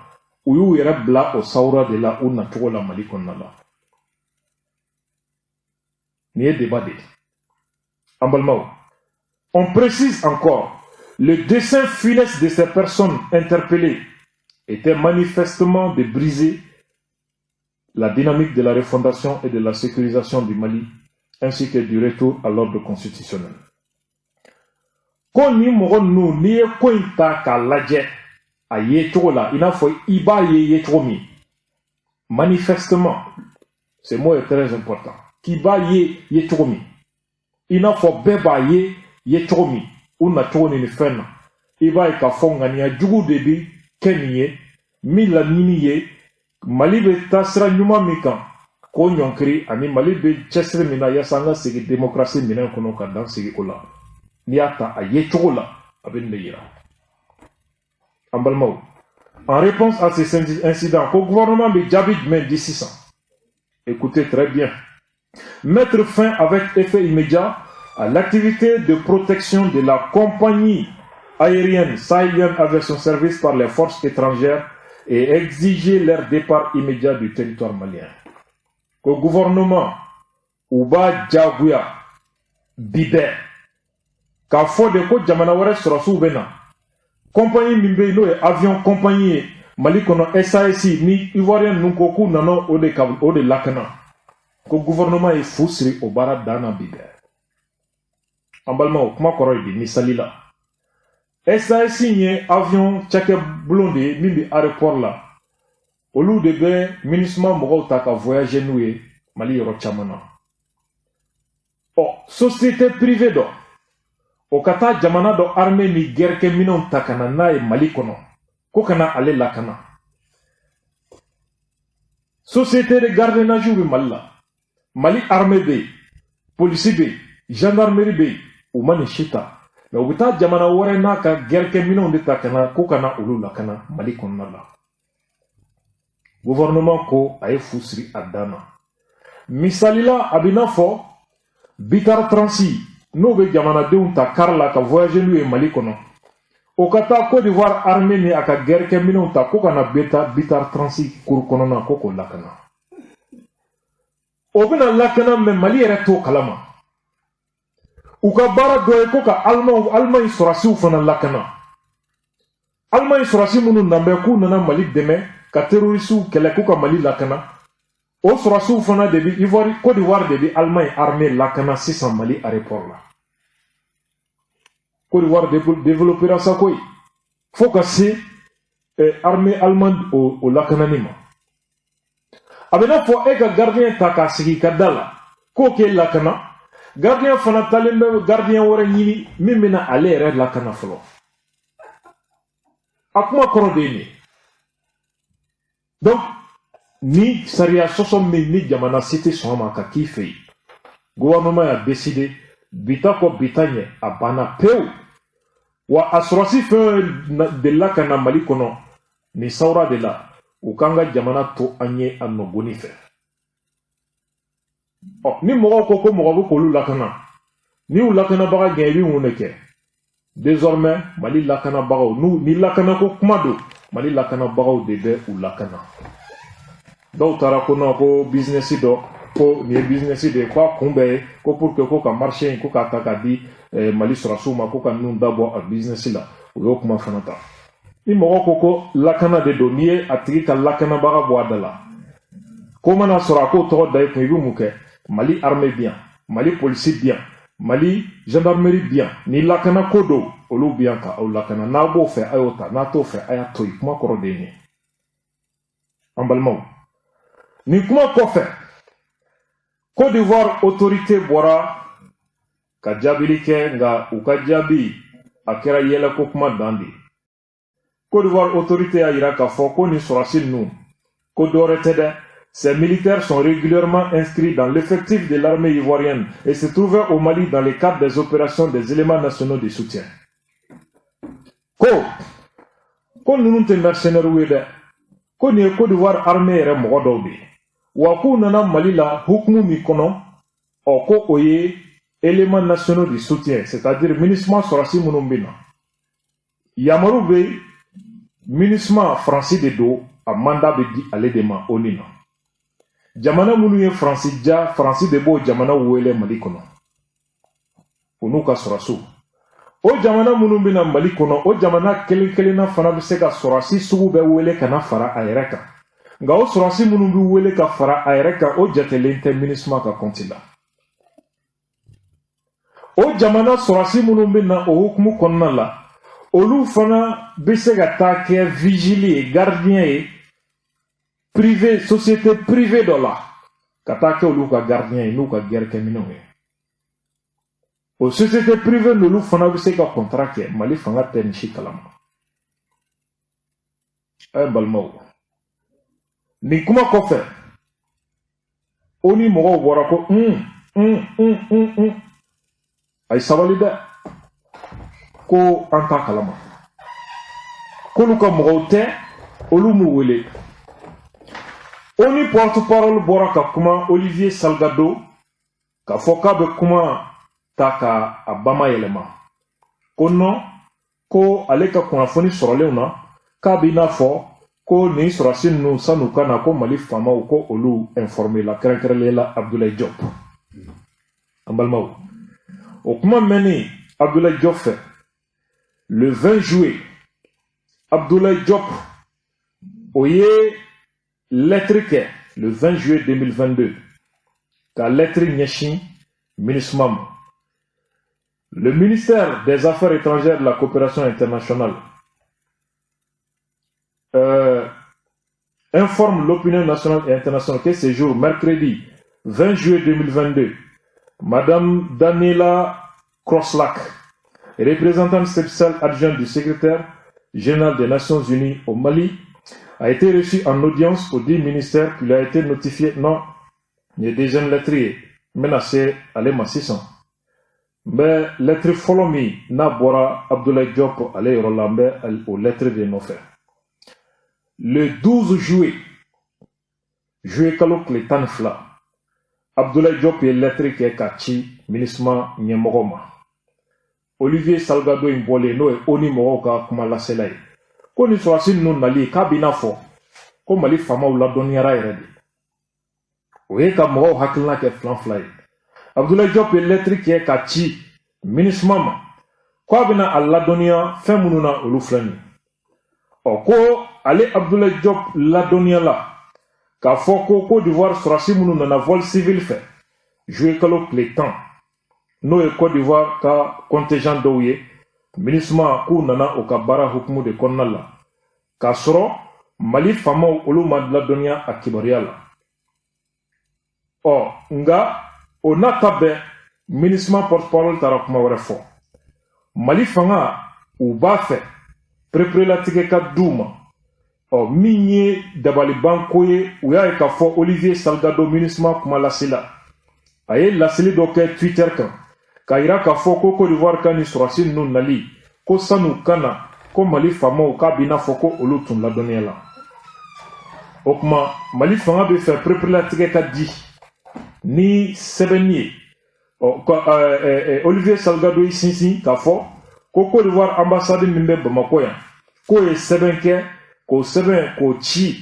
u y'u yɛrɛ bila o sawura de la u nacogo la Mali kɔnɔna la. Nin ye débat de ye, an balimaw. On précise encore, le dessein funeste de ces personnes interpellées était manifestement de briser la dynamique de la refondation et de la sécurisation du Mali, ainsi que du retour à l'ordre constitutionnel. Ko ni mɔgɔ ninnu, n'i ye ko in ta k'a lajɛ a ye cogo la, i n'a fɔ i b'a ye ye cogo min, manifestement, ce mot est très important, k'i b'a ye ye cogo min, i n'a fɔ bɛɛ b'a ye ye cogo min, u nacogo ni nin fɛn na, i b'a ye k'a fɔ ŋaniya jugu de bi kɛ nin ye, min laɲini ye Mali bɛ taa sira ɲuman min kan k'o ɲɔnkiri, ani Mali bɛ cɛsiri min na yaasa an ka segin démocratie minɛn kɔnɔ ka dan sigi o la. N'i y'a ta a ye cogo la, a bɛ nin de yira, an balimaw. En réponse à ces incidents, ko gouvernement bɛ jaabi jumɛn di sisan? Écoutez très bien: mettre fin avec effet immédiat à l'activité de protection de la compagnie aérienne Sahelian Aviation Service par les forces étrangères et exiger leur départ immédiat du territoire malien. Ko gouvernement u b'a diyagoya bi bɛɛ k'a fɔ de ko jamana wɛrɛ sɔrɔsiw bɛ na compagnie min bɛ yen, n'o ye avion compagnie ye Mali kɔnɔ, SAS, ni Ivoirien ninnu ko k'u nana o de ka o de lakana, ko gouvernement ye fu siri o baara dan na bi bɛɛ. An balimaw, kuma kɔrɔ ye di? Misali la, SAS ye avion cakɛ bulon de ye min bɛ aéroport la. Olu de bɛ MINUSMA mɔgɔw ta ka voyager n'u ye Mali yɔrɔ caman na. Ɔ, société privée dɔ, o ka taa jamana dɔ armée ni guerre kɛminɛnw ta ka na n'a ye Mali kɔnɔ, ko ka na ale lakana. Société de gardiennage bɛ Mali la, Mali armée bɛ yen, polisi bɛ yen, gendarmerie bɛ yen, u ma nin si ta, mais u bɛ taa jamana wɛrɛ n'a ka guerre kɛminɛnw de ta ka na ko ka na olu lakana Mali kɔnɔna la. Gouvernement ko a ye fu siri a dan na. Misali la, a bɛ n'a fɔ Bitar Transi, n'o bɛ jamanadenw ta kari la ka voyager n'u ye Mali kɔnɔ, o ka taa Côte d'Ivoire armée ni a ka guerre kɛminɛnw ta ko ka na Bitar Transi kuru kɔnɔna ko k'o lakana. O bɛna lakana, mais Mali yɛrɛ t'o kalama. U ka baara dɔ ye ko ka Allemagne sɔrɔsiw fana lakana. Allemagne sɔrɔsi minnu nanbɛ k'u nana Mali dɛmɛ ka terroristew kɛlɛ, k'u ka Mali lakana, o sɔrɔsiw fana de bi Ivoire, Côte d'Ivoire de bi Allemagne armée lakana sisan Mali aéroport la. Côte d'Ivoire développera sa koyi fo ka se armée allemande o lakanani ma. A bɛ n'a fɔ e ka gardien ta k'a sigi i ka da la k'o k'e lakana, gardien fana talen bɛ gardien wɛrɛ ɲini min bɛna ale yɛrɛ lakana fɔlɔ. A kuma kɔrɔ de ye nin ye. Donc ni sariya sɔsɔ min ni jamana si tɛ sɔn a ma ka k'i fɛ yen, gouvernement y'a décidé bi ta kɔ bi ta ɲɛ, a banna pewu. Wa a sɔrɔsi fɛn o delila ka na Mali kɔnɔ nin sawura de la, u k'an ka jamana to an ye a nɔgɔni fɛ. Ɔ, ni mɔgɔw ko ko mɔgɔ bɛ k'olu lakana, n'i y'u lakanabaga gɛn, i bɛ mun de kɛ? Désormais, Mali lakanabagaw, n'u ni lakanako kuma don, Mali lakanabagaw de bɛ u lakana. Dɔw taara ko non, ko business dɔ, ko nin ye business de ye, ko a kun bɛɛ ye ko pour que ko ka marché in ko k'a ta k'a di Mali sɔrɔsiw ma, ko ka ninnu dabɔ a business la. U y'o kuma fana ta. Ni mɔgɔ ko ko lakana de don, n'i ye a tigi ka lakanabaga bɔ a da la, ko mana sɔrɔ a k'o tɔgɔ da i kun, i bɛ mun kɛ? Mali armée bi yan, Mali polisi bi yan, Mali gendarmerie bi yan. Ni lakana ko don, olu bi yan ka aw lakana. N'a b'o fɛ, a y'o ta, n'a t'o fɛ, a y'a to yen. Kuma kɔrɔ de ye nin ye, an balimaw. Nin kuma kɔfɛ, Côte d'Ivoire autorité bɔra ka jaabili kɛ, nka u ka jaabi a kɛra yɛlɛko kuma dan de ye. Côte d'Ivoire autorité y'a yira k'a fɔ ko nin sɔrɔsi ninnu, ko dɔwɛrɛ tɛ dɛ, ces militaires sont régulièrement inscrits dans l'effectif de l'armée ivoirienne et se trouvaient au Mali dans le cadre des opérations des éléments nationaux de soutien. Ko ninnu tɛ mercenaires ye dɛ, ko nin ye Côte d'Ivoire armée yɛrɛ mɔgɔ dɔw de ye. Wa k'u nana Mali la hukumu min kɔnɔ, ɔ ko o ye éléments nationaux de soutien, c'est-à-dire MINUSMA sɔrɔsi minnu bɛ na, yamaru bɛ MINUSMA, Faransi de don, a mandat bɛ di ale de ma ONU na. Jamana minnu ye Faransi ja, Faransi de b'o jamana wele Mali kɔnɔ, o n'u ka sɔrɔsiw. O jamana minnu bɛ na Mali kɔnɔ, o jamana kelen kelenna fana bɛ se ka sɔrɔsi sugu bɛɛ wele ka na fara a yɛrɛ kan. Nka o sɔrɔsi minnu bɛ wele ka fara a yɛrɛ kan, o jatelen tɛ MINUSMA ka kɔnti la. O jamana sɔrɔsi minnu bɛ na o hukumu kɔnɔna la, olu fana bɛ se ka taa kɛ vigile ye, gardien ye, privé, société privée dɔ la, ka taa kɛ olu ka gardien ye n'u ka guerre kɛminɛnw ye. O société privée n'olu fana bɛ se ka contrat kɛ. Mali fanga tɛ nin si kalama. A ye, balimaw, nin kuma kɔfɛ, ONU mɔgɔw bɔra ko un un un un un, a ye sabali dɛ, ko an t'a kalama, k'olu ka mɔgɔw tɛ, olu m'u wele. ONU porte parole bɔra ka kuma, Olivier Salgado, k'a fɔ k'a bɛ kuma ta ka a bama yɛlɛma, ko non, ko ale ka kunnafoni sɔrɔlenw na, k'a b'i n'a fɔ ko nin sɔrɔsi ninnu, san'u ka na, ko Mali faamaw ko olu informé la, kɛrɛnkɛrɛnnenya la Abdoulaye Diop. An balimaw, o kuma mɛnni Abdoulaye Diop fɛ, le 20 juillet, Abdoulaye Diop o ye lettre kɛ, le 20 juillet 2022, ka lettre ɲɛsin MINUSMA ma. Le ministère des Affaires étrangères, de la coopération internationale informe l'opinion nationale et internationale que ce jour, mercredi 20 juillet 2022, Madame Daniela Kroslak, représentante spéciale adjointe du secrétaire général des Nations Unies au Mali, a été reçue en audience au dit ministère qu'il a été notifié. Non, il y a deuxième lettre menacée ale ma sisan. N bɛ lettre fɔlɔ min n'a bɔra Abdoulaye Diop ale yɔrɔ la, n bɛ o lettre de nɔfɛ. Le 12 juillet, juillet kalo tile 12, Abdoulaye Diop ye lettre kɛ ka ci MINUSMA ɲɛmɔgɔ ma, Olivier Salgado in bɔlen, n'o ye ONU mɔgɔw ka kuma lasela ye, ko ni sɔrɔsi ninnu nali, k'a b'i n'a fɔ ko Mali faamaw ladɔnniyara yɛrɛ de. O ye ka mɔgɔw hakilina kɛ filan fila ye. Abdoulaye Diop ye lettre kɛ ka ci MINUSMA ma ko a bɛna a ladɔnniya fɛn minnu na, olu filɛ nin ye. Ɔ ko ale Abdoulaye Diop ladɔnniya la k'a fɔ ko Côte d'Ivoire sɔrɔsi minnu nana vol civil fɛ juillet kalo tile 10, n'o ye Côte d'Ivoire ka contingent dɔw ye, MINUSMA k'u nana o ka baara hukumu de kɔnɔna la, k'a sɔrɔ Mali faamaw olu ma ladɔnniya a kibaruya la. Ɔ nka o n'a ta bɛɛ, MINUSMA porte parole taara kuma wɛrɛ fɔ. Mali fanga u b'a fɛ pereperelatigɛ ka d'u ma. Ɔ min ye dabalibanko ye, u y'a ye k'a fɔ Olivier Salgado, MINUSMA kuma lasela, a ye laseli dɔ kɛ Twitter kan k'a yira k'a fɔ ko Côte d'Ivoire ka nin sɔrɔsi ninnu nali, ko san'u ka na, ko Mali faamaw k'a b'i n'a fɔ ko olu tun ladɔnniya la. O tuma Mali fanga bɛ fɛ pereperelatigɛ ka di ni sɛbɛnni ye. Ɔ Olivier Salgado y'i sinsin k'a fɔ ko Côte d'Ivoire ambassade min bɛ Bamakɔ yan, k'o ye sɛbɛn kɛ, k'o sɛbɛn k'o ci,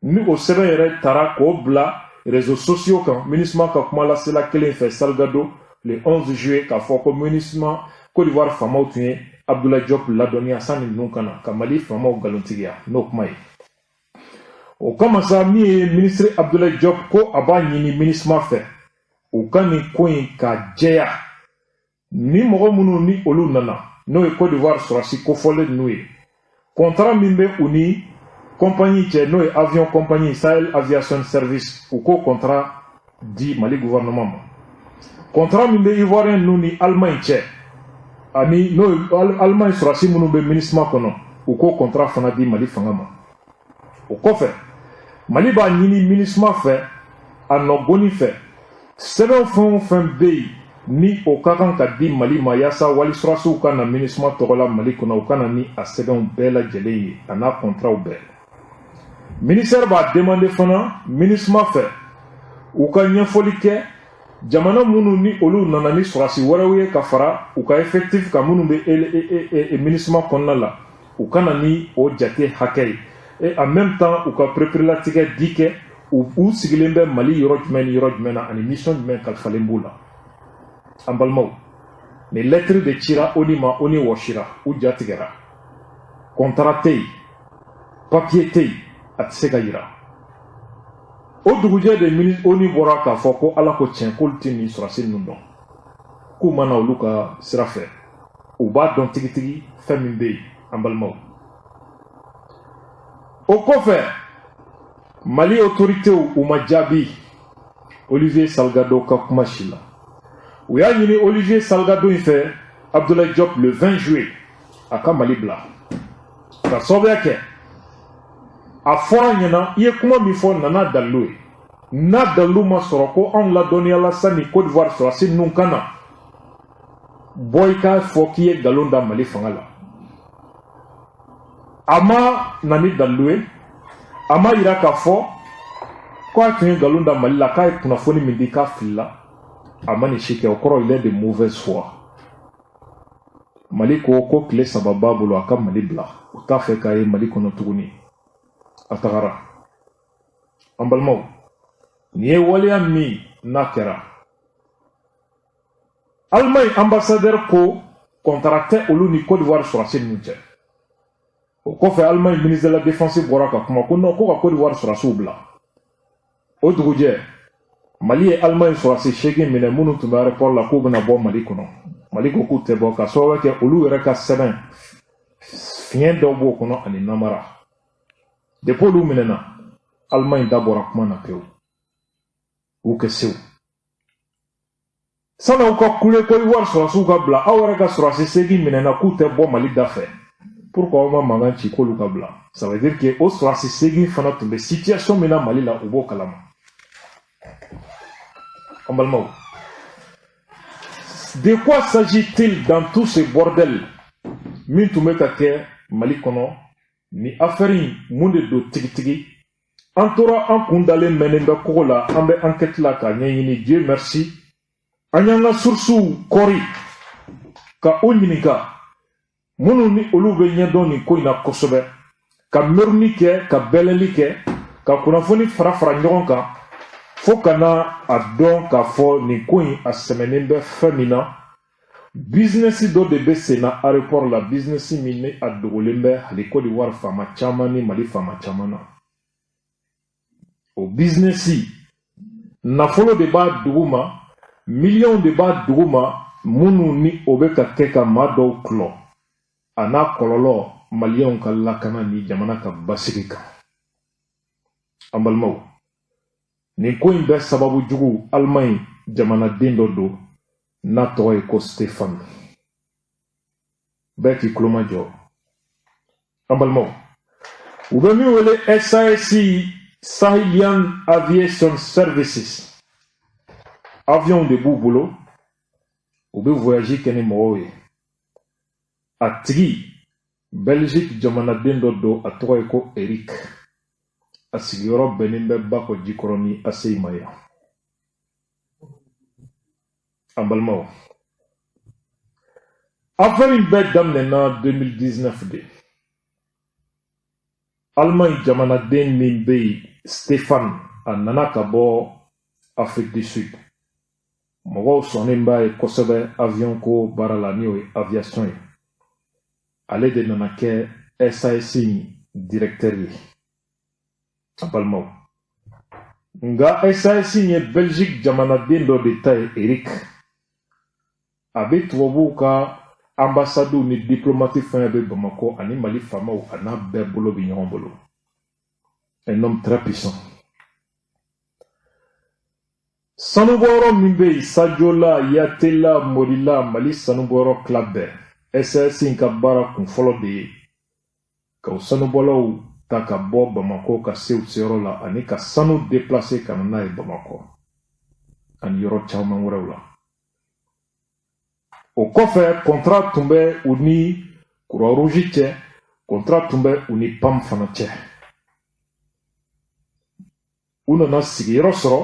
ni o sɛbɛn yɛrɛ taara k'o bila réseaux sociaux kan, MINUSMA ka kuma lasela kelen fɛ, Salgado, le 11 juillet, k'a fɔ ko MINUSMA, Côte d'Ivoire faamaw tun ye Abdoulaye Diop ladɔnniya sanni ninnu ka na, ka Mali faamaw nkalontigiya n'o kuma ye. O kama sa, min ye ministre Abdoulaye Diop ko a b'a ɲini MINUSMA fɛ, u ka nin ko in ka jɛya ni mɔgɔ minnu ni olu nana, n'o ye Côte d'Ivoire sɔrɔsi kofɔlen ninnu ye, contrat min bɛ u ni compagnie cɛ, n'o ye avion compagnie Sahel Aviation Service, u k'o contrat di Mali gouvernement ma. Contrat min bɛ Ivoirien ninnu ni Allemagne cɛ, ani n'o ye Allemagne sɔrɔsi minnu bɛ MINUSMA kɔnɔ, u k'o contrat fana di Mali fanga ma. O kɔfɛ, Mali b'a ɲini MINUSMA fɛ, a nɔgɔni fɛ, sɛbɛn fɛn o fɛn bɛ yen ni o ka kan ka di Mali ma yaasa wali sɔrɔsiw ka na MINUSMA tɔgɔ la Mali kɔnɔ, u ka na ni a sɛbɛnw bɛɛ lajɛlen ye, a n'a kɔntaraw bɛɛ. Ministère b'a demandé fana MINUSMA fɛ u ka ɲɛfɔli kɛ jamana minnu ni olu nana ni sɔrɔdasi wɛrɛw ye ka fara u ka effectif kan, minnu bɛ MINUSMA kɔnɔna la, u ka na ni o jate hakɛ ye. Et en même temps, u ka pereperelatigɛ di kɛ u sigilen bɛ Mali yɔrɔ jumɛn ni yɔrɔ jumɛn na, ani mission jumɛn kalifalen b'u la. An balimaw, nin lettre de cira ONU ma. ONU wɔsira, u ja tigɛra. Contrat tɛ yen, papier tɛ yen, a tɛ se ka yira. O dugujɛ de, ONU bɔra k'a fɔ ko Ala ko tiɲɛ, k'olu tɛ nin sɔrɔdasi ninnu dɔn, k'u ma na olu ka sira fɛ, u b'a dɔn tigitigi fɛn min bɛ yen. An balimaw, o kɔfɛ, Mali autorités, u ma jaabi Olivier Salgado ka kuma si la. U y'a ɲini Olivier Salgado in fɛ, Abdoulaye Diop, le 20 juillet, a ka Mali bila, ka sababuya kɛ a fɔra ɲɛna i ye kuma min fɔ, nana dalilu ye. N'a dalilu ma sɔrɔ ko anw ladɔnniyala sani Côte d'Ivoire sɔrɔdasi ninnu ka na bɔ, i k'a fɔ k'i ye nkalon da Mali fanga la. A ma na ni dalilu ye, a ma yira k'a fɔ ko a tun ye nkalon da Mali la, k'a ye kunnafoni min di k'a filila. A ma nin si kɛ, o kɔrɔ, il est de mauvaise foi. Mali ko ko tile 3 b'a bolo, a ka Mali bila, u t'a fɛ k'a ye Mali kɔnɔ tuguni. A tagara. An balimaw, nin ye waleya min n'a kɛra, Allemagne ambassadeur ko contrat tɛ olu ni Côte d'Ivoire sɔrɔdasi ninnu cɛ. O kɔfɛ, Allemagne ministre de la Défense bɔra ka kuma ko non, ko ka Côte d'Ivoire sɔrɔdasiw bila. O dugujɛ, Mali ye Allemagne sɔrɔdasi 8 minɛ minnu tun bɛ aéroport la k'u bɛna bɔ Mali kɔnɔ. Mali ko k'u tɛ bɔ, ka sababu kɛ olu yɛrɛ ka sɛbɛn fiɲɛ dɔw b'o kɔnɔ ani namara. Depuis olu minɛna, Allemagne da bɔra kuma na pewu. U kɛ sew san'aw ka kule Côte d'Ivoire sɔrɔdasiw ka bila, aw yɛrɛ ka sɔrɔdasi 8 minɛna k'u tɛ bɔ Mali da fɛ. Pourquoi aw ma mankan ci k'olu ka bila? Ça veut dire que o sɔrɔdasi 8 fana tun bɛ situation min na Mali la, u b'o kalama. An balimaw, de quoi s'agit-il dans tout ce bordel min tun bɛ ka kɛ Mali kɔnɔ? Ni affaire in, mun de don tigitigi? An tora an kun dalen mɛnnen bɛ kogo la, an bɛ enquête la k'a ɲɛɲini. Dieu merci, an y'an ka sources kɔri ka u ɲininka, minnu ni olu bɛ ɲɛdɔn nin ko in na kosɛbɛ, ka mɛruni kɛ, ka bɛlɛli kɛ, ka kunnafoni fara fara ɲɔgɔn kan, fo ka na a dɔn k'a fɔ nin ko in, a sɛmɛnen bɛ fɛn min na. Business dɔ de bɛ sen na aéroport la, business min ni a dogolen bɛ hali Côte d'Ivoire faama caman ni Mali faama caman na. O business, nafolo de b'a dugu ma, miliyɔnw de b'a dugu ma, minnu ni o bɛ ka kɛ ka maa dɔw kulɔ, a n'a kɔlɔlɔ maliyɛnw ka lakana ni jamana ka basigi kan. An balimaw, nin ko in bɛɛ sababu jugu, Allemagne jamanaden dɔ don n'a tɔgɔ ye ko Stefan. Bɛɛ k'i tulo majɔ. An balimaw, u bɛ min wele SAS, Sahelian Aviation Services, avion de b'u bolo, u bɛ voyage kɛ ni mɔgɔw ye. A tigi, Belgique jamanaden dɔ don, a tɔgɔ ye ko Eric. A sigiyɔrɔ bɛnnen bɛ Bakɔ Jikɔrɔni ACI ma yan. An balimaw, affaire in bɛɛ daminɛna 2019 de. Allemagne jamanaden min bɛ yen, Stefan, a nana ka bɔ Afrique du Sud. Mɔgɔw sɔnnen b'a ye kosɛbɛ avion ko baara la, n'o ye aviation ye. Ale de nana kɛ SAS directeur ye. A balimaw, nka SAS ye Belgique jamanaden dɔ de ta ye, Eric. A bɛ tubabuw ka ambassadew ni diplomate fɛn bɛ Bamakɔ ani Mali faamaw, a n'a bɛɛ bolo bɛ ɲɔgɔn bolo. Un homme très puissant. Sanubɔyɔrɔ min bɛ yen, Sadiola, Yatela, Morila, Mali sanubɔyɔrɔ tila bɛɛ, SAS in ka baara kun fɔlɔ de ye ka o sanubɔlaw ta ka bɔ Bamakɔ ka se u seyɔrɔ la, ani ka sanu déplacer ka na n'a ye Bamakɔ ani yɔrɔ caman wɛrɛw la. O kɔfɛ, contrat tun bɛ u ni Croix Rouge cɛ, contrat tun bɛ u ni PAM fana cɛ. U nana sigiyɔrɔ sɔrɔ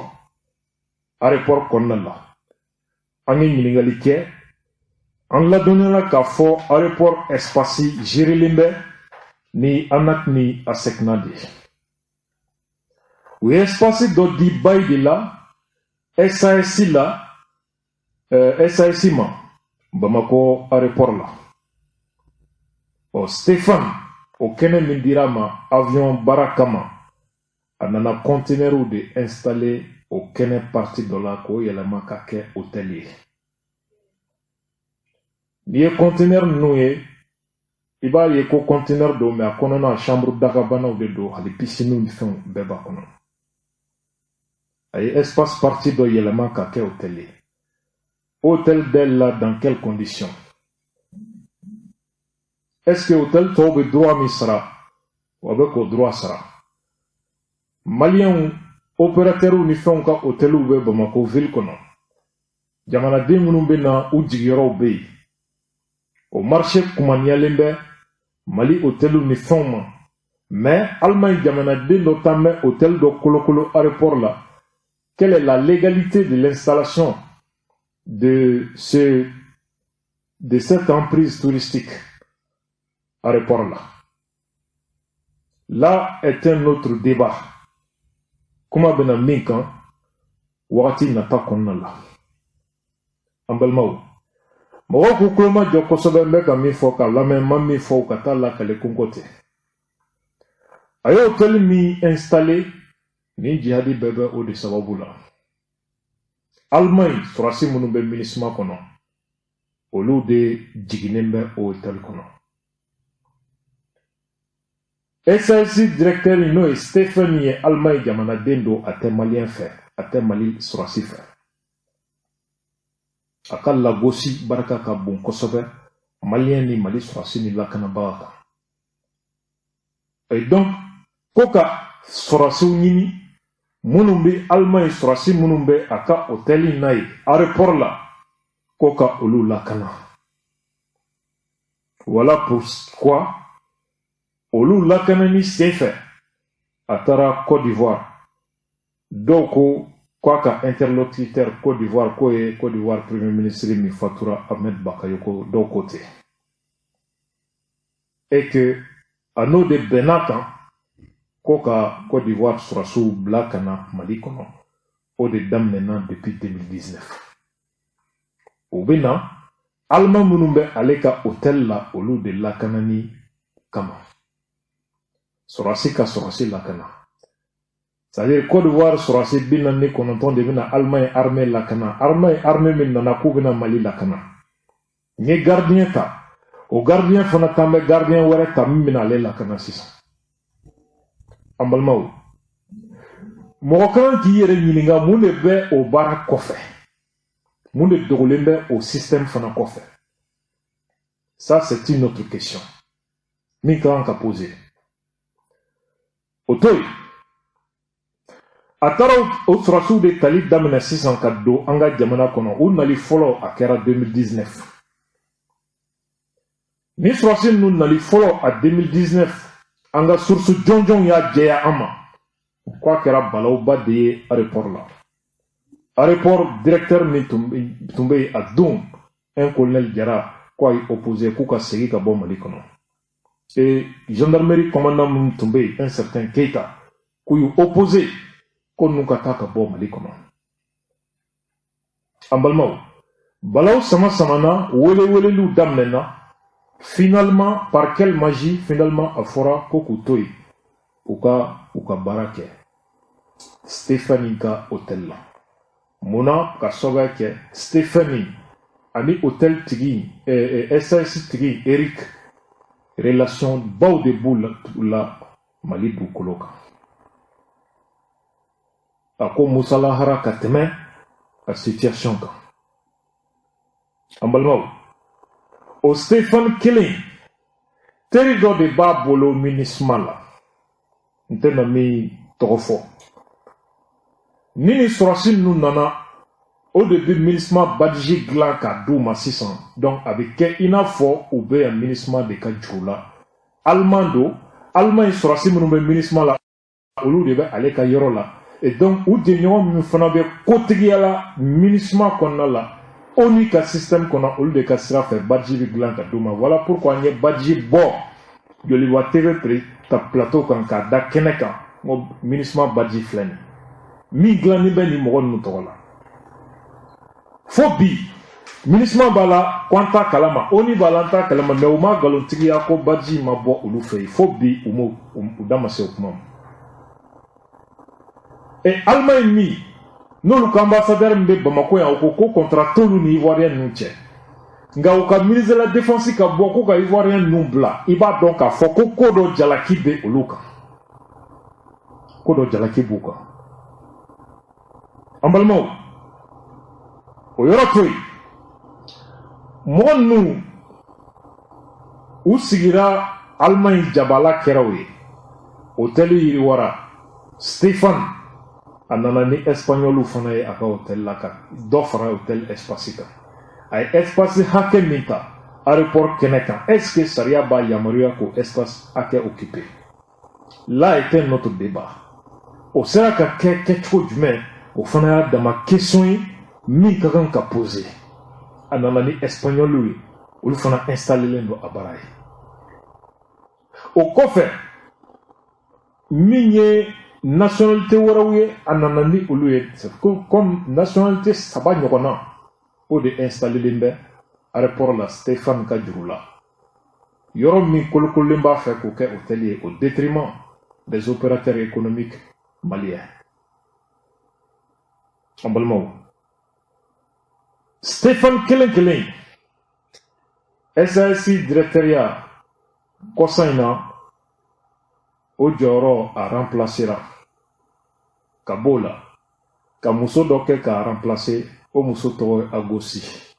aéroport kɔnɔna la. An ye ɲininkali kɛ, an ladɔnniyala k'a fɔ aéroport espace gérelen bɛ ni ANAC ni ASECNA de ye. U ye espace dɔ di bail de la SAS la, SAS ma Bamakɔ aéroport la. Ɔ, Stéphane, o kɛnɛ min dira a ma avion baara kama, a nana conteneur de installer o kɛnɛ partie dɔ la k'o yɛlɛma ka kɛ hôtel ye. N'i ye conteneur ninnu ye, i b'a ye ko conteneur don, mais a kɔnɔna chambre dagabanaw de don, hali piscine ni fɛnw bɛɛ b'a kɔnɔ. A ye espace partie dɔ yɛlɛma ka kɛ hôtel ye. Hôtel dayɛlɛla dans quelles conditions? Est-ce que hôtel tɔw bɛ droit min sara, o bɛ k'o droit sara? Maliyɛnw opérateurs ni fɛnw ka hôteliw bɛ Bamako ville kɔnɔ. Jamanaden minnu bɛ na, u jigiyɔrɔw bɛ yen. O marché kumaniyalen bɛ Mali hôteliw ni fɛnw ma. Mais Allemagne jamanaden dɔ tan bɛ hôtel dɔ kolokolo aéroport la. Quelle est la légalité de l'installation de cette emprise touristique aéroport là? Là est un autre débat. Kuma bɛna min kan wagati nata kɔnɔna la. An balimaw, mɔgɔw k'u tulo ma jɔ kosɛbɛ. N bɛ ka min fɔ ka lamɛn, ma min fɔ, u ka taa lakale kunko tɛ. A ye hôtel min installé, nin jihadi bɛɛ bɛ o de sababu la. Allemagne sɔrɔdasi minnu bɛ MINUSMA kɔnɔ, olu de jiginnen bɛ o hôtel kɔnɔ. SAS directeur, n'o ye Stephen ye, Allemagne jamanaden don, a tɛ maliyɛn fɛ, a tɛ Mali sɔrɔdasi fɛ. A ka lagosi barika ka bon kosɛbɛ maliyɛn ni Mali sɔrɔdasi ni lakanabaga kan. Et donc ko ka sɔrɔdasiw ɲini minnu bɛ Allemagne, sɔrɔdasi minnu bɛ a ka hôtel in na yen aéroport la, ko ka olu lakana. Voilà pourquoi olu lakanani senfɛ, a taara Côte d'Ivoire. Dɔw ko k'a ka interlocuteur Côte d'Ivoire, k'o ye Côte d'Ivoire premier ministre min fatura, Ahmed Bakayoko. Dɔw ko ten, et que a n'o de bɛnna kan ko ka Côte d'Ivoire sɔrɔdasiw bila ka na Mali kɔnɔ. O de daminɛna depuis 2019. O bɛ na Allemand minnu bɛ ale ka hôtel la, olu de lakanani kama, sɔrɔdasi ka sɔrɔdasi lakana. C'est-à-dire Côte d'Ivoire sɔrɔdasi 49 de bɛna Allemagne armée lakana. Allemagne armée min nana k'u bɛna Mali lakana, n ye gardien ta, o gardien fana tan bɛ gardien wɛrɛ ta min bɛna ale lakana sisan. An balimaw, mɔgɔ kan k'i yɛrɛ ɲininka mun de bɛ o baara kɔfɛ, mun de dogolen bɛ o système fana kɔfɛ. Ça, c'est une autre question min ka kan ka poser. O to yen, a taara o sɔrɔdasiw de tali daminɛ sisan ka don an ka jamana kɔnɔ. U nali fɔlɔ, a kɛra 2019. Ni sɔrɔdasi ninnu nali fɔlɔ a 2019, an ka source jɔnjɔnw y'a jɛya an ma k'a kɛra balawba de ye aéroport la. Aéroport directeur min tun bɛ yen a don, un colonel Jara, ko a ye opposé k'u ka segin ka bɔ Mali kɔnɔ. Et gendarmerie commandant min tun bɛ yen, un certain Keita, k'u y'u opposé ko ninnu ka taa ka bɔ Mali kɔnɔ. An balimaw, balaw sama samana, wele weleliw daminɛna. Finalement, par quelle magie, finalement a fɔra ko k'u to yen, u ka baara kɛ Stéphanie ka hôtel la. Munna? Ka sababuya kɛ Stéphanie ani hôtel tigi, SAS tigi Eric, relation baw de b'u la Mali dugukolo kan. A ko musalahara ka tɛmɛ a situation kan. An balimaw, o Stéphane kelen, teri dɔ de b'a bolo MINUSMA la, n tɛna min tɔgɔ fɔ. Ni sɔrɔdasi ninnu nana, o de bɛ MINUSMA badge dilan k'a d'u ma sisan. Donc a bɛ kɛ i n'a fɔ u bɛ yan MINUSMA de ka juru la. Allemand don. Allemagne sɔrɔdasi minnu bɛ MINUSMA la, olu de bɛ ale ka yɔrɔ la. Et donc u jɛɲɔgɔn min fana bɛ kotigiya la MINUSMA kɔnɔna la, ONU ka système kɔnɔ, olu de ka sira fɛ badge bɛ dilan ka d'u ma. Voilà pourquoi an ye badge bɔ Joliba TV ta plateau kan k'a da kɛnɛ kan, n ko MINUSMA badge filɛ nin min dilanni bɛ nin mɔgɔ ninnu tɔgɔ la. Fo bi MINUSMA b'a la ko an t'a kalama, ONU b'a la an t'a kalama, mais u ma nkalontigiya ko badge ma bɔ olu fɛ yen. Fo bi u m'o u da ma se o kuma ma. Et Allemagne min n'olu ka ambassadeur min bɛ Bamako yan, o ko ko contrat t'olu ni Ivoirien ninnu cɛ, nka u ka ministre de la Défense ka bɔ ko ka Ivoirien ninnu bila, i b'a dɔn k'a fɔ ko ko dɔ jalaki bɛ olu kan, ko dɔ jalaki b'u kan. An balimaw, o yɔrɔ to yen, mɔgɔ ninnu u sigira Allemagne, jabala kɛra o ye, hôtel yiriwara. Stéphane a nana ni Espagnol fana ye a ka hôtel la ka dɔ fara hôtel espace kan. A ye espace hakɛ min ta aéroport kɛnɛ kan, est ce que sariya b'a yamaruya k'o espace hakɛ occupé? Là était notre débat. O sera ka kɛ kɛcogo jumɛn? O fana y'a dama question ye min ka kan ka poser. A nana ni Espagnol ye, olu fana installelen don a bara ye. O kɔfɛ, min ye nationalité wɛrɛw ye, a nana ni olu ye, comme nationalité saba ɲɔgɔnna, o de installelen bɛ aéroport la Stéphane ka juru la, yɔrɔ min kolokololen b'a fɛ k'o kɛ hôtel ye au détriment des opérateurs économiques maliens. An balimaw, Stéphane kelen kelen, SAS directeur ya kɔsa in na, o jɔyɔrɔ a remplacera ka b'o la ka muso dɔ kɛ k'a remplacer. O muso tɔgɔ ye Agosi,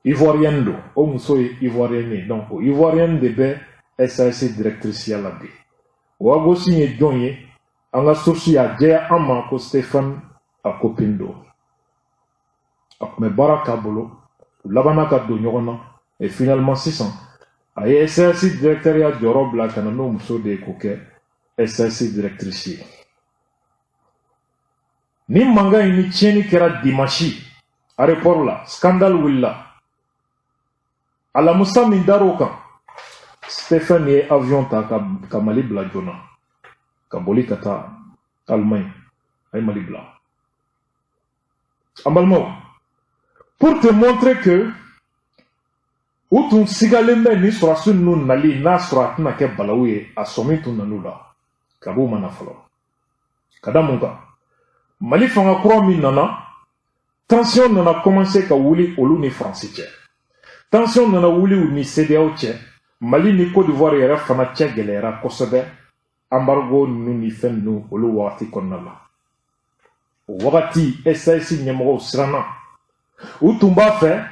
Ivoirienne don. O muso ye Ivoirienne ye, donc o Ivoirienne de bɛ SAS directrice ya la bi. O Agosi ye jɔn ye? An ka source y'a jɛya an ma ko Stéphane a copine don, a tun bɛ baara k'a bolo, u labanna ka don ɲɔgɔn na. Et finalement sisan a ye SAS directeur ya jɔyɔrɔ bila ka na n'o muso de ye k'o kɛ SAS directrice ye. Ni mankan in ni tiɲɛni kɛra dimanche aéroport la, scandale wulila. Alamusa min dar'o kan, Stéphane ye avion ta ka Mali bila joona, ka boli ka taa Allemagne. A ye Mali bila. An balimaw, pour te montrer que u tun sigalen bɛ ni sɔrɔsi ninnu nali, n'a sɔrɔ a tɛna kɛ balawu ye, a sɔmi tun nan'u la kab'u ma na fɔlɔ. Ka da mun kan? Mali fanga kura min nana, tension nana commencer ka wuli olu ni Faransi cɛ, tension nana wuli u ni CEDEAO cɛ, Mali ni Côte d'Ivoire yɛrɛ fana cɛ gɛlɛyara kosɛbɛ, embargo ninnu ni fɛn ninnu olu wagati kɔnɔna la. O wagati SAS ɲɛmɔgɔw siranna, u tun b'a fɛ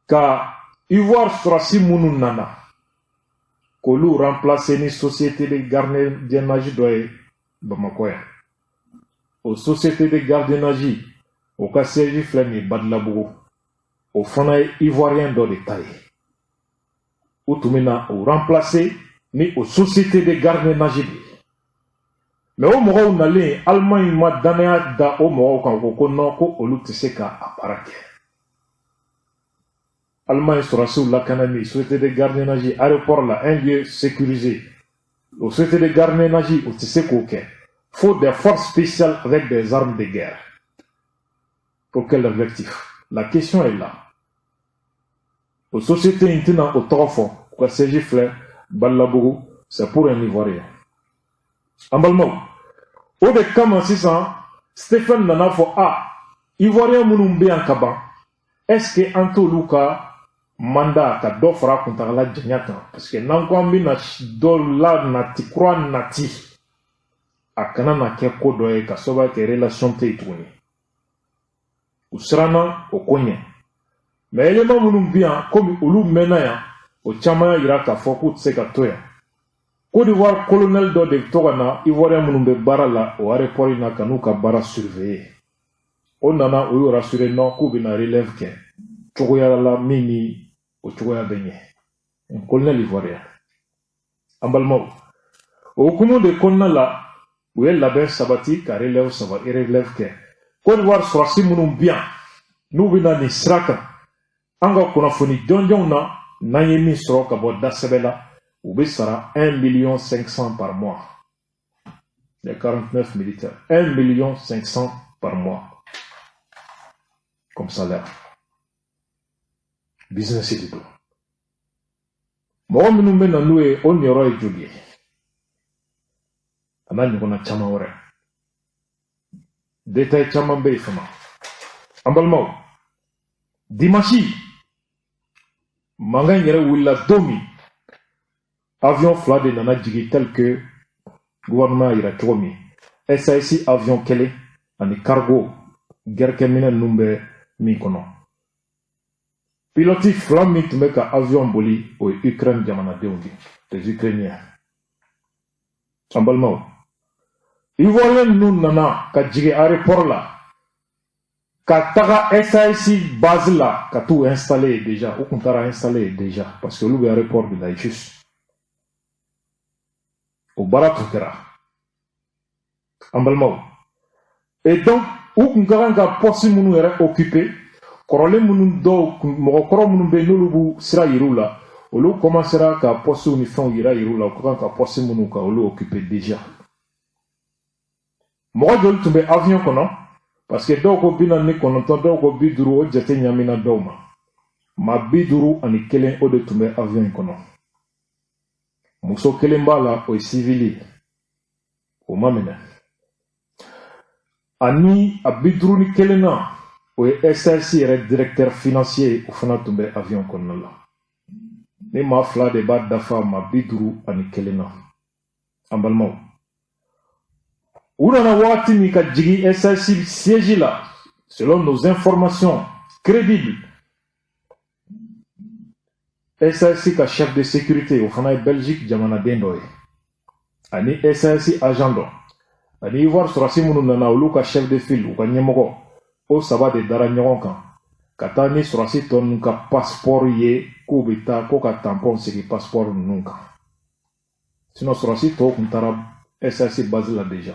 ka Ivoire sɔrɔsi minnu nana k'olu remplacer ni société de gardiennage dɔ ye Bamakɔ yan. O société de gardiennage, o ka siège filɛ nin ye Badilabugu, o fana ye Ivoirien dɔ de ta ye. U tun bɛ na o remplacer ni o société de gardiennage de ye. Mais o mɔgɔw nalen, Allemagne ma danaya da o mɔgɔw kan, ko ko non, ko olu tɛ se ka a baara kɛ. Allemagne sɔrɔsiw lakanani, société de gardiennage aéroport la, un lieu sécurisé, o société de gardiennage o tɛ se k'o kɛ, faut des forces spéciales avec des armes de guerre. Pour quel objectif? La question est là. O société in tɛna o tɔgɔ fɔ, u ka siège filɛ Balabugu, c'est pour un Ivoirien. An balimaw, o de kama sisan Stéphane nana fɔ a Ivoirien minnu bɛ yan ka ban, est ce que an t'olu ka mandat ka dɔ fara kuntagala janya kan? Parce que n'an ko an bɛna dɔ la nati kura nati, a kana na kɛ ko dɔ ye ka sababu kɛ relation tɛ yen tuguni. U siranna o ko ɲɛ. Mais élément minnu bɛ yan, komi olu mɛnna yan, o caman y'a yira k'a fɔ k'u tɛ se ka to yan. Côte d'Ivoire colonel dɔ de bɛ to ka na Ivoirien minnu bɛ baara la o aéroport in na ka n'u ka baara surveiller. O nana, o y'u rassurer, non, k'u bɛna relève kɛ cogoya la min ni o cogoya bɛ ɲɛ. Un colonel ivoirien. An balimaw, o hukumu de kɔnɔna la U ye labɛn sabati ka relève saba relève kɛ. Côte d'Ivoire sɔrɔsi minnu bi yan, n'u bɛ na nin sira kan, an ka kunnafoni jɔnjɔnw na, n'an ye min sɔrɔ ka bɔ dasɛbɛ la, u bɛ sara 1 million 500 par mois. Les 49 militaires, 1 million 500 par mois comme salaire. Business de don. Mɔgɔ minnu bɛ na n'u ye, o niyɔrɔ ye joli ye? A n'a ɲɔgɔnna caman wɛrɛ, détail caman bɛ yen fana. An balimaw, dimanche mankan yɛrɛ wulila don min, avion fila de nana jigin, tel que gouvernement y'a yira cogo min. SAS avion kelen ani cargo, gɛrɛkɛminɛ ninnu bɛ min kɔnɔ. Pilote fila min tun bɛ ka avion boli, o ye Ukraine jamanadenw de, les Ukrainiens. An balimaw, Ivoirien ninnu nana ka jigin aéroport la ka taga SAS base la ka t'u installer yen déjà. U kun taara installer yen déjà, parce que olu bɛ aéroport de la juste. O baara tun kɛra, an balimaw. Et donc u kun ka kan ka poste minnu yɛrɛ occuper, kɔrɔlen minnu dɔw, mɔgɔkɔrɔ minnu bɛ yen, n'olu b'u sira yir'u la, olu commencera ka poste ni fɛnw yira yir'u la, u ka kan ka poste minnu ka olu occuper déjà. Mɔgɔ joli tun bɛ avion kɔnɔ? Parce que dɔw ko 49, dɔw ko 50, o jate ɲamina dɔw ma. Maa 51, o de tun bɛ avion in kɔnɔ. Muso kelen b'a la, o ye civil ye, o ma minɛ. Ani a 51 na, o ye SAS yɛrɛ directeur financier, o fana tun bɛ avion kɔnɔna la. Ni maa fila de b'a dafa maa 51 na. An balimaw, u nana wagati min ka jigin SAS siège la, selon nos informations crédibles, SAS ka chef de sécurité, o fana ye Belgique jamanaden dɔ ye, ani SAS agent dɔ, ani Ivoire sɔrɔsi minnu nana, olu ka chef de file, u ka ɲɛmɔgɔ, o saba de dara ɲɔgɔn kan ka taa ni sɔrɔsi tɔ ninnu ka passeport ye, k'u bɛ taa ko ka tampon sigi passeport ninnu kan. Sinon sɔrɔsi tɔw kun taara SAS base la déjà.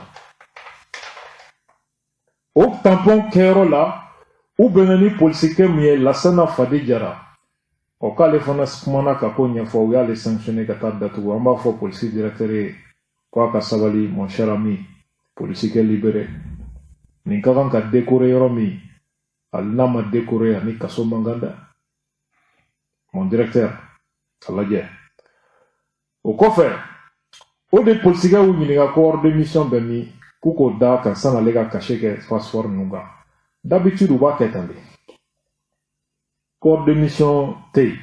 O tampon kɛyɔrɔ la, u bɛnna ni polisikɛ min ye, Lasana Fadi Jara, o k'ale fana kumana ka ko ɲɛfɔ, u y'ale sanctionné ka taa datugu. An b'a fɔ polisi directeur ye ko a ka sabali. Mon cher ami, polisikɛ libéré nin ka kan ka décorer yɔrɔ min, hali n'a ma décorer, ani kaso man kan dɛ. Mon directeur, a lajɛ. O kɔfɛ, o de polisikɛw ɲininka ko ordre de mission bɛ min, k'u k'o da kan san'ale ka cachet kɛ passeport ninnu kan. D'habitude u b'a kɛ tan de. Ko ordre de mission tɛ yen.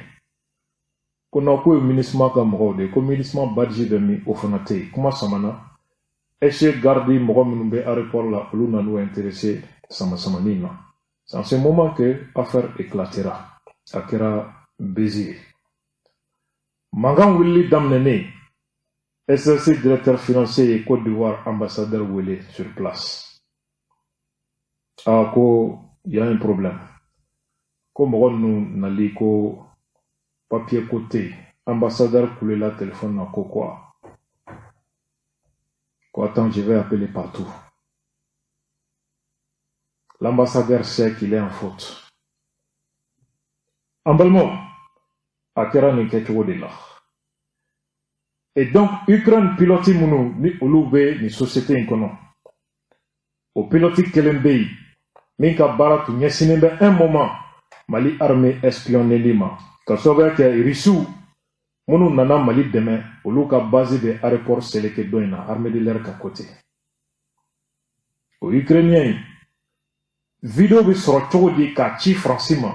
Ko non, k'o ye MINUSMA ka mɔgɔw de ye. Ko MINUSMA badge bɛ min, o fana tɛ yen. Kuma samana SG garde, mɔgɔ minnu bɛ aéroport la, olu nan'u intéressé sama-samani na. C'est en ce moment que affaire éclatera, a kɛra buzz ye. Mankan wulili daminɛnen, SSC directeur financier ye Côte d'Ivoire ambassadeur wele sur place. Ah, ko y a un problème, ko mɔgɔ ninnu nali, ko papier ko tɛ yen. Ambassadeur kulela téléphone na ko quoi? Ko attends, je vais appeler partout. L'ambassadeur sait qu'il est en faute. An balimaw, a kɛra nin kɛcogo de la. Et donc Ukraine pilote minnu ni olu bɛ nin société in kɔnɔ, o pilote kelen bɛ yen min ka baara tun ɲɛsinnen bɛ un moment Mali armée espionneli ma, ka sababuya kɛ Rusiw minnu nana Mali dɛmɛ, olu ka base bɛ aéroport Seleke dɔ in na, armée de l'air ka côté. O Ukrainien in vidéo bɛ sɔrɔ cogo di k'a ci Faransi ma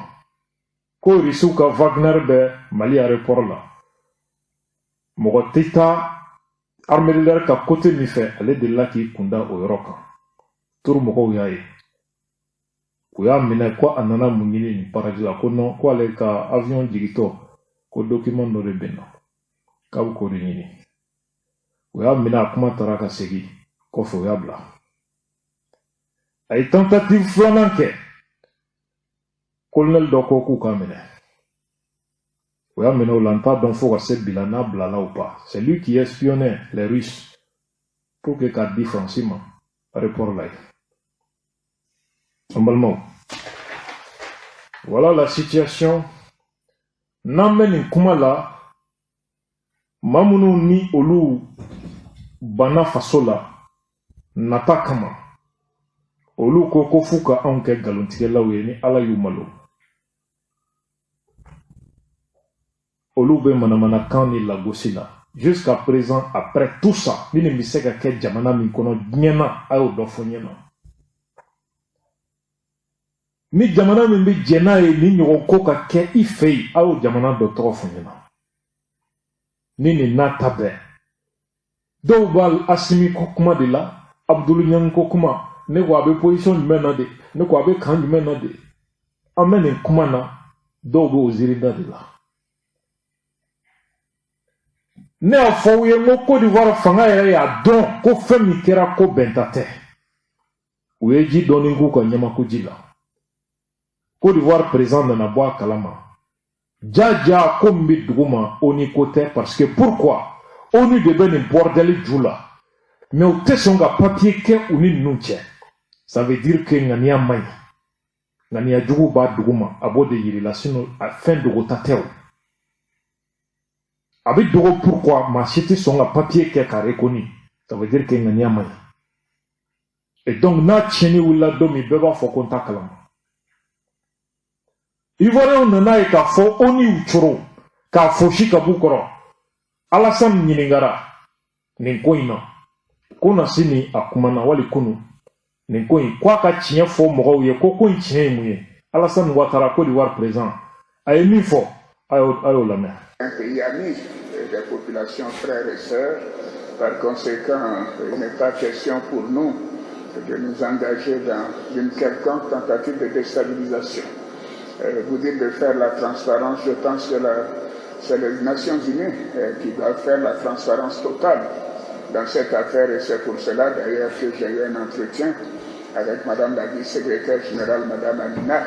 ko Rusiw ka Wagner bɛ Mali aéroport la? Mɔgɔ tɛ taa armée de l'air ka côté min fɛ, ale delila k'i kunda o yɔrɔ kan. Turu mɔgɔw y'a ye, u y'a minɛ ko a nana mun ɲini nin paradis la? Ko non, ko ale ka avion jigitɔ, ko document dɔ de bɛ na, k'a bɛ k'o de ɲini. U y'a minɛ, a kuma taara ka segin kɔfɛ, u y'a bila. A ye tentative filanan kɛ, colonel dɔ ko k'u k'a minɛ, u y'a minɛ o la. N t'a dɔn fo ka se bi la n'a bilala ou pas. C'est lui qui espionnait les Russes. Pour que k'a di Faransi ma aéroport la yen. An balimaw, voilà la situation. N'an bɛ nin kuma la, maa minnu ni olu banna faso la nata kama, olu ko ko f'u ka anw kɛ nkalontigɛlaw ye ni Ala y'u malo. Olu bɛ manamanakan ni lagosi la jusqu'à présent. Après tout ça, ni nin bɛ se ka kɛ jamana min kɔnɔ diɲɛ na, a y'o dɔ fɔ n ɲɛna. Ni jamana min bɛ jɛn n'a ye nin ɲɔgɔn ko ka kɛ i fɛ yen, a y'o jamana dɔ tɔgɔ fɔ n ɲɛna. Ni nin n'a ta bɛɛ, dɔw b'a Asimi ko kuma de la, Abdul Ɲangi ko kuma. Ne ko a bɛ position jumɛn na de? Ne ko a bɛ kan jumɛn na de? An bɛ nin kuma na, dɔw bɛ o ziirida de la. Ne y'a fɔ aw ye n ko Côte d'Ivoire fanga yɛrɛ y'a dɔn ko fɛn min kɛra, ko bɛnta tɛ. U ye ji dɔɔni k'u ka ɲamaku ji la. Côte d'Ivoire président nana bɔ a kalama ja ja ko min bɛ dugu ma, ONU ko tɛ. Parce que pourquoi? ONU de bɛ nin bordel ju la, mais u tɛ sɔn ka papier kɛ u ni ninnu cɛ. Ça veut dire que ŋaniya man ɲi, ŋaniya jugu b'a dugu ma, a b'o de yir'i la. Sinon a fɛn dogota tɛ o, a bɛ dogo. Pourquoi maa si tɛ sɔn ka papier kɛ k'a reconnu? Ça veut dire que ŋaniya man ɲi. Et donc n'a tiɲɛni wulila don min, bɛɛ b'a fɔ ko n t'a kalama. Ivoiriyɛnw nana ye k'a fɔ ONU y'u coro k'a fosi ka b'u kɔrɔ. Alassane ɲininkara nin ko in na ko na sini, a kumana wali kunu nin ko in, ko a ka tiɲɛ fɔ mɔgɔw ye, ko ko in tiɲɛ ye mun ye. Alassane Ouattara, Côte d'Ivoire président, a ye min fɔ, a y'o lamɛn. Un pays ami, des populations frères et sœurs. Par conséquent, il n'est pas question pour nous de nous engager dans une quelconque tentative de déstabilisation. Vous dites de faire la transparence, je pense que c'est les Nations Unies qui doivent faire la transparence totale dans cette affaire, et c'est pour cela d'ailleurs que j'ai eu un entretien avec Madame la vice-secrétaire générale, Madame Amina,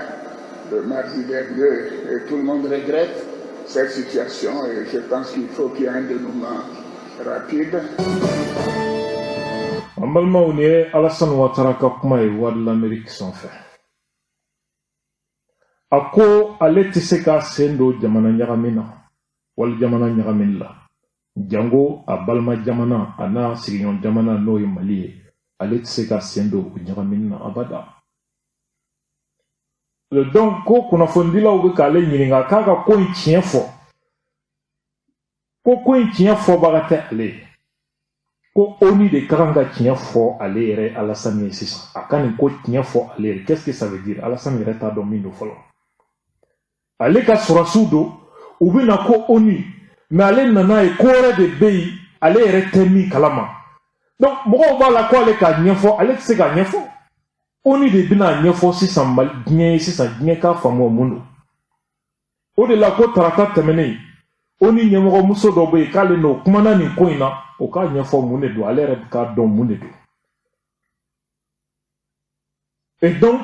le mardi dernier, et tout le monde regrette cette situation, et je pense qu'il faut qu'il y ait un dénouement rapide. An balimaw, nin ye Alassane Ouattara ka kuma ye Voix de l'Amérique sanfɛ. A ko ale tɛ se k'a sen don jamana ɲagami na, wali jamana ɲagamini la, jango a balima jamana, a n'a sigiɲɔgɔn jamana, n'o ye Mali ye. Ale tɛ se k'a sen don o ɲagamini na abada. Donc ko kunnafonidilaw bɛ k'ale ɲininka k'a ka ko in tiɲɛ fɔ, ko ko in tiɲɛ fɔbaga tɛ ale ye, ko ONU de ka kan ka tiɲɛ fɔ ale yɛrɛ Alassane ye sisan. A ka nin ko tiɲɛ fɔ ale yɛrɛ, qu'est-ce que ça veut dire? Alassane yɛrɛ t'a dɔn min don fɔlɔ. Ale ka sɔrɔsiw don, u bɛ na ko ONU, mais ale nana ye ko wɛrɛ de bɛ yen, ale yɛrɛ tɛ min kalama. Donc mɔgɔw b'a la ko ale k'a ɲɛfɔ, ale tɛ se k'a ɲɛfɔ. ONU de bɛna ɲɛfɔ sisan Mali diɲɛ ye sisan, diɲɛ k'a faamu mun don. O de la ko tarata tɛmɛnen, ONU ɲɛmɔgɔmuso dɔ bɛ yen k'ale n'o kumana nin ko in na, o k'a ɲɛfɔ mun de don, ale yɛrɛ bɛ k'a dɔn mun de don. Et donc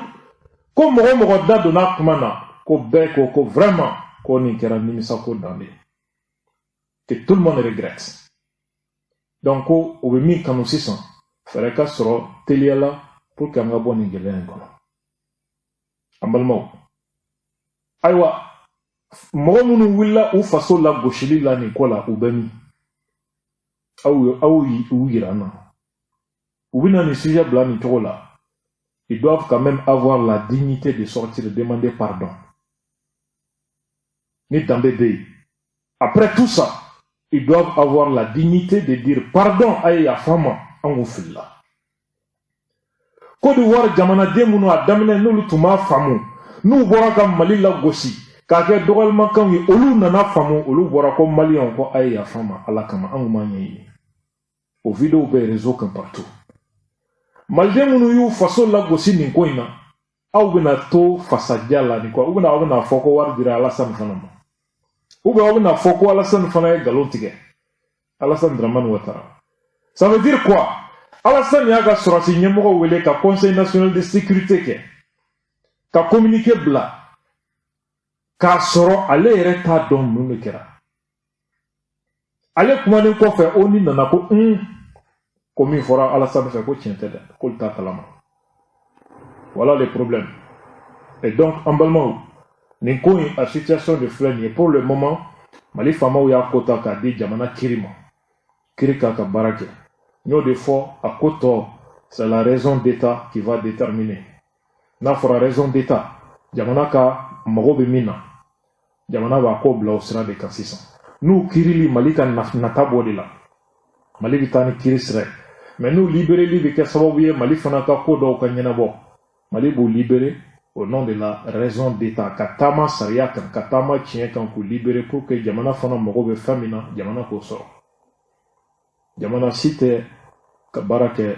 ko mɔgɔ mɔgɔ da donna kuma na, ko bɛɛ ko ko vraiment ko nin kɛra nimisako dan de ye, que tout le monde regrette. Donc ko o bɛ min kanu sisan, fɛɛrɛ ka sɔrɔ teliya la pour que an ka bɔ nin gɛlɛya in kɔnɔ. An balimaw, ayiwa, mɔgɔ minnu wulila u faso la gosili la nin ko la, u bɛ min? Aw y'u yira an na, u bɛna nin sujet bila nin cogo la. Ils doivent quand même avoir la dignité de sortir demander pardon ni danbe bɛ yen. Après tout ça, ils doivent avoir la dignité de dire pardon, a ye yafa ma, an kun filila. Côte d'Ivoire jamanaden minnu a daminɛ n'olu tun b'a faamu, n'u bɔra ka Mali lagosi k'a kɛ dɔgɔyalimakanw ye, olu nana faamu, olu bɔra ko maliyɛnw ko a ye yafa ma Ala kama, an kun m'a ɲɛɲini. O vidéo bɛ réseau kan partout. Maliden minnu y'u faso lagosi nin ko in na, aw bɛna to fasaja la nin ko, u bɛna aw bɛna fɔ ko wari dira Alassane fana ma, ou bien aw bɛna fɔ ko Alassane fana ye nkalon tigɛ, Alassane Dramane Ouattara. Ça veut dire quoi? Alassane y'a ka sɔrɔsi ɲɛmɔgɔ wele ka Conseil national de sécurité kɛ ka communiqué bila, k'a sɔrɔ ale yɛrɛ t'a dɔn mun de kɛra. Ale kumanen kɔfɛ, ONU nana ko un Ko min fɔra Alassane fɛ, ko tiɲɛ tɛ dɛ, k'olu t'a kalama. Voilà les problèmes. Et donc, an balimaw, nin ko in, a situation de filɛ nin ye. Pour le moment, Mali faamaw y'a ko ta k'a di jamana kiri ma, kiri k'a ka baara kɛ. N y'o de fɔ, a ko tɔ, c'est la raison d'État qui va déterminer. N'a fɔra raison d'État, jamana ka mago bɛ min na, jamana b'a ko bila o sira de kan. Sisan n'u kirili, Mali ka nata b'o de la, Mali bɛ taa ni kiri sira ye. Mais n'u libéreli bɛ kɛ sababu ye Mali fana ka ko dɔw ka ɲɛnabɔ, Mali b'u libérer au nom de la raison d'État, ka taama sariya kan, ka taama tiɲɛ kan, k'u libérer pour que jamana fana mago bɛ fɛn min na, jamana k'o sɔrɔ. Jamana si tɛ ka baara kɛ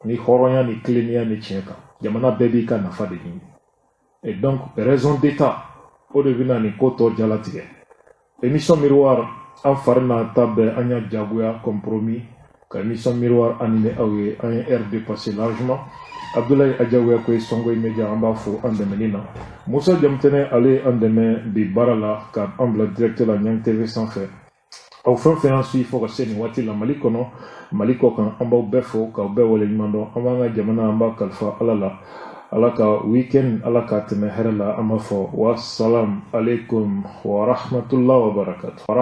ni hɔrɔnya ni tilennenya ni tiɲɛ kan. Jamana bɛɛ b'i ka nafa de ɲini. Et donc, raison d'État, o de bɛna nin ko tɔ jalatigɛ. Émission Miroir, an fari n'a ta bɛɛ, an y'a jagoya, compromis ka émission Miroir animé aw ye. An ye heure dépassé largement. Abdoulaye Adjaouya ko ye Sɔngoyi Media, an b'a fo an dɛmɛni na. Musa Jamutɛnɛ, ale ye an dɛmɛ bi baara la ka an bila direct la Ɲang TV sanfɛ. Aw fɛn fɛn y'an suit fo ka se nin waati la, Mali kɔnɔ, Mali kɔ kan, an b'aw bɛɛ fo k'aw bɛɛ waleɲuman dɔn. An b'an ka jamana, an b'a kalifa Ala la. Ala ka weekend, Ala ka tɛmɛ hɛrɛ la. An b'a fɔ wasalam alaikum wa rahmatullah wa barakatuh.